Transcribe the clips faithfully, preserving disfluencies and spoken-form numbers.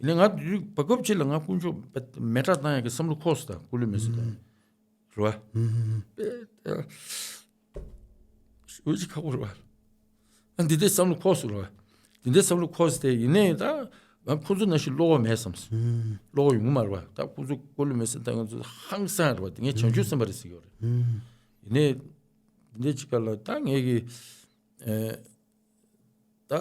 ཡིན་ནའི་ང་དུས་བར་སྐབས་ཅིག་ལ་ང་དཀོན་མཆོག་མེ་སྲེག་བཏང་ཡག་གི་བསམ་བློ་འཁོར་སོང་ད། སྐུ་ལུས་མེ་སྲེག་བཏང་ཡག་རེད་བ། ཞེ་པོ་ཅིག་ཁག་པོ་རེད་བ། ཨ་འདི་འདྲའི་བསམ་བློ་འཁོར་སོང་རེད་བ། འདི་འདྲའི་བསམ་བློ་འཁོར་སོང་སྟེ། ཡིན་ནའི་ད་ང་ཁོ་ཚོ་ནང་བཞིན་བློ་ཁོག་མེད་བསམ་སོང་། བློ་ཁོག་ཡོང་གི་མ་རེད་བ། ད་ཁོ་ཚོ་སྐུ་ལུས་མེ་སྲེག་བཏང་མཁན་ཚོ་ཧང་སང་རེད་བ། དེ་ངས་བྱང་ཆུབ་སེམས་དཔའ་རེད་ཟེར་གྱི་ཡོད་རེད། ཡིན་ནའི་འདི་འདྲའི་ཅིག་སྐབས་ལ་ད་ངས་ཀྱི་ཨེ། ད་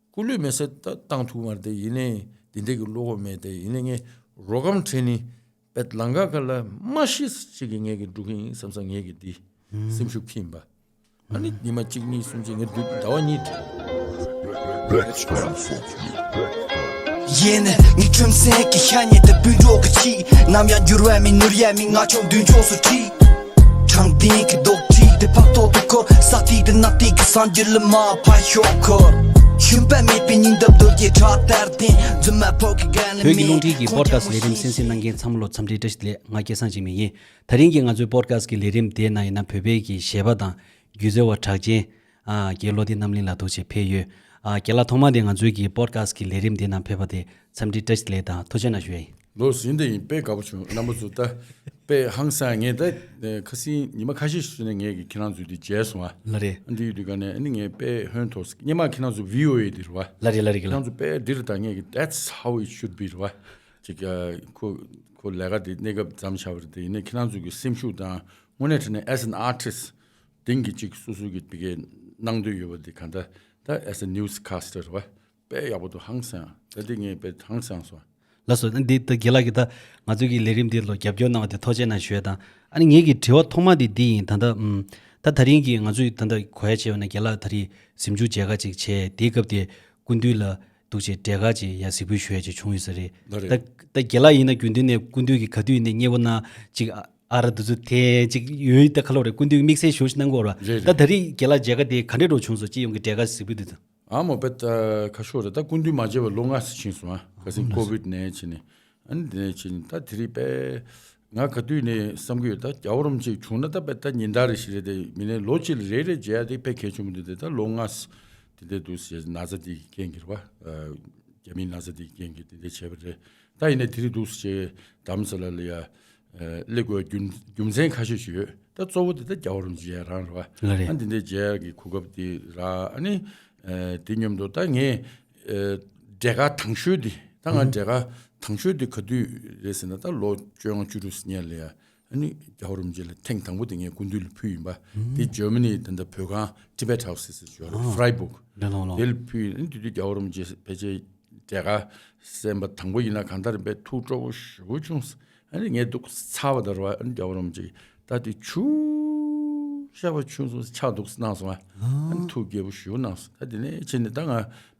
སྐུ་ལུས་མེ་སྲེག་ད་བཏང་ཐུབ་མ་རེད་དེ། ཡིན་ནའི་འདི་འདྲའི་གི་བློ་ཁོག་མེད་དེ། ཡིན་ནའི་ངས་རོགས་རམ་བྱས་ནས་པད་ལམ་ཁ་ཁ་ལ་མ་ཤི་ཅིག་གི་ངས་ཀྱི་འགྲོ་གི་ཡིན་བསམ་བསམ་ངས་ཀྱི་འདི་སེམས་ཤུགས་ཁེངས་པ། ཨ་ནི་ཉི་མ་གཅིག་གཉིས་གསུམ་ཅིག་ངས་དུས་ཟླ་བ་གཉིས་བྲལ། ཡེ་ནས་ངའི་ཁྲིམས་སེང་གི་ཤ་ཉེ་དུ་སྤུན་གྲོགས་ཀྱི་ཆེད། ནམ་ཡང་འགྱུར་བ་མེད་ནོར་ཡ་མེད། ང་ཆོ་མདུན་ཕྱོགས་སུ་ཁྲིད། དྲང་བདེན་གྱི་རྡོག་ཁྲེས་དེ་ཕག་ཐོག་ཏུ་འཁོར། ས་ཐིག་དེ་ནག་ཐིག་གི་སངས་རྒྱས་ལ་མ་ཕ་ཤོག་འཁོར། ཤུན་པ་མེད་པའི་སྙིང་སྟོབས་རྡོ་རྗེ་ཁྲག་ལྟར་ལྡན། རྫུན་མ་ཕོག་གི་གན་ལ་བོད་ཀྱི་རླུང་འཕྲིན་གྱི་པོ་ཌི་ཁ་སི་ཊི་ལས་རིམ་གསན་གཟིགས་གནང་མཁན་ཚང་མ་ལ་འཚམས་འདྲི་བཀྲ་ཤིས་བདེ་ལེགས། ང་སྐལ་བཟང་འཇིགས་མེད་ཡིན། དེ་རིང་གི་ང་ཚོའི་པོ་ཌི་ཁ་སི་ཊི་གི་ལས་རིམ་དེའི་ནང་ཡིན་ན། བོད་པའི་གི་གཞས་པ་དང་སྒྱུ་རྩལ་བ་གྲགས་ཅན། ཨ། རྒན་བློ་བདེ་རྣམ་གླིང་ལགས་ཐུགས་རྗེ་ཆེ་ཕེབས་ཡོད། ཨ། རྒན་ལགས་ཐོག་མ་དེ་ང་ཚོའི་གི་པོ་ཌི་ཁ་སི་ཊི་གི་ལས་རིམ་དེའི་ནང་ཕེབས་པ་དེ་འཚམས་འདྲི་བཀྲ་ཤིས་བདེ་ལེགས་དང་ཐུགས་རྗེ་གནང་ཞུ་ཡ་ཡིན། ལགས་སོ། ཡིན་དང་ཡིན། དཔེ་དགའ་པོ་བྱུང་། རྣམ་པ་ཚོ་ད་དཔེ་ཧང་སང་། ངས་ད་ཁ་སང་ཉི་མ་ཁ་ཤས་ཤིག་ནས་ངས་ཀྱི་ཁྱེད་རང་ཚོའི་དེ་མཇལ་སོང་ཨ། ལགས་རེད། ཨ་འདི་ཡོད་དུས་ག་ནས་ཨ་ནི་ངས་དཔེ་ཧོན་ཐོར་སོང་། སྔོན་མ་ཁྱེད་རང་ཚོ་བྷི་ཨོ་ཨེ་དེ་རེད་བ། ལགས་རེད། ལགས་རེད། ཁྱེད་རང་ཚོ་དཔེ་འདིར་ད་ངས་ཀྱི་that's how it should be རེད་བ། ཅིག་ཁོ་ཁོ་ལས་ཀ་དེ་གནས་སྐབས་མཚམས་བཞག་པ་རེད་དེ། ཡིན་ནའི་ཁྱེད་རང་ཚོ་གི་སེམས་ཤུགས་དང་། དངོས་གནས་དྲང་གནས་as an artist དེང་གི་ཅིག་སོ་སོ་གི་དེ་གའི་གནང་འདོད་ཡོད་པ་དེ་ག་ད་ད་as a newscaster རེད་བ། དཔེ་ཡག་པོ་འདུག་ཧང་སང་། ད་དེ་ངས་དཔེ་ཧང་སང་སོང་། ལགས་སོ། འདི་ད་རྒན་ལགས་ཀྱིས་ད་ང་ཚོའི་གི་ལས་རིམ་འདི་ལ་རྒྱབ་སྐྱོར་གནང་བ་དེ་ཐུགས་རྗེ་གནང་ཞུ་ཡ་དང་། ཨ་ནི་ངེད་ཀྱི་དྲི་བ་ཐོག་མ་དེ་འདི་ཡིན། ད་ལྟ་ཨམ། ད་ད་རིང་གི་ང་ཚོས་ད་ལྟ་གོ་ཡ་བྱས་པ་ན། རྒན་ལགས་ད་རེས་གཟིམ་འཇུག་མཇལ་ཁ་ཅིག་བྱས། དེའི་སྐབས་དེ་སྐུ་མདུན་ལ་འདུག་བྱས་འབྲས་དཀར་ཅིག་ཡ་གཟིགས་འབུལ་ཞུ་ཡ་ཅིག་བྱུང་ཡོད་ས་རེད། ལགས་རེད། ད་ད་རྒན་ལགས་ཡིན་ན་རྒྱུན་དུ་ནས་སྐུ་མདུན་གྱི་ག་དུས་ཡིན་ནའི་མཉེས་པོ་གནང་ཅིག་ཨ་ཨ་ར་འདི་ཚོ་དེ་ཅིག་ཡོད་ད་ཁ་ལོ་རེད། སྐུ་མདུན་གྱི་དམིགས་བསལ་ཞུ་ཞིག་གནང་དགོས་ར། རེད་རེད། ད་ད་རེས་རྒན་ལགས་མཇལ་ཁ་དེ་ག་འདྲས་འགྲོ་བྱུང་སོང་། སྤྱི་ཡོངས་ཀྱི་འབྲས་དཀར་གཟིགས་འབུལ་དེ་ཚོ། ཨ་མོ་དཔེ་ད་ཁ་ཤོར་རེད། ད་སྐུ་མདུན་མ་མཇལ་བར་ལོ་ལྔ་ཙམ་ཕྱིན་སོང་ཨ། ཁ་སང་ཨ་ཀོ་བིད་ནས་ཕྱིན་ནས། ཨ་ནི་དེ་ནས་ཕྱིན་ད་དེ་རིང་དཔེ་ང་ག་དུས་ནས་བསམ་གྱི་ཡོད། ད་རྒྱལ་བ་རིན་པོ་ཆེ་བྱུང་ན་ད་དཔེ་ད་ཉིན་ལྟར་རེ་ཞིག་རེད་དེ། མིན་ནས་ལོ་གཅིག་ལ་རེ་རེ་མཇལ་ཡ་དེ་དཔེ་གལ་ཆེན་པོ་འདུག་དེ་ད་ལོ་ལྔ་ཙམ་དེ་འདྲ་འདུག་ཟེར། ན་ཚ་དེ་གི་རྐྱེན་གྱིས་རེད་བ། རྒྱ་མིའི་ན་ཚ་དེ་གི་རྐྱེན་གྱིས་དེ་འདྲ་བྱས་པ་རེད། ད་ཡིན་ནའི་དེ་རིང་འདུག་ཟེར་རྡ་རམ་ས་ལ་ལ་ཡ་སླེབས་དགོས་རྒྱུ་རྒྱུ་མཚན་ཁ་ཤས་ཤིག་ཡོད། ད་གཙོ་བོ་དེ་ད་རྒྱལ་བ་རིན་པོ་ཆེ་རང་རེད་བ། ལགས་རེད། ཨ་འདི་འདྲའི་མཇལ་ཡ་གི་གོ་སྐབས་དེ་རག་ཨ་ནི་ཨ་དེ་མཉམ་དུ་ད་ངས་ཨ་འབྲས་དཀར་དང་ཤོས་དེ། ད་ང་ཨང་འབྲས་དཀར་དང་ཤོས་དེ་ག་དུས་རེད་ཟེར་ན། ད་ལོ་བཅོ་ལྔ་བཅུ་དྲུག་ཙམ་སྔོན་ལ་ཡ། ཨ་ནི་རྒྱལ་བ་རིན་པོ་ཆེ་ལ་ཐེངས་དང་པོ་དེ་ངས་སྐུ་མདུན་ལ་ཕུལ་ཡིན་པ། དེ་ཇར་མ་ནི་ད་ལྟ་བོད་ཁང་Tibet House ཟེར་ཞིག་ཡོད་རེད། ཨ་Freiburg ལ་ལོང་ལོང་། དེ་ལ་ཕུལ་ཡིན། ཨ་ནི་དེ་དུས་རྒྱལ་བ་རིན་པོ་ཆེ་ཕལ་ཆེར་འབྲས་དཀར་གསན་པ་དང་པོ་ཡིན་ན་གང་ལྟར་དཔེ་ཐུགས་སྤྲོ་པོ་ཞེ་པོ་བྱུང་སོང་། ཨ་ནི་ངས་འདུག་ཚར་བ་ད་རེད་བ། ཨ་ནི་རྒྱལ་བ་རིན་པོ་ཆེ་ད་དེ་ཆུ་ཤ་བ་ཆུ་སོང་ཆགས་འདུག་གནང་སོང་བ། ཨ་ནི་ཐུགས་དགྱེས་པོ་ཞེ་པོ་གནང་སོང་། ད་དེ་ནས་ཕྱིན་ནས་ད་ང་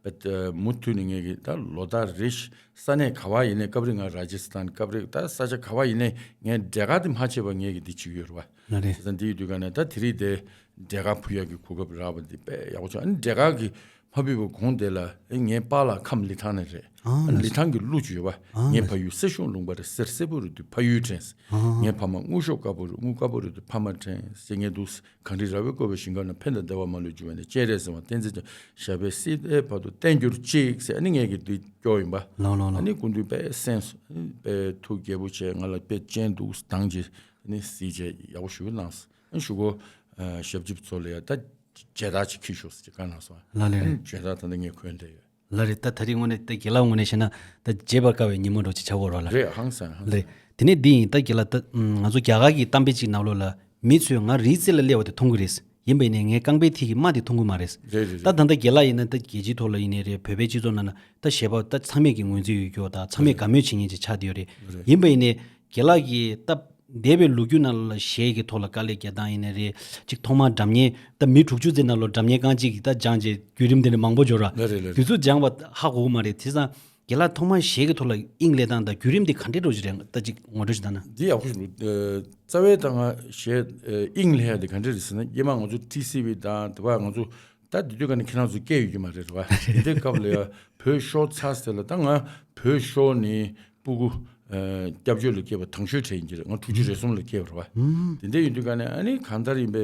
དཔེ་མུ་མཐུད་ནས་ངས་ཀྱི་ད་ལོ་ལྟར་རེ་བཞིན་ས་གནས་ག་བ་ཡིན་ནའི་སྐབས་རེ་ང་ར་ཇི་སི་ཐན། སྐབས་རེ་ད་ས་ཆ་ག་བ་ཡིན་ནའི་ངས་འབྲས་དཀར་དེ་མ་ཆད་པར་ངས་ཀྱི་འདི་བྱེད་ཀྱི་ཡོད་རེད་བ། ལགས་རེད། བྱས་ཙང་འདི་ཡོད་དུས་ག་ནས་ད་དེ་རིང་དེ་འབྲས་དཀར་ཕུལ་ཡག་གི་གོ་སྐབས་རག་པ་འདི་དཔེ་ཡག་པོ་བྱུང་། ཨ་ནི་འབྲས་དཀར་གྱི་མ་ཕུལ་བའི་གོང་དེ་ལ་ངའི་པཱ་ལགས་ཁམས་ལི་ཐང་ནས་རེད། ཨ་ཨ་ནི་ལི་ཐང་གི་གླུ་ཅིག་ཡོད་བ། ཨ་ངའི་ཕ་ཡུལ་སེར་གཞུང་ལུང་པ་རེད། སེར་སེར་པོ་རེད་དུས་ཕ་ཡུལ་དྲན། ཨ་ངའི་ཕ་མ་དངུལ་ཤོག་དཀར་པོ་རེད། དངུལ་དཀར་པོ་རེད་དུས་ཕ་མ་དྲན། ཟེར་ངས་འདུག་གངས་རི་ར་བས་བསྐོར་བའི་ཞིང་ཁམས་ན། ཕན་དང་བདེ་བ་མ་ལུས་འབྱུང་བའི་གནས། སྤྱན་རས་གཟིགས་དབང་བསྟན་འཛིན་ཀྱང་། ཞབས་པད་སྲིད་མཐའི་བར་དུ་བརྟན་གྱུར་ཅིག་ཟེར། ཨ་ནི་ངས་ཀྱི་འདི་སྐྱོར་ཡིན་པ། ལོ་ལོ་ལོ། ཨ་ནི་སྐུ་མདུན་དཔེ་གསན་སོང་། ཨ་ནི་དཔེ་ཐུགས་དགྱེས་པོ་བྱས། ང་ལ་དཔེ་སྤྱན་འདུག་དང་བྱས། ཨ་ནི་གཟིགས་བྱས་ཡག་པོ་ཞེ་པོ་གནང་སོང་། ཨ་ནི་གཞུག་གུ་ཨ་ཞབས་ཕྱི་ཚོ་ལ་ཡ་ད་མཇལ་དར་ཅིག་འཁྱེར་ཤོག་ཟེར་ཅིག་བཀའ་གནང་སོང་། ལགས་ལགས་རེད། ཨ་ནི་མཇལ་དར་ད་ལྟ་ངས་གོན་བསྡད་ཡོད། ལགས་རེད། ད་ད་རེས་དངོས་གནས་ད་རྒན་ལགས་ངོས་ནས་བཤད་ན་ད་བརྗེད་པར་དཀའ་བའི་ཉིན་མོ་འདྲ་ཅིག་ཆགས་ཡོད་རེད་བ། ལགས་རེད། ཧང་སང་ཧང་སང་། ལགས་རེད། དེ་ནས་འདི་ཡིན། ད་རྒན་ལགས་ད་ང་ཚོ་རྒྱ་གར་གྱི་གཏམ་དཔེ་ཅིག་ནང་ལོགས་ལ། མི་ཚོས་ང་རིའི་རྩེ་ལ་སླེབས་པ་དེ་མཐོང་གི་རེད། ཡིན་པ་ཡིན་ནའི་ངའི་རྐང་པའི་མཐིལ་གྱིས་རྨ་དེ་མཐོང་གི་མ་རེད། རེད་རེད་ད་རེད། ད་ལྟ་རྒན་ལགས་ཡིན་ན་ད་རྒྱལ་སྤྱིའི་ཐོག་ལ་ཡིན་ནའི་རེད། བོད་པའི་སྤྱི་ཚོགས་ནང་ན་ད་གཞས་པ་ད་ཚང་མས་ཀྱི་ངོས་འཛིན་ཡོད་རྒྱུ་དང་། ཚང་མས་དགའ་མོས་བྱེད་མཁན་ཅིག་ཆགས་བསྡད་ཡོད་རེད། རེད། ཡིན་པ་ཡིན་ནའི་རྒན་ལགས་ཀྱིས་ད་འདས་པའི་ལོ་རྒྱུས་ནང་ལ་གཞས་ཀྱི་ཐོག་ལ་དཀའ་ལས་རྒྱག་སྟངས་ཡིན་ནའི་རེད། ཅིག་ཐོག་མར་སྒྲ་སྙན་ད་མི་དྲུག་ཅུ་ཙམ་ནང་ལོགས་སྒྲ་སྙན་རྐང་གཅིག་གིས་ད་སྦྱངས་བྱས་བརྒྱུད་རིམ་དེ་འདྲ་མང་པོ་འབྱོར་ར། རེད་རེད་རེད། དུས་ཚོད་སྦྱངས་པ་ཧ་གོ་གི་མ་རེད། དེ་ཙང་རྒན་ལགས་ཐོག་མར་གཞས་ཀྱི་ཐོག་ལ་དབྱིངས་སླེབས་སྟངས་དང་བརྒྱུད་རིམ་དེ་ག་འདྲས་འདྲ་ཅིག་རེད། ད་ཅིག་ངོ་སྤྲོད་ཅིག་བཏང་ན། འདི་ཡག་པོ་ཞིག་འདུག་ཨ་རྩ་བའི་ད་ང་གཞས་ཨ་དབྱིངས་སླེབས་ཡ་དེ་ག་འདྲས་རེད་ཟེར་ན། སྔོན་མ་ང་ཚོ་ཊི་སི་ཝི་དང་དེ་བ་ང་ཚོ་ད་དེ་དུས་ག་ནས་ཁྱེད་རང་ཚོ་སྐད་ཡོད་ཀྱི་མ་རེད་བ། དེ་འདྲའི་སྐབས་ལ་ཡ་བོད་ཤོར་ཚར་ཟེར་ལ། ད་ང་བོད་ཤོར་ནས་སྤུ་གུ་ཨ་སྐྱབས་བཅོལ་ལ་སྐྱེས་པ་དང་ཤོས་གྲས་ཡིན་གྱི་རེད། ང་དྲུག་ཅུ་རེ་གསུམ་ལ་སྐྱེས་པ་རེད་བ། དེ་འདྲ་ཡིན་དུས་ག་ནས་ཨ་ནི་གང་ལྟར་ཡིན་པའི་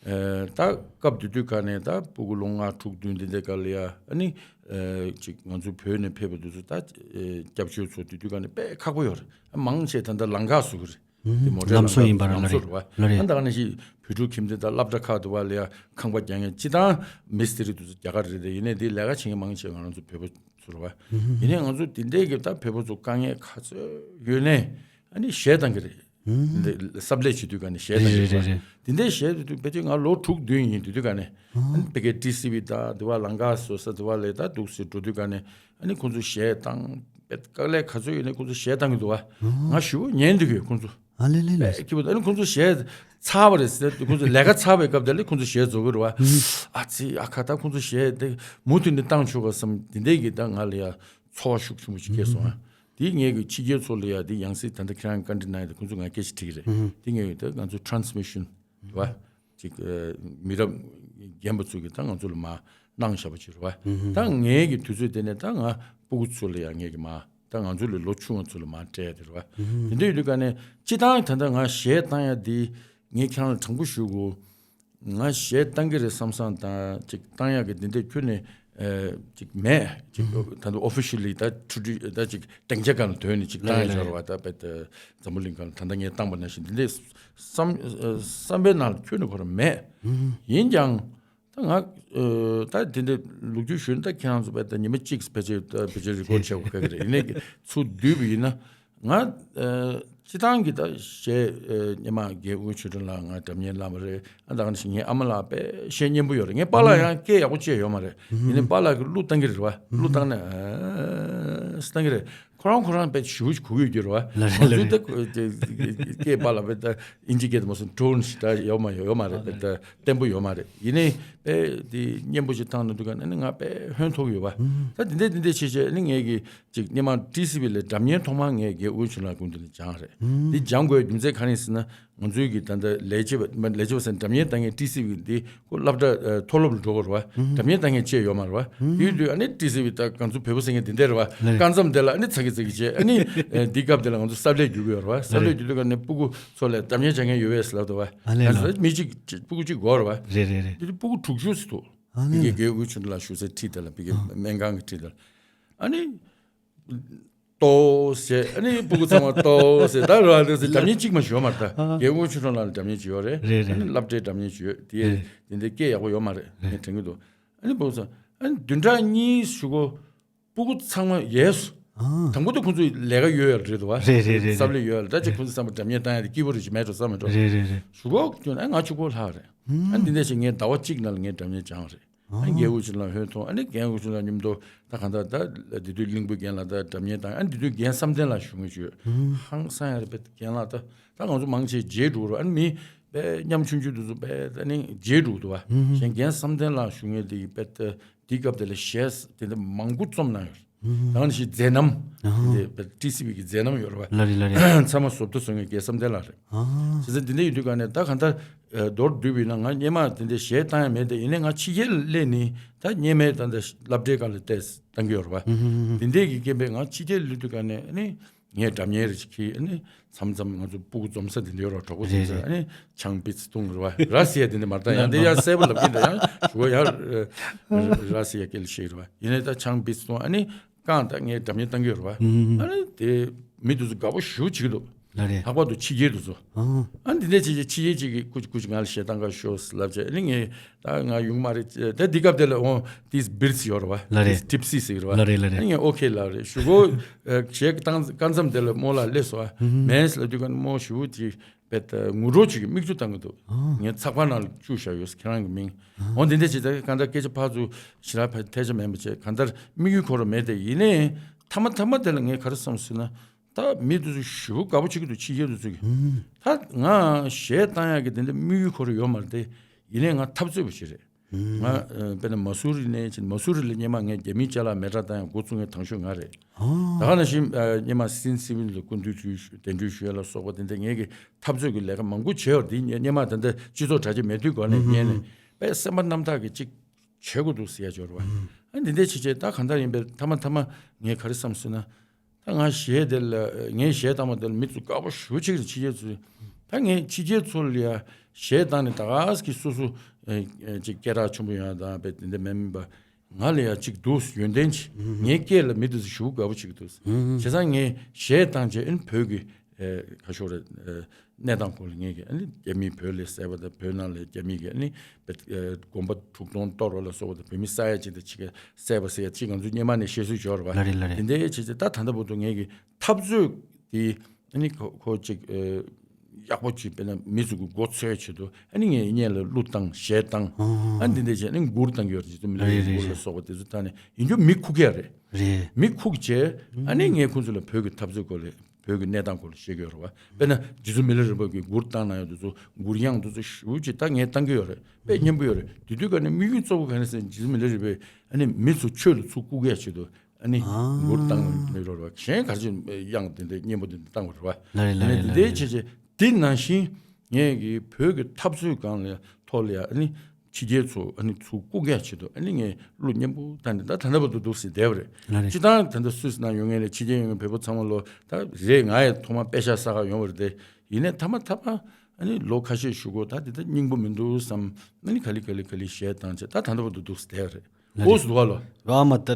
ཨ་ད་སྐབས་དེ་དུས་ག་ནས་ད་སྤུ་གུ་ལོ་ལྔ་དྲུག་བདུན་དེ་འདྲའི་སྐབས་ལ་ཡ་ཨ་ནི་ ཨ་ཅིག་ང་ཚོ་བོད་ནས་ཕེབས་པ་དེ་ཚོ་ད་ཨ་སྐྱབས་བཅོལ་ཚོ་དེ་དུས་ག་ནས་དཔེ་ཁག་པོ་ཡོད་རེད། མང་ཆེ་ད་ལྟ་ལམ་ཁ་བཟོ་གི་རེད། དེ་མོ་ཊའི་ལམ་ཁ་ལམ་བཟོ་ལམ་བཟོ་རེད་བ། ལ་རེད། ཨ་ད་ག་ནང་བཞིན་བོད་ཕྲུག་ཁྱིམ་སྡེ་དང་སློབ་གྲྭ་ཁག་དུ་བ་ལ་ཡ་ཁང་པ་རྒྱག་མཁན་སྤྱི་བཏང་མི་སི་ཏི་རི་དུ་རྒྱ་གར་རེད་དེ། ཡིན་ནའི་དེ་ལས་ཀ་བྱེད་མཁན་མང་ཆེ་ང་རང་ཚོ་བོད་པ་ཚོ་རེད་བ། ཡིན་ནའི་ང་ཚོ་དེ་འདྲའི་གི་ད་བོད་པ་ཚོ་དཀའ་ངལ་ག་ཚོད་ཡོད་ནའི་ཨ་ནི་གཞས་བཏང་གི་རེད། འདི་ས་བསླབ་བྱེད་དུས་ག་ནས་གཞས་བཏང་གི་རེད་བ། དེ་འདྲའི་གཞས་དེ་དུས་ཕལ་ཆེར་ང་ལོ་དྲུག་བདུན་ཡིན་དུས་དུས་ག་ནས་ཨ་ནི་ཕ་གིའི་ཊི་སི་ཝི་དང་དུ་བ་ལམ་ཁ་བཟོ་ས་དུ་བ་ལས་ད་འདུག་སེ་འགྲོ་དུས་ག་ནས་ཨ་ནི་ཁོང་ཚོ་གཞས་བཏང་། དཀའ་ལས་ག་ཚོད་ཡོད་ནའི་ཁོང་ཚོ་གཞས་བཏང་གི་འདུག་བ། ང་ཞེ་པོ་ཉན་འདུག་གི་ཁོང་ཚོ། ཨ་ལེ་ལེ་ལེ། ཨེ་ཁྱི་པོ་ཨ་ནི་ཁོང་ཚོ་གཞས་ཚར་བ་རེད་ཟེར། ཁོང་ཚོ་ལས་ཀ་ཚར་བའི་སྐབས་དེ་ལ་ཁོང་ཚོ་གཞས་རྫོགས་གི་རེད་བ། ཨ་ཙི་ཨ་ཁ་ད་ཁོང་ཚོ་གཞས་དེ་མུ་མཐུད་ནས་བཏང་ཆོག་ག་བསམ། དེ་འདྲའི་གི་ད་ང་ལ་ཡ་ཚོར་བ་ཤུགས་ཆེན་པོ་ཅིག་སྐྱེས་སོང་ཨ། དེ་ངས་གི་ཕྱི་རྒྱལ་ཚོ་ལ་ཡ་དེ་ཡང་སྲིད་ད་ལྟ་ཁྱེད་རང་བཀའ་འདྲི་གནང་ཡ་དེ་ཁོང་ཚོ་ང་སྐད་ཆ་དྲིས་ཀྱི་རེད། དེ་ངས་གི་ད་ང་ཚོ་transmission་རེད་བ། ཅིག་ཨ་མི་རབས་རྒན་པ་ཚོ་གི་ད་ང་ཚོ་ལ་མ་གནང་བཞག་པ་ཅིག་རེད་བ། ད་ངའི་གི་དུས་ཚོད་དེ་ནས་ད་ང་སྤུ་གུ་ཚོ་ལ་ཡང་ངས་གི་མ་ད་ང་ཚོ་ལས་ལོ་ཆུང་བ་ཚོ་ལ་མ་སྤྲད་དེ་རེད་བ། དེ་འདྲ་ཡོད་དུས་ག་ནས་སྤྱི་བཏང་ད་ལྟ་ང་གཞས་བཏང་ཡ་དེ་ངས་ཁྱེད་རང་ལ་དྲང་པོ་ཞུ་དགོས། ང་གཞས་བཏང་གི་རེད་བསམ་བསམ་དང་ཅིག་བཏང་ཡག་གི་འདི་འདྲ་ཁྱོན་ནས་ཨ་ཅིག་མེད། ཅིག་ད་ལྟ་officially་ད་ཊུ་ཌི་ད་ཅིག་སྡིངས་ཆ་སྒང་ལ་དོན་ནས་ཅིག་བཏང་ཡ་ཡོད་རེད་བ། ད་དཔེ་ད་འཛམ་བུ་གླིང་སྒང་ལ་ད་ལྟ་ངས་བཏང་པ་ནང་བཞིན་འདི་འདྲའི་བསམ་བསམ་པའི་ནང་ལ་ཁྱོན་ནས་ཁོ་རང་མེད། ཡིན་ཀྱང་ད་ང་ཨ་ད་འདི་འདྲ་ལོ་རྒྱུས་ཞུས་ན་ད་ཁྱེད་རང་ཚོ་དཔེ་ད་ཉི་མ་གཅིག་ཕལ་ཆེར་ད་ཕལ་ཆེར་རི་ཀོཌ་བྱེད་དགོས་ཀྱི་རེད། ཡིན་ནའི་ཚུར་བསྡུས་པ་ཡིན་ན། ང་ཨ་སྤྱི་བཏང་གི་ད་གཞས་ཨ་སྔོན་མ་རྒན་དབུས་ཆོས་སྒྲོན་ལགས་ང་སྒྲ་སྙན་བླངས་པ་རེད། ཨ་ད་ག་ནང་བཞིན་ངའི་ཨ་མ་ལགས་དཔེ་གཞས་སྙན་པོ་ཡོད་རེད། ངའི་པཱ་ལགས་ཡང་སྐད་ཡག་པོ་བཅད་ཡོད་མ་རེད། ཡིན་ནའི་པཱ་ལགས་ཀྱིས་གླུ་བཏང་གི་རེད་བ། གླུ་བཏང་ནས་ཨ་བཏང་གི་རེད། ཁོ་རང་ཁོ་རང་དཔེ་ཞེ་པོ་ཅིག་གུ་ཡོད་ཀྱི་རེད་བ། ང་ཚོའི་ད་སྐད་པཱ་ལགས་དཔེ་ད་ཨིན་ཇི་སྐད་དུ་མ་སོང་ཊོན་ཞིག་ད་ཡོད་མ་ཡོད་ཡོད་མ་རེད། དཔེ་ད་བརྟན་པོ་ཡོད་མ་རེད། ཡིན་ནའི་དཔེ་དེ་སྙན་པོ་ཅིག་བཏང་ན་འདུག་ག་ནས་ང་དཔེ་ཧོན་ཐོགས་ཡོད་བ། ད་དེ་འདྲས་དེ་འདྲས་བྱས་བྱས་ནི་ངས་ཀྱི་ཅིག་སྔོན་མ་ཊི་སི་ཝི་ལ་སྒྲ་སྙན་ཐོག་མར་ངས་རྒན་དབུས་ཆོས་སྒྲོན་ལགས་སྐུ་མདུན་ནས་སྦྱངས་རེད། འདི་སྦྱང་དགོས་རྒྱུ་མཚན་ག་རེ་ཡིན་ཟེར་ན། ང་ཚོའི་གི་ད་ལྟ་ལས་བྱེད་པ་ལས་བྱེད་པ་ཟེར་སྒྲ་སྙན་བཏང་མཁན་ཊི་སི་ཝི་འདི་ཁོ་སློབ་གྲྭ་ཨ་མཐོ་སློབ་ལ་འགྲོ་དགོས་རེད་བ། སྒྲ་སྙན་བཏང་མཁན་བཅས་ཡོད་མ་རེད་བ། དེ་ཡོད་དུས་ཨ་ནི་ཊི་སི་ཝི་ད་ང་ཚོ་བོད་པ་ཟེར་མཁན་འདི་འདྲ་རེད་བ། སྐབས་མཚམས་དེ་ལ་ཨ་ནི་ཚ་གི་ཚ་གི་བྱས། ཨ་ནི་ཨ་འདི་སྐབས་དེ་ལ་ང་ཚོ་ས་བསླབ་བརྒྱུད་ཀྱི་ཡོད་རེད་བ། ས་བསླབ་བརྒྱུད་དུས་ག་ནས་སྤུ་གུ་ཚོ་ལ་སྒྲ་སྙན་སྦྱང་མཁན་ཡོད་པས་ལབ་འདུག་བ། ཨ་ལས་ང་ལ་ཚོ་མི་གཅིག་སྤུ་གུ་གཅིག་དགོས་རེད་བ། རེད་རེད་རེད། དེ་དུས་སྤུ་གུ་དྲུག་ཅུ་ཙམ་འདུག་ཨ་ཕ་གིའི་ལས་རྒན་དབུས་ཆོས་སྒྲོན་ལགས་བཞུགས་སའི་འཁྲིས་དེ་ལ་ཕ་གིའི་ཨ་སྨན་ཁང་གི་འཁྲིས་དེ་ལ། ཨ་ནི་ཏོག་ཙམ་བྱས། ཨ་ནི་སྤུ་གུ་ཚང་མ་ཏོག་ཙམ་བྱས། ད་ར་ལ་སི་སྒྲ་སྙན་གཅིག་མ་ཞུ་བ་མ་རེད། ད་ཨ་རྒན་དབུས་ཆོས་སྒྲོན་ལགས་ལ་སྒྲ་སྙན་གཅིག་ཡོད་རེད། རེད་རེད། ཨ་ནི་སློབ་གྲྭའི་སྒྲ་སྙན་གཅིག་ཡོད། དེ་ཡས་དེ་འདྲའི་སྐད་ཡག་པོ་ཡོད་མ་རེད། ངས་དྲན་གྱི་འདུག་ཨ་ནི་སྤུ་གུ་ཚང་ཨ་ནི་བདུན་ཕྲག་གཉིས་ཞུ་གོ་སྤུ་གུ་ཚང་མ་ཡས་སུ། ཨ་དང་པོ་དེ་ཁོང་ཚོ་ལས་ཀ་ཡོད་ཡོད་རེད་འདུག་བ། རེད་རེད་རེད། ས་བསླབ་ལས་ཡོད་ཡོད་རེད། ད་ཅིག་ཁོང་ཚོ་བསམ་པ་སྒྲ་སྙན་བཏང་ཡ་དེ་སྐྱིད་པོ་རེད་ཅིག་མེད་འགྲོ་བསམ་མེད་འགྲོ། རེད་རེད་རེད། ཞུ་གོ་ཁྱོད་ཨ་ང་གཅིག་པོ་ལྷག་རེད། ཨ་ནི་འདི་འདྲ་ཞིག་ངས་ཟླ་བ་གཅིག་ནང་ལ་ངས་སྒྲ་སྙན་སྦྱངས་རེད། ཨ་ནི་རྒན་དབུས་ཆོས་སྒྲོན་ལགས་ཧོན་ཐོང་། ཨ་ནི་རྒན་དབུས་ཆོས་སྒྲོན་ལགས་མཉམ་དུ་ད་གང་ལྟར་ད་དེ་དུས་གླིང་བུ་རྒན་ལགས་ད་སྒྲ་སྙན་བཏང་། ཨ་ནི་དེ་དུས་རྒན་བསམ་གཏན་ལགས་བཞུགས་མཁན་ཅིག་ཡོད། ཧང་སང་ཡ་རེད་པས། རྒན་ལགས་ད་ད་ང་ཚོ་མང་ཆེ་བརྗེད་འགྲོ་རོགས། ཨ་ནི་མི་དཔེ་ཉམ་ཆུང་ཆུང་དེ་ཚོ་དཔེ་ད་ནི་བརྗེད་འགྲོ་འདུག་བ། གཞན་རྒན་བསམ་གཏན་ལགས་བཞུགས་མཁན་དེ་དཔེ་ད་དེའི་སྐབས་དེ་ལ་གཞས་དེ་འདྲ་མང་པོ་རྩོམ་གནང་ཡོད། ད་ནི་ཞིག་མཛད་རྣམ་དེ་ཊི་སི་ཝི་གི་མཛད་རྣམ་ཡོད་རེད་བ། ལ་རེད་ལ་རེད། ཚང་མ་བཟོ་ལྟ་བཟོ་མཁན་རྒན་བསམ་གཏན་ལགས་རེད། བྱས་ཙང་འདི་འདྲ་ཡིན་དུས་ག་ནས་ད་གང་ལྟར་མདོར་བསྡུས་པ་ཡིན་ན་ང་སྔོན་མ་དེ་འདྲའི་གཞས་བཏང་ཡ་མེད་དེ། ཡིན་ནའི་ང་ཕྱི་རྒྱལ་ལ་སླེབས་ནས་ད་སྔོན་མའི་ད་ལྟ་སློབ་གྲྭའི་སྒང་ལ་བལྟས་བཏང་གི་ཡོད་རེད་བ། འདི་འདྲའི་གི་རྐྱེན་པས་ང་ཕྱི་རྒྱལ་སླེབས་དུས་ག་ནས་ཨ་ནི་ངས་སྒྲ་སྙན་རེ་ཞིག་ཁྱེར། ཨ་ནི་མཚམས་མཚམས་ང་ཚོ་སྤུ་གུ་འཛོམས་ས་དེ་འདྲ་ཡོད་རེད། གྲོགས་པོ་འཛོམས་ས། ཨ་ནི་ཆང་པིས་བཏུང་རེད་བ། ར་སི་ཡ་དེ་འདྲ་མ་རེད། ད་ཡང་དེ་ཡང་གསལ་པོ་ལབ་ཀྱིན། ད་ཡང་ཞུ་བ་ཡང་ར་སི་ཡ་སྐད་ལ་བཤད་རེད་བ། ཡིན་ནའི་ད་ཆང་པིས་བཏུང་། ཨ་ནི་རྐང་ད་ངས་སྒྲ་སྙན་བཏང་གི་ཡོད་རེད་བ། ཨ་ནི་དེ་མི་དེ་ཚོ་དགའ་པོ་ཞེ་པོ་བྱེད་ཀྱི་འདུག་ལ་རེད། ལྷག་པར་དུ་ཕྱི་རྒྱལ་དེ་ཚོ། ཨ་ནི་འདི་འདྲ་བྱས་བྱས་ཕྱི་རྒྱལ་ཅིག་གིས་སྐུ་མཁྱེན་སྐུ་མཁྱེན་ང་ལ་གཞས་བཏང་ག་ཤོག་ལབ་བྱས། ཨ་ནི་ངས་ད་ང་ཡོང་གི་མ་རེད། ད་དེ་སྐབས་དེ་ལ་འོང་དེ་སྦིར་ཙི་ཡོད་རེད་བ། ལ་རེད། དེ་ཊིབ་སི་ཟེར་གི་རེད་བ། ལ་རེད་ལ་རེད། ཨ་ནི་ངས་ཨོ་ཁེ་ལབ་རེད། ཞུ་གོ་གཞས་བཏང་སྐབས་མཚམས་དེ་ལ་རྨོ་ལགས་སླེབས་སོང་བ། མེད་ལབ་དུས་ག་ནས་རྨོ་ཞེ་པོ་ཅིག་དཔེ་ད་ངུ་རོ་ཅིག་གིས་མིག་ཆུ་བཏང་གི་འདུག་ངས་ཚགས་པར་ནང་ལ་བཅུག་བཞག་ཡོད། ཁྱེད་རང་གི་མིང་། འོ་འདི་འདྲ་བྱས་ད་གང་ལྟར་སྐད་ཆ་ཕར་ཚུར་ཞེ་དྲག་ཕར་ཐལ་ཆ་མེད་པ་བྱས། གང་ལྟར་དམིགས་ཡུལ་ཁོ་རང་མེད་དེ། ཡིན་ནའི་མཐའ་མ་མཐའ་མ་དེ་ལ་ངས་ག་རེ་བསམ་སོང་ན། ད་མི་དེ་ཚོ་ཞེ་པོ་དགའ་པོ་བྱེད་ཀྱི་འདུག་ཕྱི་རྒྱལ་དེ་ཚོ་གིས། ད་ང་གཞས་བཏང་ཡག་གི་དེ་འདྲ་དམིགས་ཡུལ་ཁོ་རང་ཡོད་མ་རེད་དེ། ཡིན་ནའི་ང་འཐབ་རྩོད་པ་ཞིག་རེད། ང་ཨ་དཔེར་ན་མ་སུ་རི་ནས་ཕྱིན། མ་སུ་རི་ལ་སྔོན་མ་ངས་རྒྱ་མིའི་ཅ་ལག་མེ་སྲེག་བཏང་ཡག་འགོ་བཙུགས་མཁན་དང་ཤོས་ང་རེད། ད་ག་ནང་བཞིན་ཨ་སྔོན་མ་སི་ཊི་ཛེན་སི་ཝིལ་ལ་སྐུ་མདུན་དུ་གདན་འདྲེན་ཞུ་ཡག་ལ་སོགས་པ་དེ་འདྲ་ངས་ཀྱི་འཐབ་རྩོད་ཀྱི་ལས་ཀ་མང་པོ་བྱས་ཡོད་རེད། དེ་སྔོན་མ་ད་ལྟ་སྤྱི་ཚོགས་དྲ་རྒྱ་མེད་དུས་ག་ནས་ཉན་ནས་དཔེ་སེམས་པ་རྣམ་དག་གི་ཅིག་བྱེད་དགོས་འདུག་ཟེར་ཡག་ཅིག་ཡོད་རེད་བ། ཨ་འདི་འདྲ་བྱས་བྱས་ད་གང་ལྟར་ཡིན་པས་མཐའ་མ་མཐའ་མ་ངས་ག་རེ་བསམ་སོང་ན། ད་ང་གཞས་དེ་ལ་ངའི་གཞས་བཏང་བ་དེ་ལ་མི་ཚོ་དགའ་པོ་ཞེ་པོ་ཅིག་རེད། ཕྱི་རྒྱལ་ཚོས། ད་ངས་ཕྱི་རྒྱལ་ཚོ་ལ་ཡ་གཞས་བཏང་ནས་ད་ག་ཟེ་གི་སོ་སོ་ཨེ་ཨེ་ཅིག་སྐད་གྲགས་ཆེན་པོ་ཡོང་ཡག་དང་དཔེ་དེ་འདྲ་མེད་མིན་པ། ང་ལ་ཡང་གཅིག་འདུག་ཡོན་ཏན་ཅིག་ངའི་སྐད་ལ་མི་དེ་ཚོ་ཞེ་པོ་དགའ་པོ་ཅིག་འདུག་བྱས་ཙང་ངས་གཞས་བཏང་བྱས་ཨ་ནི་བོད་ཀྱི་ཨེ་ཁ་ཤོར་ཨེ་གནས་སྟངས་སྐོར་ལ་ངས་ཀྱི་ཨ་ནི་རྒྱ་མིས་བོད་ལ་བསད་པ་དང་བོད་ནང་ལ་རྒྱ་མི་གིས་ཨ་ནི་ཨེ་དགོན་པ་དྲུག་སྟོང་གཏོར་བ་ལ་སོགས་པ་དང་བོད་མི་ས་ཡ་གཅིག་དང་ཕྱེད་ཀ་བསད་པ་ཟེར་ཡ་ཅིག་ང་ཚོ་སྔོན་མ་ནས་བཤད་སྲོལ་ཅིག་ཡོད་རེད་པ། ལ་རེད་ལ་རེད། དེ་འདྲའི་བྱས་བྱས་ད་ད་ལྟ་བར་དུ་ངས་ཀྱི་འཐབ་རྩོད་དེ་ཨ་ནི་ཁོ་ཁོ་ཅིག་ཨེ་ཡག་པོ་ཅིག་དཔེར་ན་མི་ཚོ་གི་མགོ་འཚོས་ཆེད་དུ་ཨ་ནི་ངས་སྔོན་ལ་གླུ་བཏང་གཞས་བཏང་ཨ་ནི་འདི་འདྲ་བྱས་ཨ་ནི་མགུར་བཏང་གི་ཡོད་རེད། ཅིག་ཏུ་མི་ལ་རེད་རེད། མགུར་ལ་སོགས་པ་དེ་ཚོ་བཏང་ནས་ཡིན་རྒྱུ་མི་ཁུག་ཡ་རེད། རེད། མི་ཁུག་བྱས་ཨ་ནི་ངས་ཁོང་ཚོ་ལ་བོད་ཀྱི་འཐབ་རྩོད་སྐོར་ལ་བོད་ཀྱི་གནས་སྟངས་སྐོར་ལ་བཤད་ཀྱི་ཡོད་རེད་པ། དཔེར་ན་རྗེ་བཙུན་མི་ལ་རས་པ་གི་མགུར་བཏང་གནང་ཡོད་དེ་ཚོ་མགུར་དབྱངས་དེ་ཚོ་ཞེ་པོ་ཅིག་ད་ངས་བཏང་གི་ཡོད་རེད། དཔེ་སྙན་པོ་ཡོད་རེད། དེ་དུས་ག་ནས་དམིགས་ཡུལ་གཙོ་བོ་ག་རེ་ཟེར་ན་རྗེ་བཙུན་མི་ལ་རས་པས་ཨ་ནི་མི་ཚོ་ཆོས་ལ་ཚུར་བཀུག་ཡ་ཆེད་དུ་ཨ་ནི་མགུར་བཏང་ཡོད་རེད་པ། གཞན་ག་རེ་དབྱངས་དེ་འདྲ་སྙན་པོ་དེ་འདྲ་བཏང་བ་རེད་པ། ལ་རེད་ལ་ཨ་ནི་རེད་ལ་དེ་འདྲའི་རེད། བྱས་བྱས་དེ་ནང་བཞིན་ངས་ཀྱི་བོད་ཀྱི་འཐབ་རྩོད་སྒང་ལ་ཐོག་ལ་ཡ་ཨ་ནི་ཕྱི་རྒྱལ་ཚོ་ཨ་ནི་ཚུར་བཀུག་ཡ་ཆེད་དུ་ཨ་ནི་ངས་གླུ་སྙན་པོ་བཏང་ནས་ད་ད་ལྟ་བར་དུ་འདུག་སེ་བསྡད་པ་རེད། ལ་རེད། སྤྱིར་བཏང་ད་ལྟ་སུད་སི་ནང་ཡོད་མཁན་ལ་ཕྱི་རྒྱལ་ཡོད་མཁན་བོད་པ་ཚང་མ་ལོ་ད་རེད། ང་ཡང་ཐོག་མ་པེ་ཤག་ས་ཁ་ཡོང་བ་རེད་དེ། ཡིན་ནའི་མཐའ་མ་མཐའ་མ་ཨ་ནི་ལོ་ཁ་ཤས་ཞུ་གོ་ད་འདི་ད་སྙིང་པོ་མི་འདུག་བསམ། ཨ་ནི་ག་ལེ་ག་ལེ་ག་ལེ་གཞས་བཏང་བྱས་ད་ད་ལྟ་བར་དུ་འདུག་སེ་བསྡད་པ་རེད། ལ་ཨོ་རེད། སི་དུ་བ་ལོ། རོ་ཨ་མ་ད་ཏེ།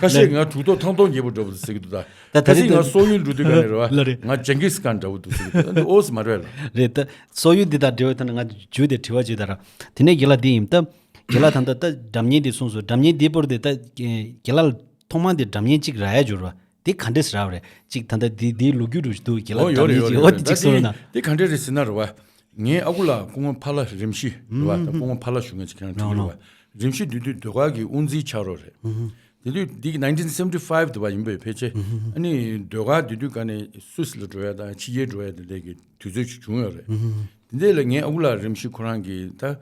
ཁ་ཤས་ང་གྲུ་ཐོག་ཐང་ཐོག་ཉེ་པོ་འདྲ་པོ་འདུག་ཟེར་གྱི་འདུག་ད། ད་ད་ཁ་སང་ང་སོག་ཡུལ་འགྲོ་དུས་ག་ནས་རེད་བ། ལ་རེད། ང་ཇེང་གིས་ཁཱན་འདྲ་པོ་འདུག་ཟེར་གྱི་འདུག་ཨོ་སི་མ་རེད་ལ། རེད་ད། སོག་ཡུལ་འདི་དང་འབྲེལ་བའི་ཐད་ནས་ང་རྒྱུ་དེ་དྲི་བ་བྱེད་ད་ར། དེ་ནས་རྒན་ལགས་འདི་ཡིན་ད། རྒན་ལགས་ད་ད་ད་སྒྲ་སྙན་འདི་གསུངས་སོང་། སྒྲ་སྙན་འདི་བོར་དེ་ད་རྒན་ལགས་ཐོག་མ་འདི་སྒྲ་སྙན་གཅིག་རག་ཡ་འབྱོར་བ་འདི་ག་འདྲས་རག་བ་རེད། གཅིག་ད་ད་འདི་འདིའི་ལོ་རྒྱུས་རུ་འདུག་རྒན་ལགས་ཨོ་ཡོད་རེད་ཡོད་རེད་ཡོད་རེད། ད་འདི་སྒྲ་སྙན་འདི་ག་འདྲས་རེད་ཟེར་ན་རེད་བ། ངའི་ཨ་ཁུ་ལགས་སྐུ་ངོ་ཕ་ལྷ་རིམ་བཞི་རེད་བ། ད་སྐུ་ངོ་ཕ་ལྷ་ཞུ་མཁན་ཅིག་ཁྱེད་རང་དྲན་གྱི་རེད་བ། རིམ་བཞི་དེ་དུས་ཟློས་གར་གྱི་དབུ་འཛིན་ཆགས་རོགས་རེད། དེ་དུས་འདི་གི་nineteen seventy five དུ་བ་ཡིན་པས་ཕལ་ཆེར། ཨ་ནི་ཟློས་གར་དེ་དུས་ག་ནས་སུད་སི་ལ་འགྲོ་ཡ་དང་ཕྱི་རྒྱལ་འགྲོ་ཡ་དེ་འདྲས་ཀྱི་དུས་ཚོད་ཅིག་བྱུང་ཡོད་རེད། དེ་འདྲས་ལ་ངའི་ཨ་ཁུ་ལགས་རིམ་བཞི་ཁོ་རང་གིས་ད་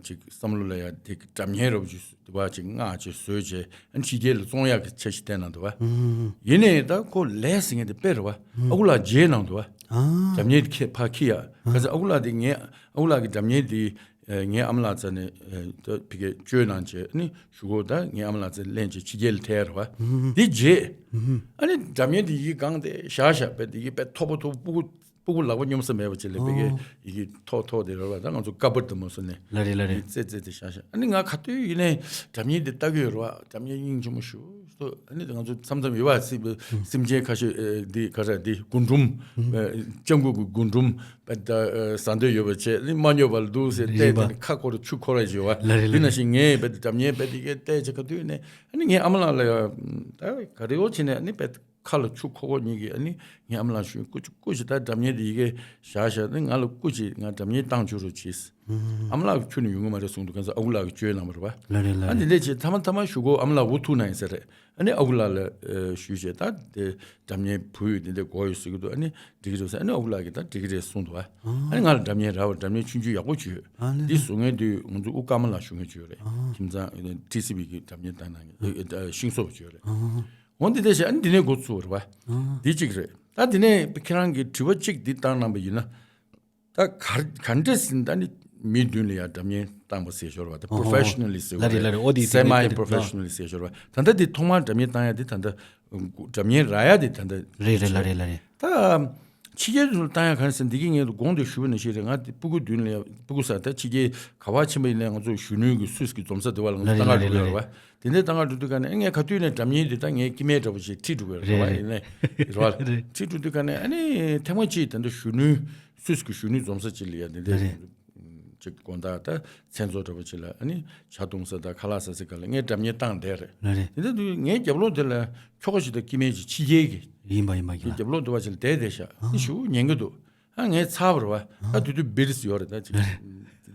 ཅིག་བསམ་བློ་ལ་ཡ་དེ་སྒྲ་སྙན་རབ་ཅིག་དུ་བ་ཅིག་སྔགས་ཅིག་བཟོས་བྱས་ཨ་ནི་ཕྱི་རྒྱལ་ལ་བཙོང་ཡག་གི་འཆར་གཞི་བཏིང་གནང་འདུག་བ། ཡིན་ནའི་ད་ཁོ་ལས་ཟེར་མཁན་དེ་དཔེ་རེད་བ། ཨ་ཁུ་ལགས་མཇལ་གནང་འདུག་བ། སྒྲ་སྙན་དེ་ཁྱེད་ཕར་འཁྱེར་ཡ། ག་ཚོད་ཨ་ཁུ་ལགས་དེ་ངའི་ཨ་ཁུ་ལགས་ཀྱི་སྒྲ་སྙན་དེ་ངའི་ཨ་མ་ལགས་རྩ་ནས་ད་ཕ་གིར་བཅོས་གནང་བྱས་ཨ་ནི་གཞུག་གུ་ད་ངའི་ཨ་མ་ལགས་རྩ་ལེན་བྱས་ཕྱི་རྒྱལ་ལ་ཐལ་རེད་བ། དེ་རྗེས་ཨ་ནི་སྒྲ་སྙན་དེ་ཡི་གེ་གང་དེ་བཞག་བཞག་པས་དེ་ཡི་དཔེ་མཐོ་པོ་མཐོ་པོ་སྤུ་གུ་སྤུ་གུ་ལག་པ་སྙོམ་ས་མེད་པ་ཅིག་ལ་ཕ་གིའི་ཡི་གེ་ཐོག་ཐོག་དེ་རེད་བ། ད་ང་ཚོ་ཀ་པར་དུ་མ་སོང་ནས་ལ་རེད་ལ་རེད། རྩེ་རྩེ་དེ་བཞག་བཞག་ཨ་ནི་ང་ག་དུས་ཡིན་ནའི་སྒྲ་སྙན་དེ་ལྟ་གི་ཡོད་རེད་བ། སྒྲ་སྙན་སྙིང་རྗེ་མོ་ཞུ་ཨ་ནི་ང་ཚོ་མཚམས་མཚམས་ཡོད་བ། སེམས་ཅན་ཁ་ཤས་འདི་ག་རེ་འདི་རྒུན་འབྲུམ་ལྕགས་འགུ་གི་རྒུན་འབྲུམ་པ་ད་ཟ་འདོད་ཡོད་པ་བྱས་ཨ་ནི་མ་ཉོ་བ་ལ་འདུག་ཟེར་བལྟས་ཡིན་པ། དེ་ནི་ཁ་སྐོར་ཆུ་འཁོར་བ་ཞིག་ཡོད་བ། ལ་རེད་ལ་རེད། དེ་ནང་བཞིན་ངས་པ་དེ་སྒྲ་སྙན་པ་དེ་གས་བལྟས་བྱས་ག་དུས་ཡིན་ནའི་ཨ་ནི་ངའི་ཨ་མ་ལགས་ལ་ཡ་ད་ག་རེ་ཡོད་བྱས་ནས་ཨ་ནི་པ། ཁ་ལ་ཆུ་ཁོག་ཁོག་གཉིས་ཀྱིས་ཨ་ནི་ངའི་ཨ་མ་ལགས་ཞུས། སྐུ་མཁྱེན་སྐུ་མཁྱེན་ད་སྒྲ་སྙན་དེ་ཡི་གེ་བཞག་བཞག་ནི་ང་ལ་སྐུ་མཁྱེན་ང་སྒྲ་སྙན་བཏང་བཅུག་རོགས་གྱིས། ཨ་མ་ལགས་ཁྱོན་ནས་ཡོང་གི་མ་རེད་གསུངས་འདུག་ག་ཚོད་ཨ་ཁུ་ལགས་ཀྱིས་བཅོས་གནང་བ་རེད་བ། ལ་རེད་ལ་ཨ་རེད། འདི་འདྲས་བྱས་མཐའ་མ་མཐའ་མ་ཞུ་གོ་ཨ་མ་ལགས་འུ་ཐུག་ན་ཡིན་ས་རེད། ཨ་ནི་ཨ་ཁུ་ལགས་ལ་ཞུས་བྱས་ད་དེ་སྒྲ་སྙན་བུ་ཡོད་དེ་འདྲས་དགོས་ཡོད་ཟེར་གི་འདུག་ཨ་ནི་འགྲིག་གི་རེད་ཟེར། ཨ་ནི་ཨ་ཁུ་ལགས་ཀྱིས་ད་འགྲིག་གི་རེད་གསུངས་འདུག་བ། ཨ་ནི་ང་ལ་སྒྲ་སྙན་རག་བ། སྒྲ་སྙན་ཆུང་ཆུང་ཡག་པོ་བཅོས་ཡོད། འདི་བཟོ་མཁན་དུས་ང་ཚོ་དབུ་དཀར་མོ་ལགས་ཞུ་མཁན་བཅོས་ཡོད་རེད། ཁྱིམ་ཚང་ཊི་སི་བི་གི་སྒྲ་སྙན་བཏང་གནང་མཁན་ཤིང་བཟོ་བ་བཅོས་ཡོད་རེད། འོ་འདི་འདྲ་བྱས་ཨ་ནི་འདི་ནས་འགོ་ཚུགས་པ་རེད་བ། འདི་གཅིག་རེད། ད་འདི་ནས་ཁྱེད་རང་གིས་དྲི་བ་གཅིག་འདི་བཏང་གནང་པ་ཡིན་ན། ད་ག་ག་འདྲས་ཟིན་ད་ནི་མི་མདུན་ལ་ཡང་སྒྲ་སྙན་བཏང་པ་ཟེར་ཞོར་བ་ད་ཨོ་ཧོ། པོ་རོ་ཕེ་ཤ་ནལ་ལི་ཟེར་བ་ལ་རེད་ལ་རེད། ཨོ་འདི་སེ་མའི་པོ་རོ་ཕེ་ཤ་ནལ་ལི་ཟེར་ཞོར་བ་ད་ལྟ་འདི་ཐོག་མར་སྒྲ་སྙན་བཏང་ཡ་འདི་ད་ལྟ་སྒྲ་སྙན་རག་ཡ་འདི་ད་ལྟ་རེད་རེད་ལ་རེད་ལ་རེད། ད་ཕྱི་རྒྱལ་དུ་བཏང་ཡ་ག་རེ་ཟེར་འདི་གི་ངས་གོང་དུ་ཞུས་པ་ནང་བཞིན་རེད། ང་འདི་སྤུ་གུ་མདུན་ལ་ཡ་སྤུ་གུ་ས་ད་ཕྱི་རྒྱལ་ག་བ་ཕྱིན་པ་ཡིན་ནའི་ང་ཚོ་གཞོན་ནུའི་གི་སུད་སི་གི་འཛོམས་ས་དེ་བ་ལ་ང་ཚོ་རེད་ལ་བཏང་ག་རེད་འགྲོ་ལ་གི་ཡོད་རེད་རེད། བ། དེ་འདྲའི་བཏང་ག་འགྲོ་དུས་ག་ནས་ཨེ་ངས་ག་དུས་ནས་སྒྲ་སྙན་འདི་ད་ངའི་སྐྱེ་དམན་འདྲ་པོ་ཞིག་ཁྲིད་འགྲོ་གི་རེད་རེད་བ། རེད་ཡིན་ནའི་རེད་བ། རེད། ཁྲིད་འགྲོ་དུས་ག་ནས་ཨ་ནི་ཐེངས་མ་གཅིག་དེ་འདྲ་གཞོན་ནུའི་སུད་སི་གི་གཞོན་ནུའི་འཛོམས་ས་ཅིག་ལ་ཡ་དེ་འདྲའི་རེད། ཅིག་དགོང་དག་ད་མཚན་ཚོགས་འདྲ་པོ་ཅིག་ལ་ཨ་ནི་ཇ་འཐུང་ས་དང་ཁ་ལག་ཟ་ས་ག་ལ་ངས་སྒྲ་སྙན་བཏང་བསྡད་རེད། རེད་རེད། དེ་འདྲ་དུས་ངའི་རྒྱབ་ལོགས་དེ་ལ་ཁྱོ་ག་ཞིག་དང་སྐྱེ་དམན་ཅིག་ཕྱི་རྒྱལ་གི་ཡིན་པ་ཡིན་པ་ཡིན་པ། རྒྱབ་ལོགས་དེ་བ་ཅིག་ལ་བསྡད་བསྡད་ཤག་ཨ་ནི་ཞེ་པོ་ཉན་གི་འདུག་ཨ་ངས་ཚར་བ་རེད་བ། ད་དུས་དུས་བིར་སི་ཡོད་རེད་ད་ཅིག་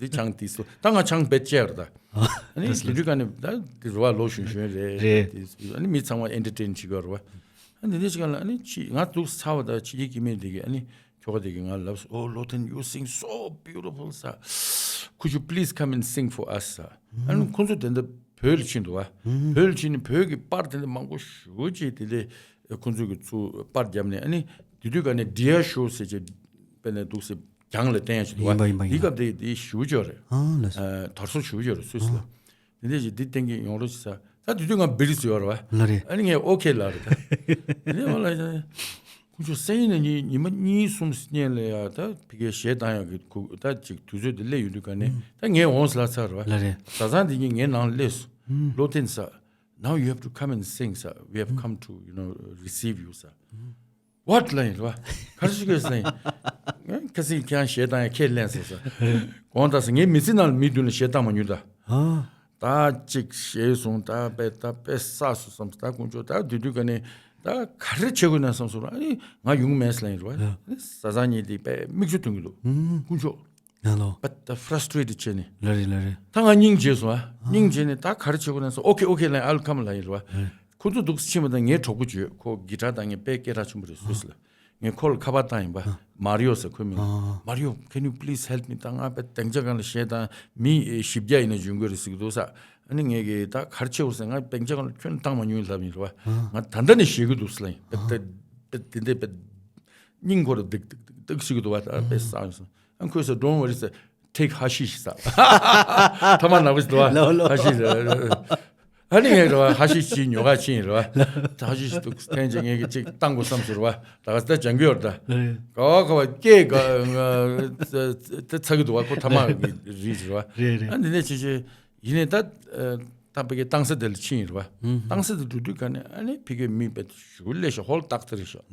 དེ་ཆང་དེ་སུ་ད་ང་ཆང་བེད་སྤྱད་རེད་ད། ཨ་ནི་དེ་དུས་ག་ནས་ད་དེ་རེད་བ་ལོ་གཞོན་གཞོན་རེད། རེད། དེ་ཨ་ནི་མི་ཚང་མ་ཨེན་ཊར་ཊེན་བྱེད་ཀྱི་ཡོད་རེད་བ། ཨ་ནི་དེ་ཅིག་ག་ལ་ཨ་ནི་ཅི་ང་འདུག་ཚར་བ་ད་ཕྱི་རྒྱལ་སྐྱེ་དམན་དེ་གི་ཨ་ནི་ཁྱོ་ག་དེ་གི་ང་ལབ་སོང་། Oh Lotan, you sing so beautiful, sir. Could you please come and sing for us, sir? ཨ་ནི་ཁོང་ཚོ་དེ་འདྲ་བོད་ལ་ཕྱིན་འདུག་བ། བོད་ལ་ཕྱིན་ནས་བོད་ཀྱི་པར་དེ་འདྲ་མང་པོ་ཞེ་པོ་ཅིག་དེ་ལས་ཁོང་ཚོ་གི་ཚུར་པར་བརྒྱབ་ནས་ཨ་ནི་དེ་དུས་ག་ནས་ཌི་ཨར་ཤོ་ཟེར་བྱས་དཔེར་ན་འདུག་སེ་གྱང་ལ་བསྟན་ཡ་ཞིག་འདུག་བ། ཡིན་པ་ཡིན་པ་ཡིན་པ། འདི་སྐབས་དེ་དེ་ཞེ་པོ་ཅིག་ཡོད་རེད། ཨ་ལ་སོ། ཨ་དར་སྲོལ་ཞེ་པོ་ཅིག་ཡོད་རེད་སུད་སི་ལ། དེ་འདྲ་ཞིག་འདི་བསྟན་གྱི་ཡོང་རོགས་བྱེད་ས། ད་དེ་དུས་ང་བིར་སི་ཡོད་རེད་བ། ལ་རེད། ཨ་ནི་ངས་ཨོ་ཁེ་ལབ་རེད་ད། དེ་ནས་ཨོ་ལ། ཁོང་ཚོ་སང་ཉིན་གནངས་ཉིན་ཉི་མ་གཉིས་གསུམ་སྔོན་ལ་ཡ་ད་ཕ་གིར་གཞས་བཏང་ཡག་གི་ཁུ་ད་ཅིག་དུས་ཚོད་དེ་སླེབས་ཡོང་དུས་ག་ནས་ད་ངས་འོང་ཟེར་ལབ་ཚར་བ། ལགས་རེད། བཟའ་ཚང་དེ་གཉིས་ངའི་ནང་སླེབས་སོང་། ལོ་བསྟན་ས། Now you have to come and sing, sir. We have come to, you know, receive you, sir. What ལབ་ཡིན་རེད་བ། ག་རེ་ཞུ་དགོས་ཟེར་ཡིན། ཁ་སང་ཁྱེད་རང་གཞས་བཏང་ཡ་ཁས་ལེན་ཟེར་ས། དགོངས་དག་ཟེར། ངའི་མི་ཚེ་ནང་ལ་མི་མདུན་ལ་གཞས་བཏང་མ་མྱོང་ད། ད་ཅིག་གཞས་བཟུང་ད་དཔེ་ད་དཔེ་བསགས་སོང་བསམ། ད་དཀོན་མཆོག་ད་དུས་དུས་ག་ནས་ད་ག་རེ་བྱེད་དགོས་ན་བསམ་སོང་། ཨ་ནི་ང་ཡོང་མེད་ཟེར་ལབ་ཡིན་རེད་བ། ཨ་ནི་བཟའ་ཚང་གཉིས་དེ་དཔེ་མིག་ཆུ་ཐོན་གྱི་འདུག་དཀོན་མཆོག་ང་ལོ། But the frustrated བྱས་ནས། ལ་རེད་ལ་རེད། ད་ང་སྙིང་རྗེ་སོང་ཨ། སྙིང་རྗེ་ནས་ད་ག་རེ་བྱེད་དགོས་ན་སོང་། Okay, okay, like, I'll come ལབ་ཡིན་རེད་བ། ཁོ་ཚོ་འདུག་སེ་ཕྱིན་པ་དང་ངའི་གྲོགས་པོ་བརྗོད། ཁོ་གི་ཊར་དང་ངའི་དཔེ་སྐད་གྲགས་ཆེན་པོ་རེད་སུད་སི་ལ། ངས་ཁོ་ལ་ཁ་པར་བཏང་ཡིན་པ། མ་རི་ཡོ་ཟེར་ཁོའི་མིང་། Mario, can you please help me? ད་ང་དཔེ་སྡིངས་ཆ་སྒང་ལ་གཞས་བཏང་མི་བཞི་བརྒྱ་ཡིན་ན་འཇོན་གི་རེད་ཟེར་གི་འདུག་ས། ཨ་ནི་ངས་གི་ད་ག་རེ་བྱེད་དགོས་ཟེར། ང་སྡིངས་ཆ་སྒང་ལ་ཁྱོན་བཏང་མ་མྱོང་ལབ་ཡིན་རེད་བ། ང་ད་ལྟ་ནས་གཞས་གི་འདུག་ཟེར་ལབ་ཡིན། དཔེ་དཔེ་དེ་འདྲའི་དཔེ་སྙིང་ཁོ་ར་སྡིག་སྡིག་སྡིག་སྡིག་ཟེར་གི་འདུག་བ། ད་དཔེ་བསགས་ཡོང་སོང་། ཨ་ཁོས་ཟེར། Don't worry, sir, take hashish, sir. ཐ་མག་ནག་པོ་ཞིག་འདུག་བ། ལོ་ལོ། Hashish, sir. ཨ་ནི་ངས་རེད་བ། ཧ་ཤི་ཤི་ཉོ་ག་ཕྱིན་རེད་བ། ད་ཧ་ཤི་ཤི་འདུག་འཐེན་བྱས་ངས་ཀྱི་ཅིག་བཏང་དགོས་བསམ་སོང་རེད་བ། ད་ག་ས་ད་སྦྱང་གི་ཡོད་རེད་ད། ག་བ་ག་བ་སྐད་ག་ང་ད་ཚ་གི་འདུག་བ། ཁོ་ཐ་མག་གི་རིགས་རེད་བ། རེད་རེད། ཨ་འདི་ནས་ཆེ་ཆེ་ཡིན་ནས་ད་ད་ཕ་གི་བཏང་ས་དེ་ལ་ཕྱིན་རེད་བ། བཏང་ས་དེ་འགྲོ་དུས་ག་ནས་ཨ་ནི་ཕ་གི་མི་དཔེ་ཞུ་ལས་ཤ་ཧོལ་ཏག་ཏག་རེད་ཤག་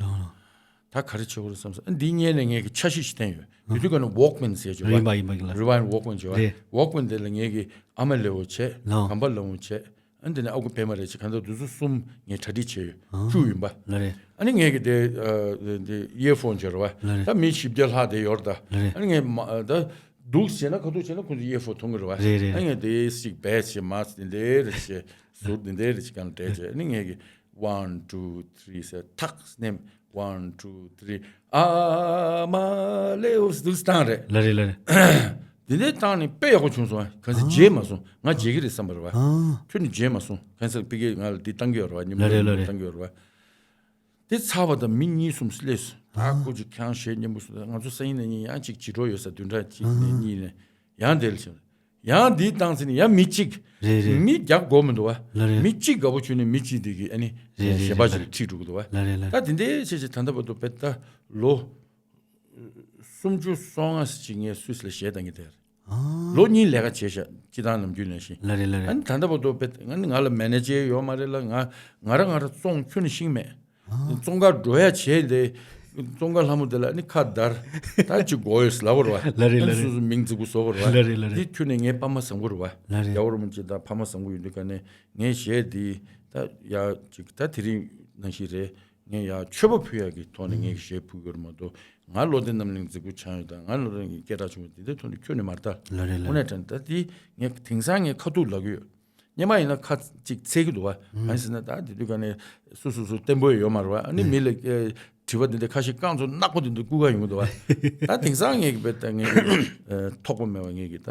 ད་ག་རེ་བྱེད་དགོས་རེད་བསམ་སོང་། ཨ་འདིའི་སྔོན་ནས་ངས་ཀྱི་འཆར་གཞི་ཞིག་བསྟན་ཡོད། དེ་དུས་ག་ནས་ཝོག་མན་ཟེར་ཅིག་ཡོད་རེད་པ། ཡིན་པ་ཡིན་པ་གི་ལ། རི་ཝའིན་ཌི་ཝོག་མན་ཅིག་ཡོད་རེད། པ། ཝོག་མན་དེ་ལ་ངས་ཀྱི་ཨ་མ་ལེའུ་བྱས། ལོ། གམ་པ་ལེའུ་བྱས། ཨ་འདི་ནས་ཨ་ཁུ་པད་མ་རེད་ཅིག་གང་ལྟར་དེ་ཚོ་གསུམ་ངས་གྲ་སྒྲིག་བྱས་ཡོད། བཅུ་ཡིན་པ། ལ་རེད། ཨ་ནི་ངས་ཀྱི་དེ་ཨ་དེ་ཨི་ཡར་ཕོན་བྱས་རེད་བ། ལ་རེད། ད་མི་བཞི་བརྒྱ་ལྷག་དེ་ཡོད་རེད་ད། ལ་རེད། ཨ་ནི་ངས་མ་ད་འདུག་བྱས་ན་ཁ་ཐུག་བྱས་ན་ཁོ་ཚོ་ཨི་ཡར་ཕོན་མཐོང་གི་རེད་བ། རེད་རེད། ཨ་ངས་དེ་ཞིག་བེད་བྱས། མ་འདི་འདྲ་རེད་བྱས། ཟུར་འདི་འདྲ་རེད་ཅིག་གང་སྤྲད་བྱས། ཨ་ནི་ངས་ཀྱི་one two three ཟེར་ཐག་སྣེམ། One two three. ཨ་མ་ལེའུ་འདུག་སེ་བཏང་རེད། ལ་རེད་ལ་རེད། དེ་འདྲའི་བཏང་ནས་དཔེ་ཡག་པོ་བྱུང་སོང་། གང་ཟེར་བརྗེད་མ་སོང་། ང་བརྗེད་ཀྱི་རེད་བསམ་པ་རེད་བ། ཁྱོན་ནས་བརྗེད་མ་སོང་། གང་ཟེར་ཕ་གིར་ང་ལ་འདི་བཏང་གི་ཡོད་རེད་བ། མཉམ་ལ་རེད་ལ་དུ་རེད། བཏང་གི་ཡོད་རེད་བ། དེ་ཚར་བ་དང་མི་གཉིས་གསུམ་སླེབས་སོང་། ད་ཁོ་ཅིག་ཁྱང་གཞས་མཉམ་པོ་སོང་། ང་ཚོ་སང་ཉིན་གནངས་ཉིན་ཡང་ཅིག་བྱེད་འགྲོ་ཡོད་ས། བདུན་ཕྲག་གཅིག་ནས་གཉིས་ནས་ཡང་དེ་ལ་ཕྱིན། ཡང་འདི་བཏང་ཚེ་ནི་ཡང་མི་གཅིག་རེད་རེད། མི་རྒྱག་དགོས་མི་འདུག་བ། ལ་རེད། མི་གཅིག་དགའ་པོ་བྱུང་ནས་མི་གཅིག་འདི་གི་ཨ་ནི་རེད་རེད་གཞན་པ་རེད། ཞིག་ལ་ཁྲིད་འགྲོ་གི་འདུག་བ། ལ་རེད་ལ་རེད། ད་དེ་འདྲའི་ཆེ་ཆེ་ད་ལྟ་བར་དུ་དཔེ་ད་ལོ་སུམ་ཅུ་སོ་ལྔ་ཞིག་ངས་སུད་སི་ལ་གཞས་བཏང་གི་དེར། ཨ། ལོ་གཉིས་ལས་ཀ་བྱས་ཤག་སྤྱི་བཏང་ནམ་རྒྱུན་ནང་བཞིན། ལ་རེད་ལ་རེད། ཨ་ནི་ད་ལྟ་བར་དུ་དཔེ་ང་ནི་ང་ལ་མེ་ནེ་ཇར་ཡོད་མ་རེད་ལ། ང་ང་རང་ང་རང་བཙོང་ཁྱོན་ནས་ཤེས་མེད། བཙོང་ཁར་འགྲོ་ཡ་བྱས་ཏེ། བཙོང་ཁ་ལྷ་མོ་དེ་ལ་ནི་ཁ་བརྡར། ད་ཅིག་གོ་ཡོད་ལབ་ར་བ། ལ་རེད་ལ་རེད། སོ་སོ་མིང་རྫིག་པོ་བཟོ་གོ་ར་བ། ལ་རེད་ལ་རེད། དེ་ཁྱོད་ནས་ངའི་ཕ་མ་བཟང་པོ་ར་བ། ལ་རེད། རྒྱལ་བ་རིན་པོ་ཆེ་དང་ཕ་མ་བཟང་པོ་ཡོད་དུས་ག་ནས་ངའི་གཞས་འདི་ད་ཡ་ཅིག་ད་དེ་རིང་ནང་བཞིན་རེད། ངས་ཡ་མཆོད་པ་ཕུལ་ཡ་གི་ཐོག་ནས་ངས་གཞས་ཕུལ་གི་ཡོད་རེད་མ་གཏོགས། ང་བློ་བདེ་རྣམ་གླིང་རྫིག་པོ་ཆགས་ཡོད་དང་། ང་བློ་བདེ་རྣམ་གླིང་སྐད་གྲགས་ཆུང་བ་དེ་འདྲའི་ཐོག་ནས་ཁྱོན་ནས་མ་རེད་ད། ལ་རེད་ལ་དངོས་གནས་རེད། དྲང་ད་དེ་ངས་དེང་སང་ངས་ཁ་ཐུག་ལབ་གི་ཡོད། སྔོན་མ་ཡིན་ན་ཁ་ཅིག་འཚེར་གྱི་འདུག་བ། གང་ཡིན་ཟེར་ན་ད་དེ་དུས་ག་ནས་སུ་སུ་སུ་བརྟན་པོ་ཡོད་མ་རེད་བ། ཨ་ནི་མི་ལ་ཨེ་དྲི་བ་འདི་འདྲ་ཁ་ཤས་རྐང་ཚོ་ནག་པོ་འདི་འདྲ་བསྐུར་ག་ཡོང་གི་འདུག་བ། ད་དེང་སང་ངས་གི་བེད་ད་ངས་ཨེ་ཐོགས་པ་མེད་པ་ངས་གི་ད་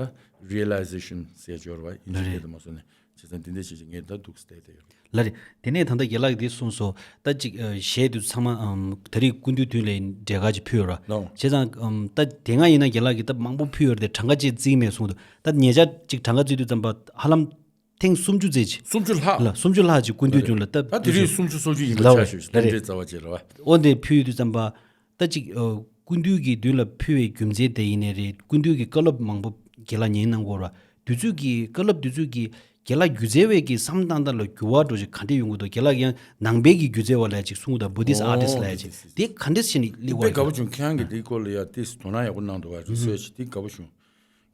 རི་ཡ་ལའི་ཟེ་ཤན་ཟེར་འབྱོར་བ་ཨིན་ཇི་སྐད་དུ་མ་སོང་ནས་བྱས་ཙང་འདི་འདྲ་བྱས་ཅིག་ངས་ད་འདུག་སྟེ་བསྡད་ཡོད། ལ་རེད། དེ་ནས་ད་ལྟ་རྒན་ལགས་ཀྱིས་འདི་གསུངས་སོང་། ད་ཅིག་ཨ་གཞས་དེ་ཚང་མ་ཨམ་ད་རེས་སྐུ་མདུན་མདུན་ལ་འབྲས་དཀར་ཅིག་ཕུལ་ཡོད་ར། ལོ། བྱས་ཙང་ཨམ་ད་དེ་སྔ་ཡིན་ན་རྒན་ལགས་ཀྱིས་ད་མང་པོ་ཕུལ་ཡོད་རེད་དེ། གྲངས་ཀ་ཅིག་བརྩིས་མེད་གསུངས་འདུག་ད་ཉེ་ཆར་ཅིག་གྲངས་ཀ་བརྩིས་དུས་ཙམ་པ་ཧ་ལམ་ཐེངས་སུམ་ཅུ་ཙམ་ཅིག་སུམ་ཅུ་ལྷག་ལ་སུམ་ཅུ་ལྷག་ཅིག་སྐུ་མདུན་མདུན་ལ་ད་ད་དེ་རིང་སུམ་ཅུ་སོ་བཅུ་ཡིན་པ་ལ་ཆ་ཞུ་ལ་རེད། དེ་འདྲའི་རྩ་བ་བྱེད་ར་བ། འོ་འདི་ཕུལ་དུས་ཙམ་པ། ད་ཅིག་ཨ་སྐུ་མདུན་གྱི་མདུན་ལ་ཕུལ་བའི་རྒྱུ་མཚན་དེ་ཡིན་ནའི་རེད། སྐུ་མདུན་གྱི་བཀའ་སློབ་མང་པོ་རྒན་ལགས་ཉན་གནང་གོ་ར། དུས་ཚོད་ཀྱི་བཀའ་སློབ་དུས་ཚོད་ཀྱི་རྒན་ལགས་སྒྱུ་རྩལ་བའི་གི་བསམ་སྟངས་སྟངས་ལ་འགྱུར་བ་འགྲོ་ཞིག་ག་འདྲ་ཡོང་གི་འདུག་རྒན་ལགས་ཡང་ནང་པའི་གི་སྒྱུ་རྩལ་བ་ལ་ཅིག་གསུང་གི་འདུག་བུ་དིསྟ་ཨར་ཊིསྟ་ལ་ཅིག་དེ་ག་འདྲ་ཞིག་ནས་སླེབས་དཔེ་དགའ་པོ་བྱུང་། ཁྱེད་རང་གིས་དེའི་སྐོར་ལ་ཡ་ཏིས་དོ་སྣང་ཡག་པོ་གནང་འདུག་བ། རི་སར་ཆི་དེ་དགའ་པོ་བྱུང་།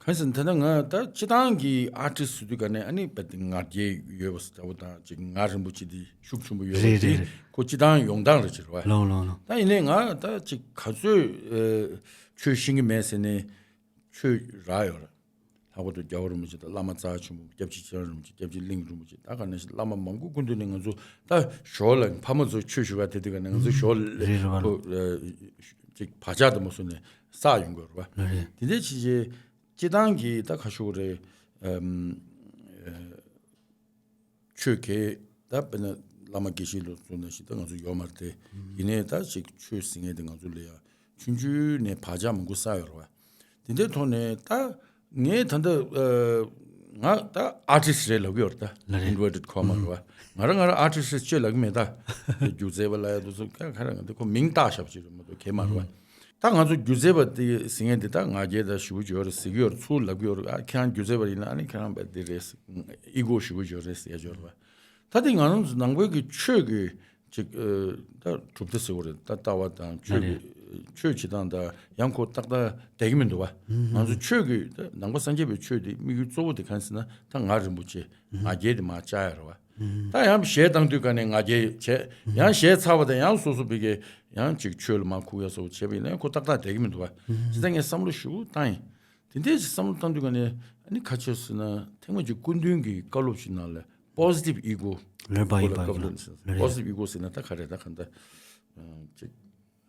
གང་ཟེར་ན་ད་ལྟ་ང་ད་སྤྱི་བཏང་གི་ཨར་ཊིསྟ་ཟེར་དུས་ག་ནས་ཨ་ནི་དཔེ་ང་རྒྱལ་ཡོད་པ་ཟེར་བ་དང་ཅིག་ང་རིན་པོ་ཆེ་དེ་ཤུགས་ཆེན་པོ་ཡོད་རེད་པ་དེ་རེད་རེད། ཁོ་སྤྱི་བཏང་ཡོང་སྟངས་རེད་ཅེས་རེད་བ། ལོང་ལོང་ལོང་། ད་ཡིན་ནའི་ང་ད་ཅིག་ག་ཚོད་ཨ་ཆོས་ཤེས་ཀྱི་མེད་ཟེར་ནས་ཆོས་རག་ཡོད་རེད། ལྷག་པར་དུ་རྒྱལ་བ་རིན་པོ་ཆེ་དང་བླ་མ་རྩ་ཆེན་པོ་སྐྱབས་རྗེ་ཁྱེད་རང་རིན་པོ་ཆེ། སྐྱབས་རྗེ་གླིང་རིན་པོ་ཆེ། ད་ག་ནང་བཞིན་བླ་མ་མང་པོ་སྐུ་མདུན་ནས་ང་ཚོ་ད་ཞོར་ལ་ཕ་མ་ཚོ་ཆོས་ཞུ་བ་དེ་དུས་ག་ནས་ང་ཚོ་ཞོར་ལ་རེད་རེད་བ། ཁོ་ཨ་ཅིག་བག་ཆགས་དུ་མ་སོང་ནས་བསགས་ཡོང་དགོས་རེད་བ། རེད་རེད། དེ་འདྲ་ཅིག་ཅིག་སྤྱི་བཏང་གི་ད་ཁ་ཤོར་རེད། ཨམ། ཨ། ཆོས་ཁས་ད་དཔེར་ན་བླ་མ་དགེ་བཤེས་ལོ་ཚོ་ནང་བཞིན་ད་ང་ཚོ་ཡོད་མ་རེད་དེ། ཡིན་ནའི་ད་ཅིག་ཆོས་ཟེར་མཁན་དེ་ང་ཚོ་ལ་ཡང་ཆུང་ཆུང་ནས་བག་ཆགས་མང་པོ་བསགས་ཡོད་རེད་བ། དེ་འདྲའི་ཐོག་ནས་ད་ངས་ད་ལྟ་ཨ་ ང་ད་ཨར་ཊིསི་རེད་ལབ་ཀྱི་ཡོད་རེད་ད། ལ་རེད། ཨིན་ཝར་ཊེཌ་ཁོ་མ་རེད་བ། ང་རང་ང་རང་ཨར་ཊིསི་རེད་ཅེས་ལབ་ཀྱི་མེད་ད། སྒྱུ་རྩལ་པ་ལ་ཡ་དུ་ཚོ་ཁ་ཁ་རང་ང་ད་ཁོ་མིང་བཏགས་ཞབས་ཅིག་རེད་མ་གཏོགས་གལ་མ་རེད་བ། ད་ང་ཚོ་སྒྱུ་རྩལ་པ་དེ་ཟེར་མཁན་དེ་ད་ང་རྒྱལ་ད་ཞུ་གི་ཡོད་རེད་ཟེར་གྱི་ཡོད་རེད་ཚུར་ལབ་ཀྱི་ཡོད་རེད། ཨ་ཁྱེད་རང་སྒྱུ་རྩལ་པ་ཡིན་ན་ཨ་ནི་ཁྱེད་རང་པ་དེ་རེད་ཨི་གོ་ཞུ་གི་ཡོད་རེད་ཟེར་ཡ་ཡོད་རེད་བ། ད་དེ་ང་རང་ཚོ་ནང་པའི་གི་ཆོས་ཀྱི་ཅིག་ཨ་ད་གྲུབ་མཐའ་ཟེར་བ་རེད་ད། ལྟ་བ་དང་ཆོས་ཀྱི་ཆོས་བྱེད་སྟངས་དང་ཡང་ཁོ་ཏག་ཏག་བསྡད་ཀྱི་མི་འདུག་བ། ང་ཚོ་ཆོས་ཀྱི་ད་ནང་པ་སངས་རྒྱས་པའི་ཆོས་དེ་དམིགས་ཡུལ་གཙོ་བོ་དེ་གང་ཟེར་ན་ད་ང་རིན་པོ་ཆེ་ང་རྒྱལ་དེ་མར་བཅག་ཡ་རེད་བ། ད་ཡང་གཞས་བཏང་དུས་ག་ནས་ང་རྒྱལ་བྱས་ཡང་གཞས་ཚར་བ་དང་ཡང་སོ་སོ་བི་གའི་ཡང་ཅིག་ཆོས་ལ་མར་ཁུག་ཡ་སོགས་བྱས་པ་ཡིན་ན་ཁོ་ཏག་ཏག་བསྡད་ཀྱི་མི་འདུག་བ། ཇི་ལྟར་ངས་བསམ་བློ་ཞུ་བཏང་ཡིན། དེ་འདྲའི་ཅིག་བསམ་བློ་བཏང་དུས་ག་ནས་ཨ་ནི་ཁ་ཆེ་ཟེར་ན་ཐེངས་མ་ཅིག་སྐུ་མདུན་གྱི་བཀའ་སློབ་ཅིག་ནང་ལ། པོ་སི་ཊིབ་ཨི་གོ། ལེ་བ་ཡིན་པ་ཡིན་པ་ཡིན་པ། པོ་སི་ཊིབ་ཨི་གོ་ཟེར་ན་ད་ག་རེ་ད་ག་འདྲ། ཅིག་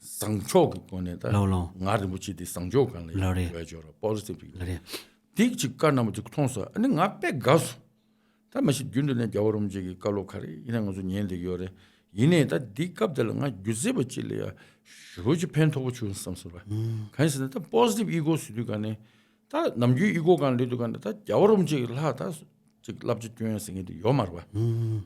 བཟང་ཕྱོགས་ཀྱི་སྒོ་ནས་ད། ལའོ་ལའོ། ང་རིན་པོ་ཆེ་དེ་བཟང་ཕྱོགས་སྒང་ལ་ལ་རེད། ཡོད་ཅོག་ར་པོ་སི་ཊིབ་ཨི་གོ། ལ་རེད། དེ་ཅིག་བཀའ་གནང་བ་ཅིག་མཐོང་སོང་ཨ་ནི་ང་དཔེ་དགའ་སོང་། ད་མ་གཞི་རྒྱུན་དུ་ནས་རྒྱལ་བ་རིན་པོ་ཆེ་གི་བཀའ་སློབ་ག་རེ་ཡིན་ན་ང་ཚོ་ཉན་བསྡད་ཀྱི་ཡོད་རེད། ཡིན་ནའི་ད་འདི་སྐབས་དེ་ལ་ང་སྒྱུ་རྩལ་པ་ཅིག་ལ་ཡ་ཞེ་པོ་ཅིག་ཕན་ཐོགས་པོ་བྱུང་བསམ་སོང་ར། གང་ཡིན་ཟེར་ན་ད་པོ་སི་ཊིབ་ཨི་གོ་ཟེར་དུས་ག་ནས། ད་ནམ་རྒྱུན་ཨི་གོ་སྒང་ལུས་དུས་ག་ནས་ད་རྒྱལ་བ་རིན་པོ་ཆེ་གི་ལྷག་ད་ཅིག་བསླབ་བྱ་སྐྱོན་ཡ་ཟེར་མཁན་དེ་ཡོད་མ་རེད་བ།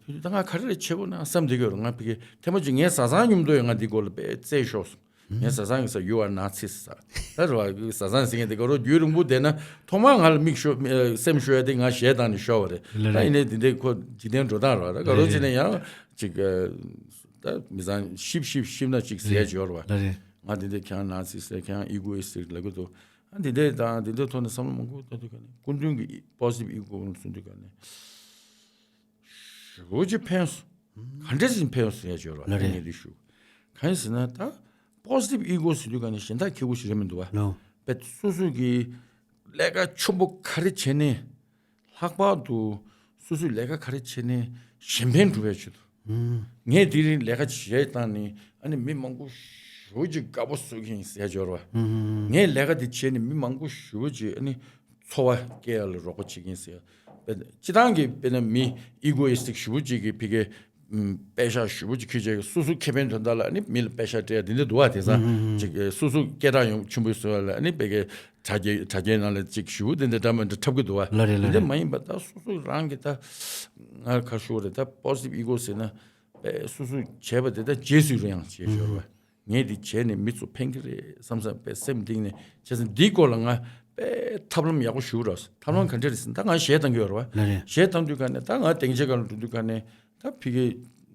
དེ་དུས་ད་ང་ག་རེ་རེད་བྱེད་དགོས་ན་བསམ་བསྡད་ཀྱི་ཡོད་རེད། ང་ཕ་གི་ཐེངས་མ་ཅིག་ངའི་བཟའ་ཚང་མཉམ་དུ་ཡང་ང་འདི་སྐོར་ལ་དཔེ་རྩེད་ཤོར་སོང་། ངའི་བཟའ་ཚང་གི་ས་ཡུ་ཨར་ནཱ་ཚི་ས་ད་རེད་བ། བཟའ་ཚང་ཟེར་མཁན་དེ་ག་རོ་རྒྱུན་རིང་པོ་བསྡད་ན་ཐོག་མར་ང་ལ་མིག་ཤོར་སེམས་ཤོར་ཡ་དེ་ང་གཞས་བཏང་ནས་ཤོར་བ་རེད། ལ་ད་རེད། ཡིན་ནའི་འདི་འདྲའི་ཁོ་འཇིག་རྟེན་འགྲོ་སྟངས་རེད་བ། ད་ག་རོ་ལ་བྱས་ནས་རེད། ཡང་ཅིག་ད་མི་ཚང་ཤིབ་ཤིབ་ཤིབ་ན་ཅིག་ཟེར་ཡ་ཅིག་ཡོད་རེད་བ། ལ་རེད། ང་འདི་འདྲའི་ཁྱེད་རང་ནཱ་ཚི་ས་ཁྱེད་རང་ཨི་གོ་ཨི་སི་ཊིག་ལབ་ཀྱི་འདུག་ཨ་འདི་འདྲའི་དང་འདི་འདྲའི་ཐོག་ནས་བསམ་བློ་མང་པོ་བཏང་དུས་ག་ནས་སྐུ་མདུན་གྱི་པོ་སི་ཊིབ་ཨི་གོ་གསུང་དུས་ག་ནས་ཞེ་པོ་ཅིག་ཕན་སོང་། ག་འདྲ་ཞིག་ཕན་སོང་ཡ་ཅོར་བ་ལ་རེད། ངས་འདི་ཞུ། གང་ཡིན་ཟེར་ན་ད་པོ་སི་ཊིབ་ཨི་གོ་ཟེར་དུས་ག་ནས་གཞན་དག་ཁེ་པོ་ཞིག་རེད་མི་འདུག་བ། ལོ། པས་སོ་སོ་གི་ལས་ཀ་ཆེན་པོ་ག་རེ་བྱས་ནས་ལྷག་པར་དུ་སོ་སོའི་ལས་ཀ་ག་རེ་བྱས་ནས་གཞན་ཕན་སྒྲུབ་ཡ་ཆེད་དུ། ངས་དེ་རིང་ལས་ཀ་བྱས་བཏང་ནས་ཨ་ནི་མི་མང་པོ་ཞེ་པོ་ཅིག་དགའ་པོ་བཟོ་གི་ཡིན་ཟེར་འབྱོར་བ། ངས་ལས་ཀ་དེ་བྱས་ནས་མི་མང་པོ་ཞེ་པོ་ཅིག་ཨ་ནི་འཚོ་བ་སྐྱེལ་ཡ་ལ་རོགས་པ་བྱེད་ཀྱི་ཡིན་ཟེར། དཔེ་སྤྱི་བཏང་གི་དཔེར་ན་མི་ཨི་གོ་ཡི་སི་ཊིག་ཞེ་པོ་ཅིག་གི་ཕ་གི་ཨམ་པེ་ཤག་ཞེ་པོ་ཅིག་ཁྱེར་བྱས་སོ་སོ་ཁེ་ཕན་དོན་དག་ལ་ཨ་ནི་མི་ལ་པེ་ཤག་སྤྲད་ཡ་དེ་འདྲ་འདུག་བ། དེང་སང་ཅིག་སོ་སོ་སྐད་གྲགས་ཡོང་ཆེན་པོ་བཟོ་ཡ་ལ་ཨ་ནི་ཕ་གི་དྲ་རྒྱའི་དྲ་རྒྱའི་ནང་ལ་ཅིག་ཞེ་པོ་དེ་འདྲ་འདྲ་མི་འདྲ་འཁྲབ་ཀྱི་འདུག་བ། ལ་རེད་ལ་དེ་འདྲ་རེད། མ་ཡིན་པ་ད་སོ་སོ་རང་གི་ད་ང་ཁ་ཤོར་རེད། ད་པོ་སི་ཊིབ་ཨི་གོ་ཟེར་ན། པས་སོ་སོས་བྱས་པ་དེ་ད་རྗེས་སུ་ཡི་རང་ཡང་བྱེད་ཤོར་བ། ངས་འདི་བྱས་ནས་མི་ཚོ་ཕན་གྱི་རེད་བསམ་བསམ་པས་སེམས་གཏིང་ནས་བྱས་ཙང་འདིའི་སྐོར་ལ་ང་པས་ཐབས་ལམ་ཡག་པོ་ཞུ་རོགས། ཐབས་ལམ་ག་འདྲ་རེད་ཟེར་ན་ད་ང་གཞས་བཏང་གི་ཡོད་རེད་བ། ལ་རེད། གཞས་བཏང་དུས་ག་ནས་ད་ང་སྡིངས་ཆའི་སྒང་ལ་འགྲོ་དུས་ག་ནས་ད་ཕ་གི་